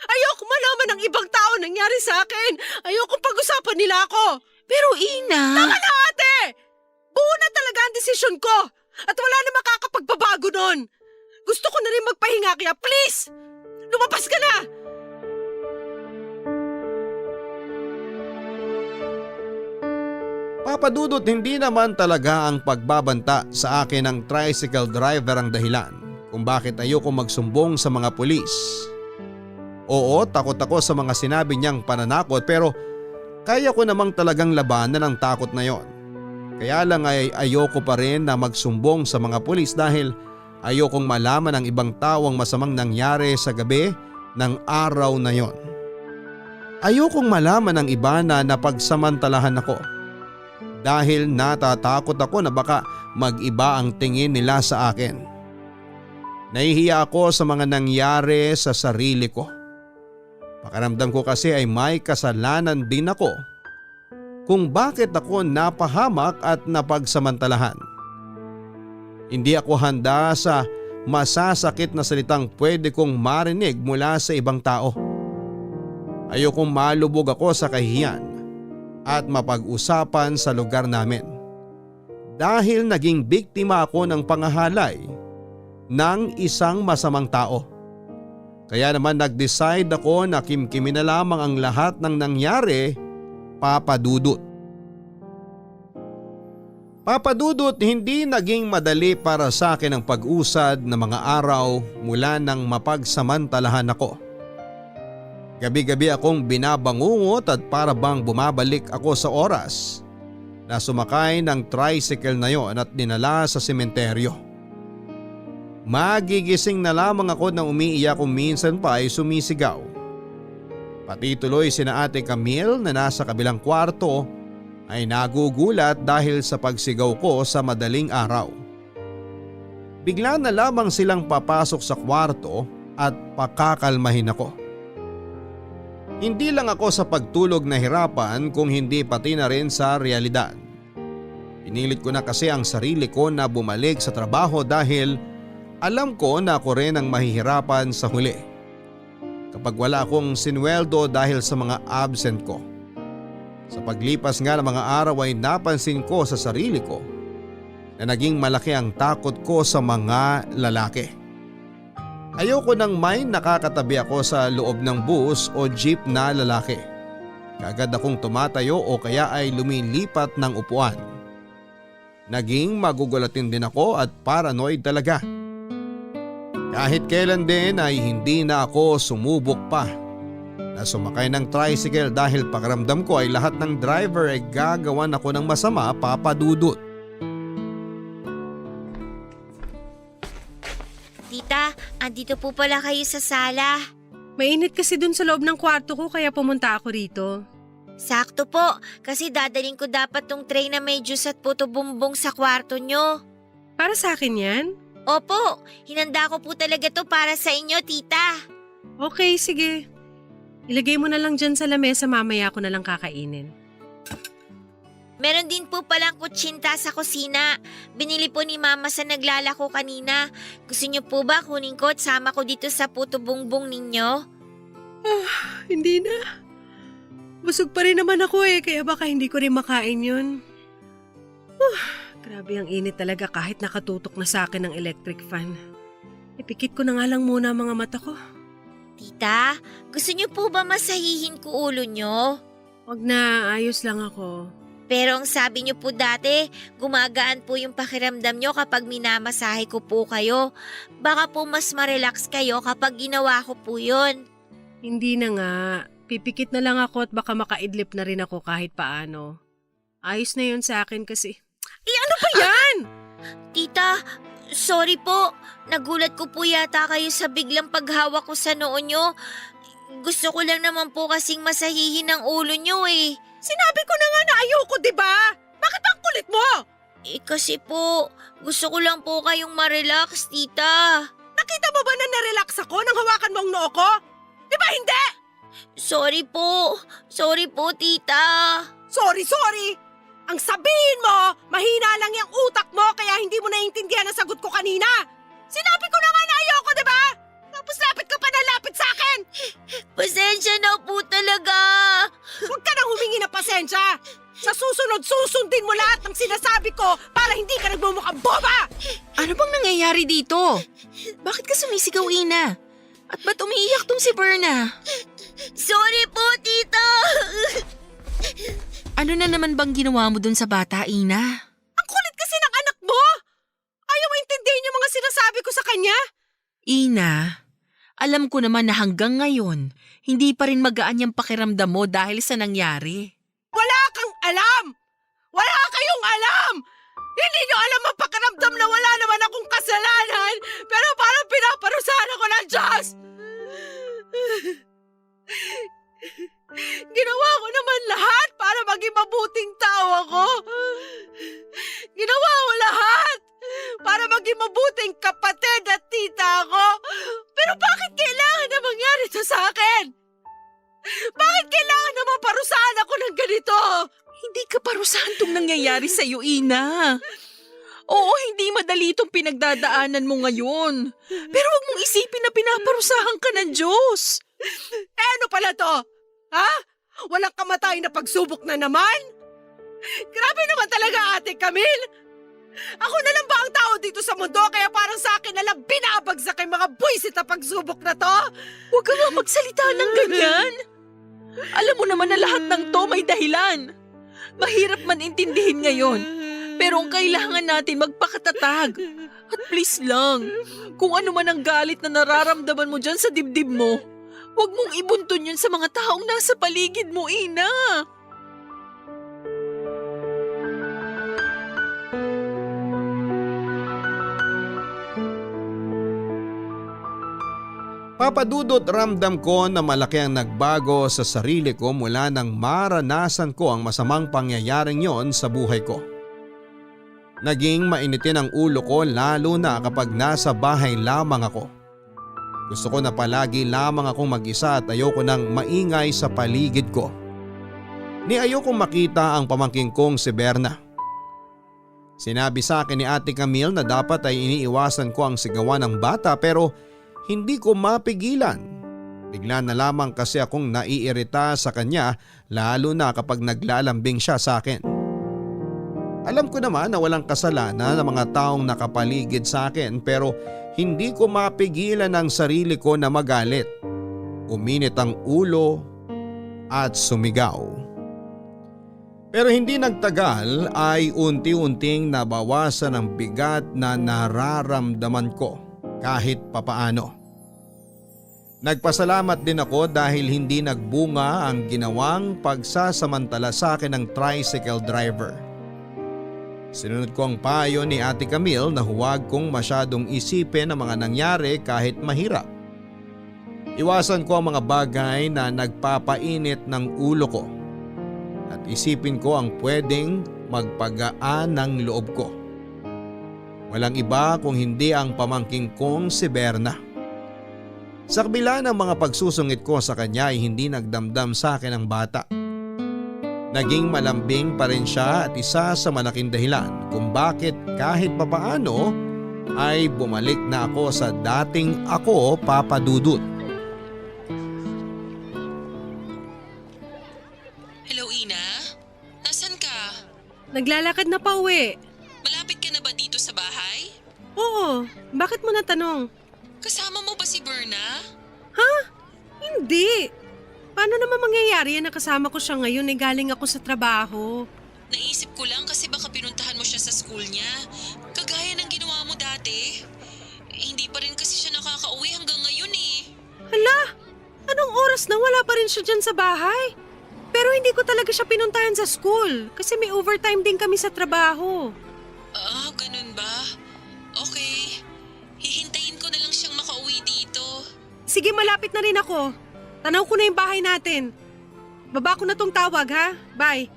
S4: Ayoko malaman ng ibang tao nangyari sa akin. Ayoko pag-usapan nila ako.
S10: Pero Ina…
S4: Tama na ate! Buo na talaga ang desisyon ko at wala na makakapagbabago nun. Gusto ko na rin magpahinga kaya please, lumabas ka na!
S3: Papa Dudut, hindi naman talaga ang pagbabanta sa akin ng tricycle driver ang dahilan kung bakit ayoko magsumbong sa mga pulis. Oo, takot ako sa mga sinabi niyang pananakot pero kaya ko namang talagang labanan ang takot na yon. Kaya lang ay ayoko pa rin na magsumbong sa mga pulis dahil ayokong malaman ng ibang tao ang masamang nangyari sa gabi ng araw na yon. Ayokong malaman ng iba na napagsamantalahan ako. Dahil natatakot ako na baka mag-iba ang tingin nila sa akin. Nahihiya ako sa mga nangyari sa sarili ko. Pakiramdam ko kasi ay may kasalanan din ako kung bakit ako napahamak at napagsamantalahan. Hindi ako handa sa masasakit na salitang pwede kong marinig mula sa ibang tao. Ayokong malubog ako sa kahihiyan at mapag-usapan sa lugar namin. Dahil naging biktima ako ng pangahalay ng isang masamang tao. Kaya naman nag-decide ako na kimkimin na lamang ang lahat ng nangyari, Papa Dudut. Papa Dudut, hindi naging madali para sa akin ang pag-usad ng mga araw mula nang mapagsamantalahan ako. Gabi-gabi akong binabangungot at para bang bumabalik ako sa oras na sumakay ng tricycle na yon at dinala sa sementeryo. Magigising na lamang ako nang umiiyak kung minsan pa ay sumisigaw. Pati tuloy sina Ate Camille na nasa kabilang kwarto ay nagugulat dahil sa pagsigaw ko sa madaling araw. Bigla na lamang silang papasok sa kwarto at pakakalmahin ako. Hindi lang ako sa pagtulog nahirapan kung hindi pati na rin sa realidad. Pinilit ko na kasi ang sarili ko na bumalik sa trabaho dahil alam ko na ako rin ang mahihirapan sa huli kapag wala akong sinweldo dahil sa mga absent ko. Sa paglipas nga ng mga araw ay napansin ko sa sarili ko na naging malaki ang takot ko sa mga lalaki. Ayoko nang may nakakatabi ako sa loob ng bus o jeep na lalaki. Kaagad akong tumatayo o kaya ay lumilipat ng upuan. Naging magugulatin din ako at paranoid talaga. Kahit kailan din ay hindi na ako sumubok pa na sumakay ng tricycle dahil pakiramdam ko ay lahat ng driver ay gagawan ako ng masama, Papa Dudut.
S11: Tita, andito po pala kayo sa sala.
S4: Mainit kasi dun sa loob ng kwarto ko kaya pumunta ako rito.
S11: Sakto po, kasi dadaling ko dapat tong tray na may juice at puto bumbong sa kwarto nyo.
S4: Para sa akin yan?
S11: Opo, hinanda ko po talaga to para sa inyo, tita.
S4: Okay, sige. Ilagay mo na lang dyan sa lamesa, mamaya ko na lang kakainin.
S11: Meron din po palang kutsinta sa kusina. Binili po ni Mama sa naglalako kanina. Gusto niyo po ba kunin ko at sama ko dito sa puto bumbong ninyo?
S4: Hindi na. Busog pa rin naman ako kaya baka hindi ko rin makain yun. Grabe ang init talaga kahit nakatutok na sa akin ng electric fan. Ipikit ko na nga lang muna ang mga mata ko.
S11: Tita, gusto niyo po ba masahihin ko ulo niyo?
S4: Wag na, ayos lang ako.
S11: Pero ang sabi niyo po dati, gumagaan po yung pakiramdam niyo kapag minamasahe ko po kayo. Baka po mas ma-relax kayo kapag ginawa ko po yun.
S4: Hindi na nga. Pipikit na lang ako at baka makaidlip na rin ako kahit paano. Ayos na yun sa akin kasi. Ano ba yan?
S11: Tita, sorry po. Nagulat ko po yata kayo sa biglang paghawak ko sa noo niyo. Gusto ko lang naman po kasing masahihin ang ulo niyo
S4: Sinabi ko na nga na ayoko, diba? Bakit ang kulit mo?
S11: Kasi po, gusto ko lang po kayong ma-relax, tita.
S4: Nakita mo ba na na-relax ako nang hawakan mo ang noo ko? Diba hindi?
S11: Sorry po, tita.
S4: Sorry. Ang sabihin mo, mahina lang yung utak mo kaya hindi mo naiintindihan ang sagot ko kanina. Sinabi ko na nga na ayoko, diba? Tapos lapit ka pa na lapit sa akin.
S11: Pasensya na po talaga.
S4: Huwag ka nang humingi ng pasensya. Sa susunod, susundin mo lahat ng sinasabi ko para hindi ka nagmumukhang boba!
S10: Ano bang nangyayari dito? Bakit ka sumisigaw, Ina? At ba't umiiyak tong si Berna?
S11: Sorry po, tito!
S10: Ano na naman bang ginawa mo dun sa bata, Ina?
S4: Ang kulit kasi ng anak mo! Ayaw maintindihin yung mga sinasabi ko sa kanya?
S10: Ina, alam ko naman na hanggang ngayon, hindi pa rin magaan yung pakiramdam mo dahil sa nangyari.
S4: Wala kang alam! Wala kayong alam! Hindi nyo alam ang pakiramdam na wala naman akong kasalanan, pero parang pinaparusahan ako ng Diyos! Ginawa ko naman lahat para maging mabuting tao ako. Ginawa ko lahat para maging mabuting kapatid at tita ako. Pero bakit kailangan na mangyari ito sa akin? Bakit kailangan na maparusahan ako ng ganito?
S10: Hindi ka parusahan tong nangyayari sa'yo, Ina. Oo, hindi madali itong pinagdadaanan mo ngayon. Pero wag mong isipin na pinaparusahan ka ng Diyos.
S4: Ano pala to? Ha? Walang kamatay na pagsubok na naman? Grabe naman talaga, Ate Camille. Ako na lang ba ang tao dito sa mundo kaya parang sa akin na lang binabagsak ang mga buwisit na pagsubok na to?
S10: Huwag ka nga magsalita ng ganyan. Alam mo naman na lahat ng to may dahilan. Mahirap man intindihin ngayon. Pero ang kailangan natin magpakatatag. At please lang, kung ano man ang galit na nararamdaman mo dyan sa dibdib mo, huwag mong ibuntun yun sa mga taong nasa paligid mo, Ina.
S3: Papadudot, ramdam ko na malaki ang nagbago sa sarili ko mula nang maranasan ko ang masamang pangyayaring yon sa buhay ko. Naging mainitin ang ulo ko lalo na kapag nasa bahay lamang ako. Gusto ko na palagi lamang akong mag-isa at ayoko nang maingay sa paligid ko. Ni ayokong makita ang pamangking kong si Berna. Sinabi sa akin ni Ate Camille na dapat ay iniiwasan ko ang sigawan ng bata pero hindi ko mapigilan. Bigla na lamang kasi akong naiirita sa kanya lalo na kapag naglalambing siya sa akin. Alam ko naman na walang kasalanan ng mga taong nakapaligid sa akin pero hindi ko mapigilan ang sarili ko na magalit. Uminit ang ulo at sumigaw. Pero hindi nagtagal ay unti-unting nabawasan ang bigat na nararamdaman ko kahit papaano. Nagpasalamat din ako dahil hindi nagbunga ang ginawang pagsasamantala sa akin ng tricycle driver. Sinunod ko ang payo ni Ate Camille na huwag kong masyadong isipin ang mga nangyari kahit mahirap. Iwasan ko ang mga bagay na nagpapainit ng ulo ko at isipin ko ang pwedeng magpagaan ng loob ko. Walang iba kung hindi ang pamangking kong si Berna. Sa kabila ng mga pagsusungit ko sa kanya ay hindi nagdamdam sa akin ang bata. Naging malambing pa rin siya at isa sa malaking dahilan kung bakit kahit papaano ay bumalik na ako sa dating ako, Papa Dudut.
S10: Hello, Ina? Nasaan ka?
S4: Naglalakad na pa uwi.
S10: Malapit ka na ba dito sa bahay?
S4: Oo, bakit mo natanong?
S10: Kasama mo ba si Berna?
S4: Ha? Hindi. Paano naman mangyayari yan na kasama ko siya ngayon eh galing ako sa trabaho?
S10: Naisip ko lang kasi baka pinuntahan mo siya sa school niya. Kagaya ng ginawa mo dati. Hindi pa rin kasi siya nakakauwi hanggang ngayon eh.
S4: Hala, anong oras na wala pa rin siya dyan sa bahay? Pero hindi ko talaga siya pinuntahan sa school kasi may overtime din kami sa trabaho.
S10: Ah, ganun ba? Okay. Hihintayin ko na lang siyang makauwi dito.
S4: Sige, malapit na rin ako. Tanaw ko na yung bahay natin. Baba ko na tong tawag ha. Bye.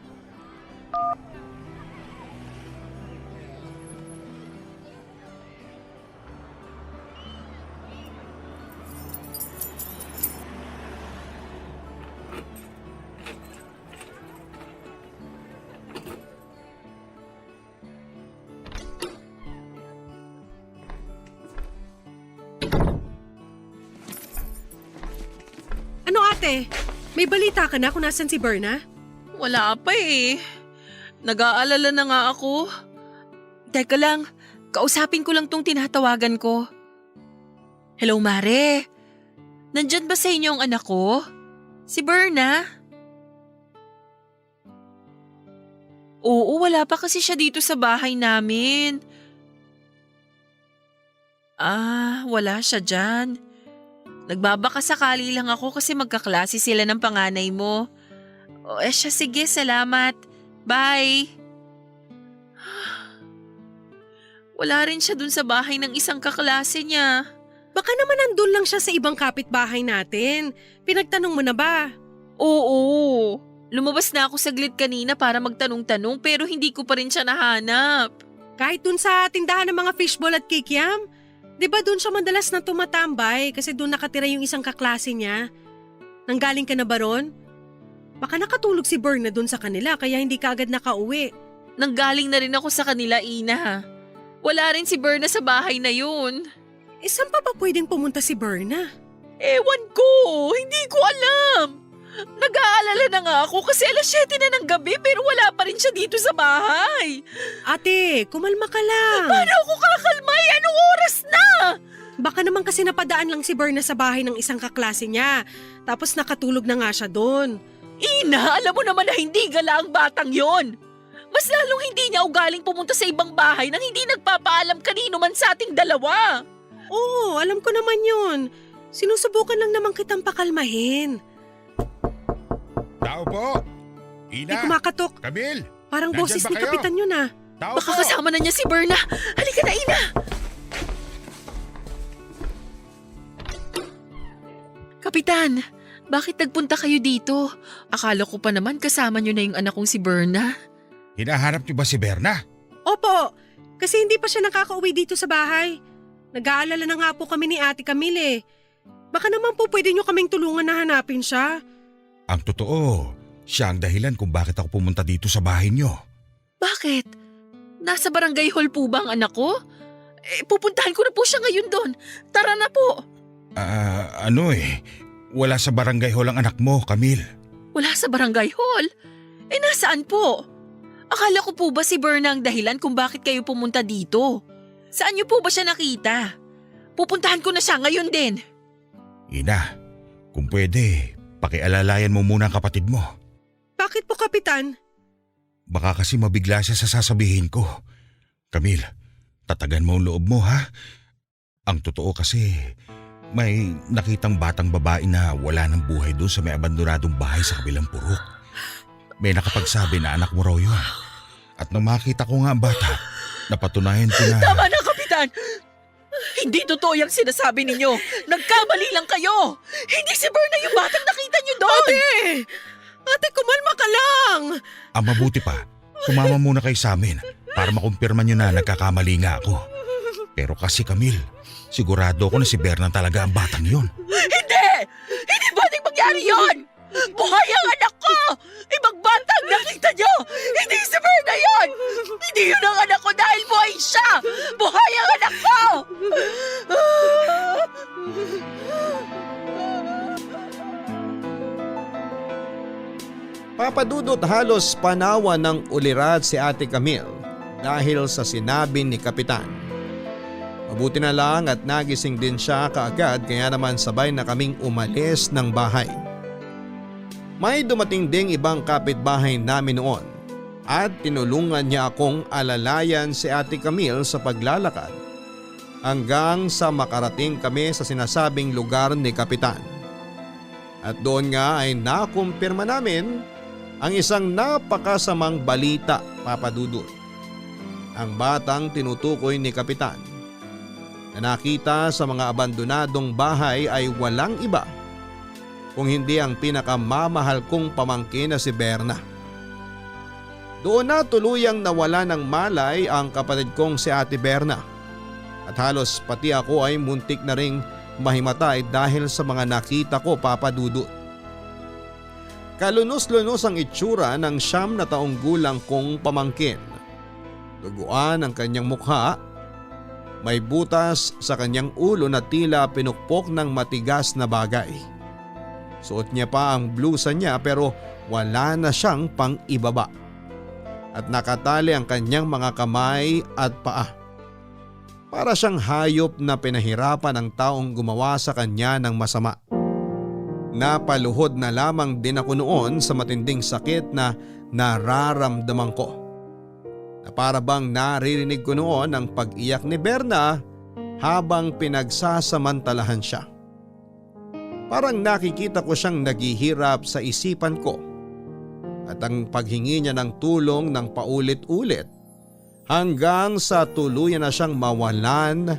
S10: May balita ka na kung nasan si Berna?
S4: Wala pa eh.
S10: Nag-aalala na nga ako. Teka lang, kausapin ko lang tong tinatawagan ko. Hello, Mare. Nandyan ba sa inyo ang anak ko? Si Berna? Oo, wala pa kasi siya dito sa bahay namin. Wala siya dyan. Nagbabakasakali lang ako kasi magkaklase sila ng panganay mo. Siya, sige, salamat. Bye. Wala rin siya dun sa bahay ng isang kaklase niya.
S4: Baka naman nandun lang siya sa ibang kapitbahay natin. Pinagtanong mo na ba?
S10: Oo. Lumabas na ako saglit kanina para magtanong-tanong pero hindi ko pa rin siya nahanap.
S4: Kahit dun sa tindahan ng mga fishball at kikiam? Di ba dun siya madalas na tumatambay kasi dun nakatira yung isang kaklase niya? Nanggaling ka na ba ron? Baka nakatulog si Berna dun sa kanila kaya hindi ka agad nakauwi.
S10: Nanggaling na rin ako sa kanila, Ina. Wala rin si Berna sa bahay na yun.
S4: Saan pa ba pwedeng pumunta si Berna?
S10: Ewan ko, hindi ko alam. Nag-aalala na nga ako kasi 7:00 na ng gabi pero wala pa rin siya dito sa bahay.
S4: Ate, kumalma ka lang.
S10: Paano ako kakakalmay? Anong oras na?
S4: Baka naman kasi napadaan lang si Berna sa bahay ng isang kaklase niya. Tapos nakatulog na nga siya doon.
S10: Ina, alam mo naman na hindi gala ang batang yon. Mas lalong hindi niya ugaling pumunta sa ibang bahay nang hindi nagpapaalam kanino man sa ating dalawa.
S4: Oo, alam ko naman yun. Sinusubukan lang naman kitang pakalmahin.
S12: Tao po!
S4: May
S12: Ina!
S4: kumakatok.
S12: Camille!
S4: Parang
S12: Nandyan
S4: boses
S12: ba
S4: ni
S12: kayo?
S4: Kapitan yun ah.
S12: Tao
S10: Baka
S12: po!
S10: kasama na niya si Berna. Halika na, Ina! Kapitan, bakit nagpunta kayo dito? Akala ko pa naman kasama niyo na yung anak kong si Berna.
S12: Hinahanap niyo ba si Berna?
S4: Opo, kasi hindi pa siya nakakauwi dito sa bahay. Nag-aalala na nga po kami ni Ate Camille. Baka naman po pwede niyo kaming tulungan na hanapin siya.
S12: Ang totoo, siya ang dahilan kung bakit ako pumunta dito sa bahay niyo.
S10: Bakit? Nasa barangay hall po ba ang anak ko? Pupuntahan ko na po siya ngayon doon. Tara na po.
S12: Wala sa barangay hall ang anak mo, Camille.
S10: Wala sa barangay hall? Nasaan po? Akala ko po ba si Berna ang dahilan kung bakit kayo pumunta dito? Saan niyo po ba siya nakita? Pupuntahan ko na siya ngayon din.
S12: Ina, kung pwede, pakialalayan mo muna ang kapatid mo.
S4: Bakit po, Kapitan?
S12: Baka kasi mabigla siya sa sasabihin ko. Camille, tatagan mo ang loob mo ha? Ang totoo kasi, may nakitang batang babae na wala ng buhay doon sa may abandonadong bahay sa kabilang purok. May nakapagsabi na anak mo raw yun. At nang makita ko nga ang bata, napatunayan ko na…
S10: Tama na, Kapitan! Hindi totoo yung sinasabi ninyo. Nagkamali lang kayo. Hindi si Berna yung batang nakita niyo doon.
S4: Ate, kumalma ka lang!
S12: Ang mabuti pa, sumama muna kayo sa amin para makumpirma nyo na nagkakamali nga ako. Pero kasi Camille, sigurado ako na si Berna talaga ang batang yun.
S10: Hindi! Hindi pwedeng mangyari yun! Buhay ang anak ko! Ibang bata ang nakita niyo! Hindi si Berna yun! Hindi yun ang anak ko dahil buhay siya! Buhay ang anak ko!
S3: Papadudot halos panawa ng ulirad si Ate Camille dahil sa sinabi ni Kapitan. Mabuti na lang at nagising din siya kaagad kaya naman sabay na kaming umalis ng bahay. May dumating ding ibang kapitbahay namin noon at tinulungan niya akong alalayan si Ate Camille sa paglalakad hanggang sa makarating kami sa sinasabing lugar ni Kapitan. At doon nga ay nakumpirma namin ang isang napakasamang balita, Papadudot. Ang batang tinutukoy ni Kapitan na nakita sa mga abandonadong bahay ay walang iba kung hindi ang pinakamamahal kong pamangkin na si Berna. Doon na tuluyang nawala ng malay ang kapatid kong si Ate Berna at halos pati ako ay muntik na ring mahimatay dahil sa mga nakita ko, Papadudot. Kalunos-lunos ang itsura ng 9 na taong gulang kong pamangkin. Duguan ang kanyang mukha. May butas sa kanyang ulo na tila pinukpok ng matigas na bagay. Suot niya pa ang blusa niya pero wala na siyang pang-ibaba. at nakatali ang kanyang mga kamay at paa. Para siyang hayop na pinahirapan ang taong gumawa sa kanya ng masama. Napaluhod na lamang din ako noon sa matinding sakit na nararamdaman ko. Na para bang naririnig ko noon ang pag-iyak ni Berna habang pinagsasamantalahan siya. Parang nakikita ko siyang naghihirap sa isipan ko at ang paghingi niya ng tulong ng paulit-ulit hanggang sa tuluyan na siyang mawalan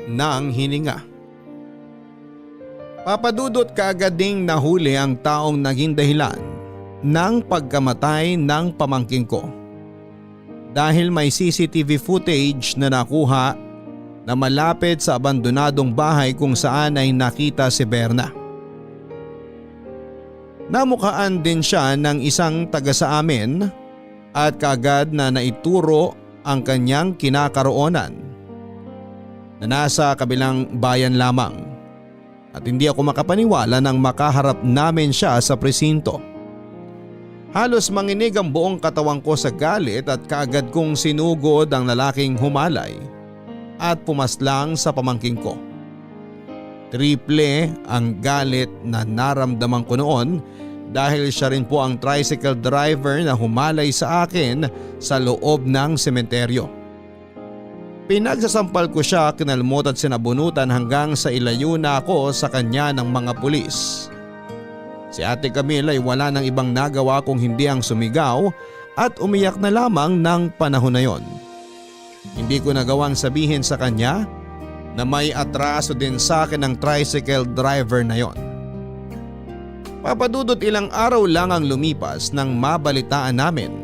S3: ng hininga. Papadudot kaagad ding nahuli ang taong naging dahilan ng pagkamatay ng pamangking ko. Dahil may CCTV footage na nakuha na malapit sa abandonadong bahay kung saan ay nakita si Berna. Namukhaan din siya ng isang taga sa amin at kaagad na naituro ang kanyang kinakaroonan na nasa kabilang bayan lamang at hindi ako makapaniwala nang makaharap namin siya sa presinto. Halos manginig ang buong katawan ko sa galit at kaagad kong sinugod ang lalaking humalay at pumaslang sa pamangking ko. Triple ang galit na naramdaman ko noon dahil siya rin po ang tricycle driver na humalay sa akin sa loob ng sementeryo. Pinagsasampal ko siya, kinalmot at sinabunutan hanggang sa ilayo na ako sa kanya ng mga pulis. Si Ate Camille ay wala nang ibang nagawa kung hindi ang sumigaw at umiyak na lamang ng panahon na yon. Hindi ko nagawang sabihin sa kanya na may atraso din sa akin ng tricycle driver na yon. Papadudot ilang araw lang ang lumipas nang mabalitaan namin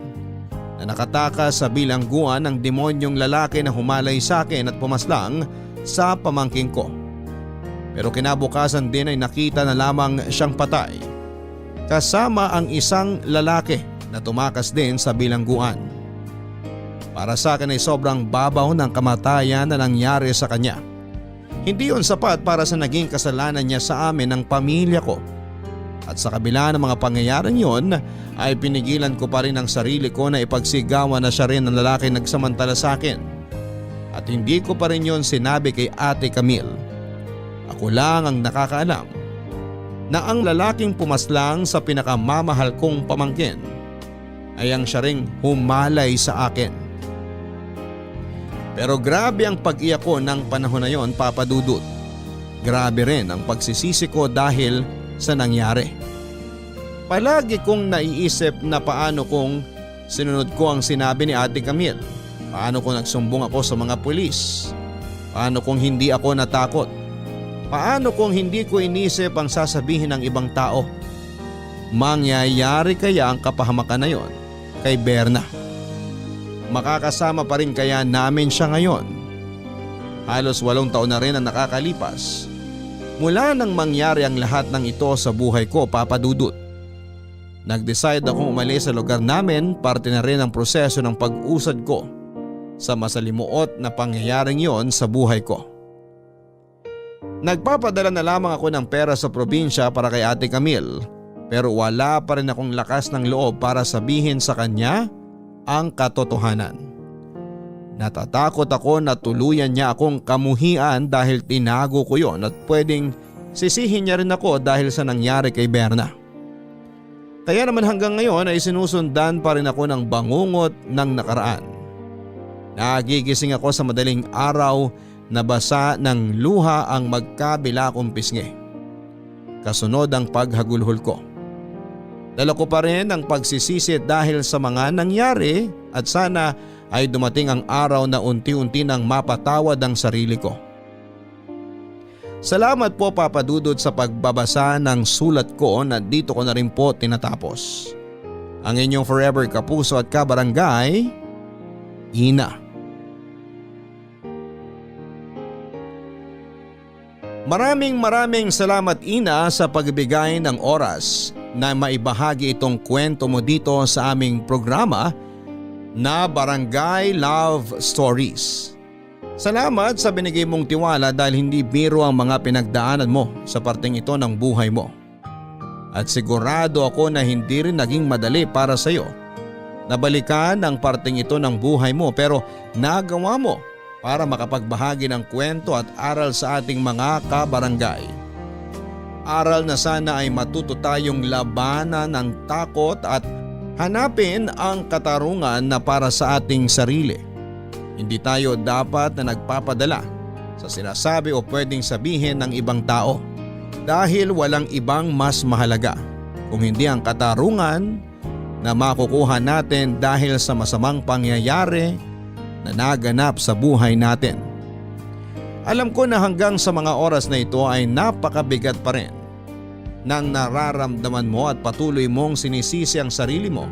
S3: na nakatakas sa bilangguan ng demonyong lalaki na humalay sa akin at pumaslang sa pamangking ko. Pero kinabukasan din ay nakita na lamang siyang patay kasama ang isang lalaki na tumakas din sa bilangguan. Para sa akin ay sobrang babaw ng kamatayan na nangyari sa kanya. Hindi yon sapat para sa naging kasalanan niya sa amin ng pamilya ko. At sa kabila ng mga pangyayaring yon ay pinigilan ko pa rin ang sarili ko na ipagsigawan na siya rin ng lalaki nagsamantala sa akin. At hindi ko pa rin yon sinabi kay Ate Camille. Ako lang ang nakakaalam na ang lalaking pumaslang sa pinakamamahal kong pamangkin ay ang siya ring humalay sa akin. Pero grabe ang pag-iyak ko ng panahon na yon, Papa Dudut. Grabe rin ang pagsisisi ko dahil sa nangyari. Palagi kong naiisip na paano kung sinunod ko ang sinabi ni Ate Camille. Paano kung nagsumbong ako sa mga pulis? Paano kung hindi ako natakot? Paano kung hindi ko inisip ang sasabihin ng ibang tao? Mangyayari kaya ang kapahamakan na yon kay Berna? Makakasama pa rin kaya namin siya ngayon? Halos 8 taon na rin ang nakakalipas mula nang mangyari ang lahat ng ito sa buhay ko, Papa Dudut. Nag-decide akong umalis sa lugar namin, parte na rin ang proseso ng pag-usad ko sa masalimuot na pangyayaring yon sa buhay ko. Nagpapadala na lamang ako ng pera sa probinsya para kay Ate Camille, pero wala pa rin akong lakas ng loob para sabihin sa kanya ang katotohanan. Natatakot ako na tuluyan niya akong kamuhian dahil tinago ko yon at pwedeng sisihin niya rin ako dahil sa nangyari kay Berna. Kaya naman hanggang ngayon ay sinusundan pa rin ako ng bangungot ng nakaraan. Nagigising ako sa madaling araw na basa ng luha ang magkabila kong pisngi. Kasunod ang paghagulhol ko. Dala ko pa rin ang pagsisisi dahil sa mga nangyari at sana ay dumating ang araw na unti-unti nang mapatawad ang sarili ko. Salamat po, Papa Dudut, sa pagbabasa ng sulat ko na dito ko na rin po tinatapos. Ang inyong forever kapuso at kabarangay, Ina. Maraming salamat, Ina, sa pagbigay ng oras na maibahagi itong kwento mo dito sa aming programa na Barangay Love Stories. Salamat sa binigay mong tiwala dahil hindi biro ang mga pinagdaanan mo sa parteng ito ng buhay mo. At sigurado ako na hindi rin naging madali para sa iyo Nabalikan ang parteng ito ng buhay mo pero nagawa mo para makapagbahagi ng kwento at aral sa ating mga kabarangay. Aral na sana ay matuto tayong labanan ng takot at hanapin ang katarungan na para sa ating sarili. Hindi tayo dapat na nagpapadala sa sinasabi o pwedeng sabihin ng ibang tao dahil walang ibang mas mahalaga kung hindi ang katarungan na makukuha natin dahil sa masamang pangyayari na naganap sa buhay natin. Alam ko na hanggang sa mga oras na ito ay napakabigat pa rin nang nararamdaman mo at patuloy mong sinisisi ang sarili mo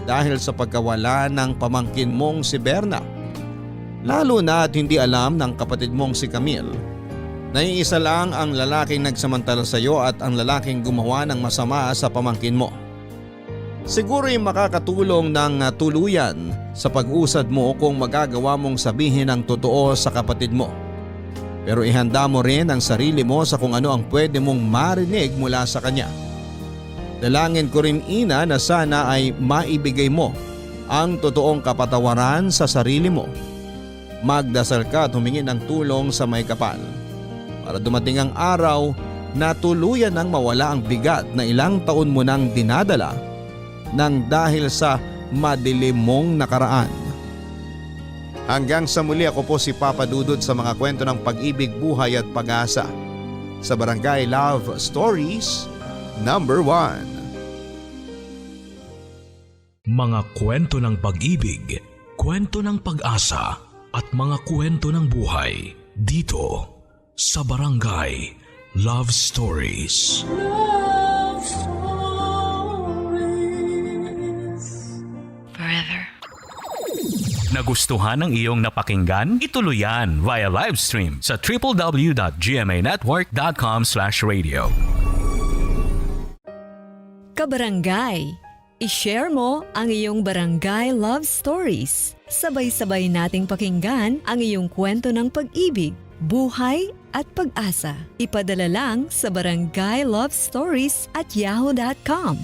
S3: dahil sa pagkawala ng pamangkin mong si Berna. Lalo na at hindi alam ng kapatid mong si Camille na iisa lang ang lalaking nagsamantala sa iyo at ang lalaking gumawa ng masama sa pamangkin mo. Siguro ay makakatulong ng tuluyan sa pag-usad mo kung magagawa mong sabihin ang totoo sa kapatid mo. Pero ihanda mo rin ang sarili mo sa kung ano ang pwede mong marinig mula sa kanya. Dalangin ko rin ina na sana ay maibigay mo ang totoong kapatawaran sa sarili mo. Magdasal ka at humingi ng tulong sa may kapal para dumating ang araw na tuluyan nang mawala ang bigat na ilang taon mo nang dinadala nang dahil sa madilim mong nakaraan. Hanggang sa muli, ako po si Papa Dudut sa mga kwento ng pag-ibig, buhay at pag-asa sa Barangay Love Stories number 1.
S1: Mga kwento ng pag-ibig, kwento ng pag-asa at mga kwento ng buhay dito sa Barangay Love Stories.
S2: Love Stories.
S13: Nagustuhan ng iyong napakinggan? Ituloy yan via live stream sa www.gmanetwork.com/radio.
S9: Kabarangay, i-share mo ang iyong barangay love stories. Sabay-sabay nating pakinggan ang iyong kwento ng pag-ibig, buhay at pag-asa. Ipadala lang sa barangaylovestories@yahoo.com.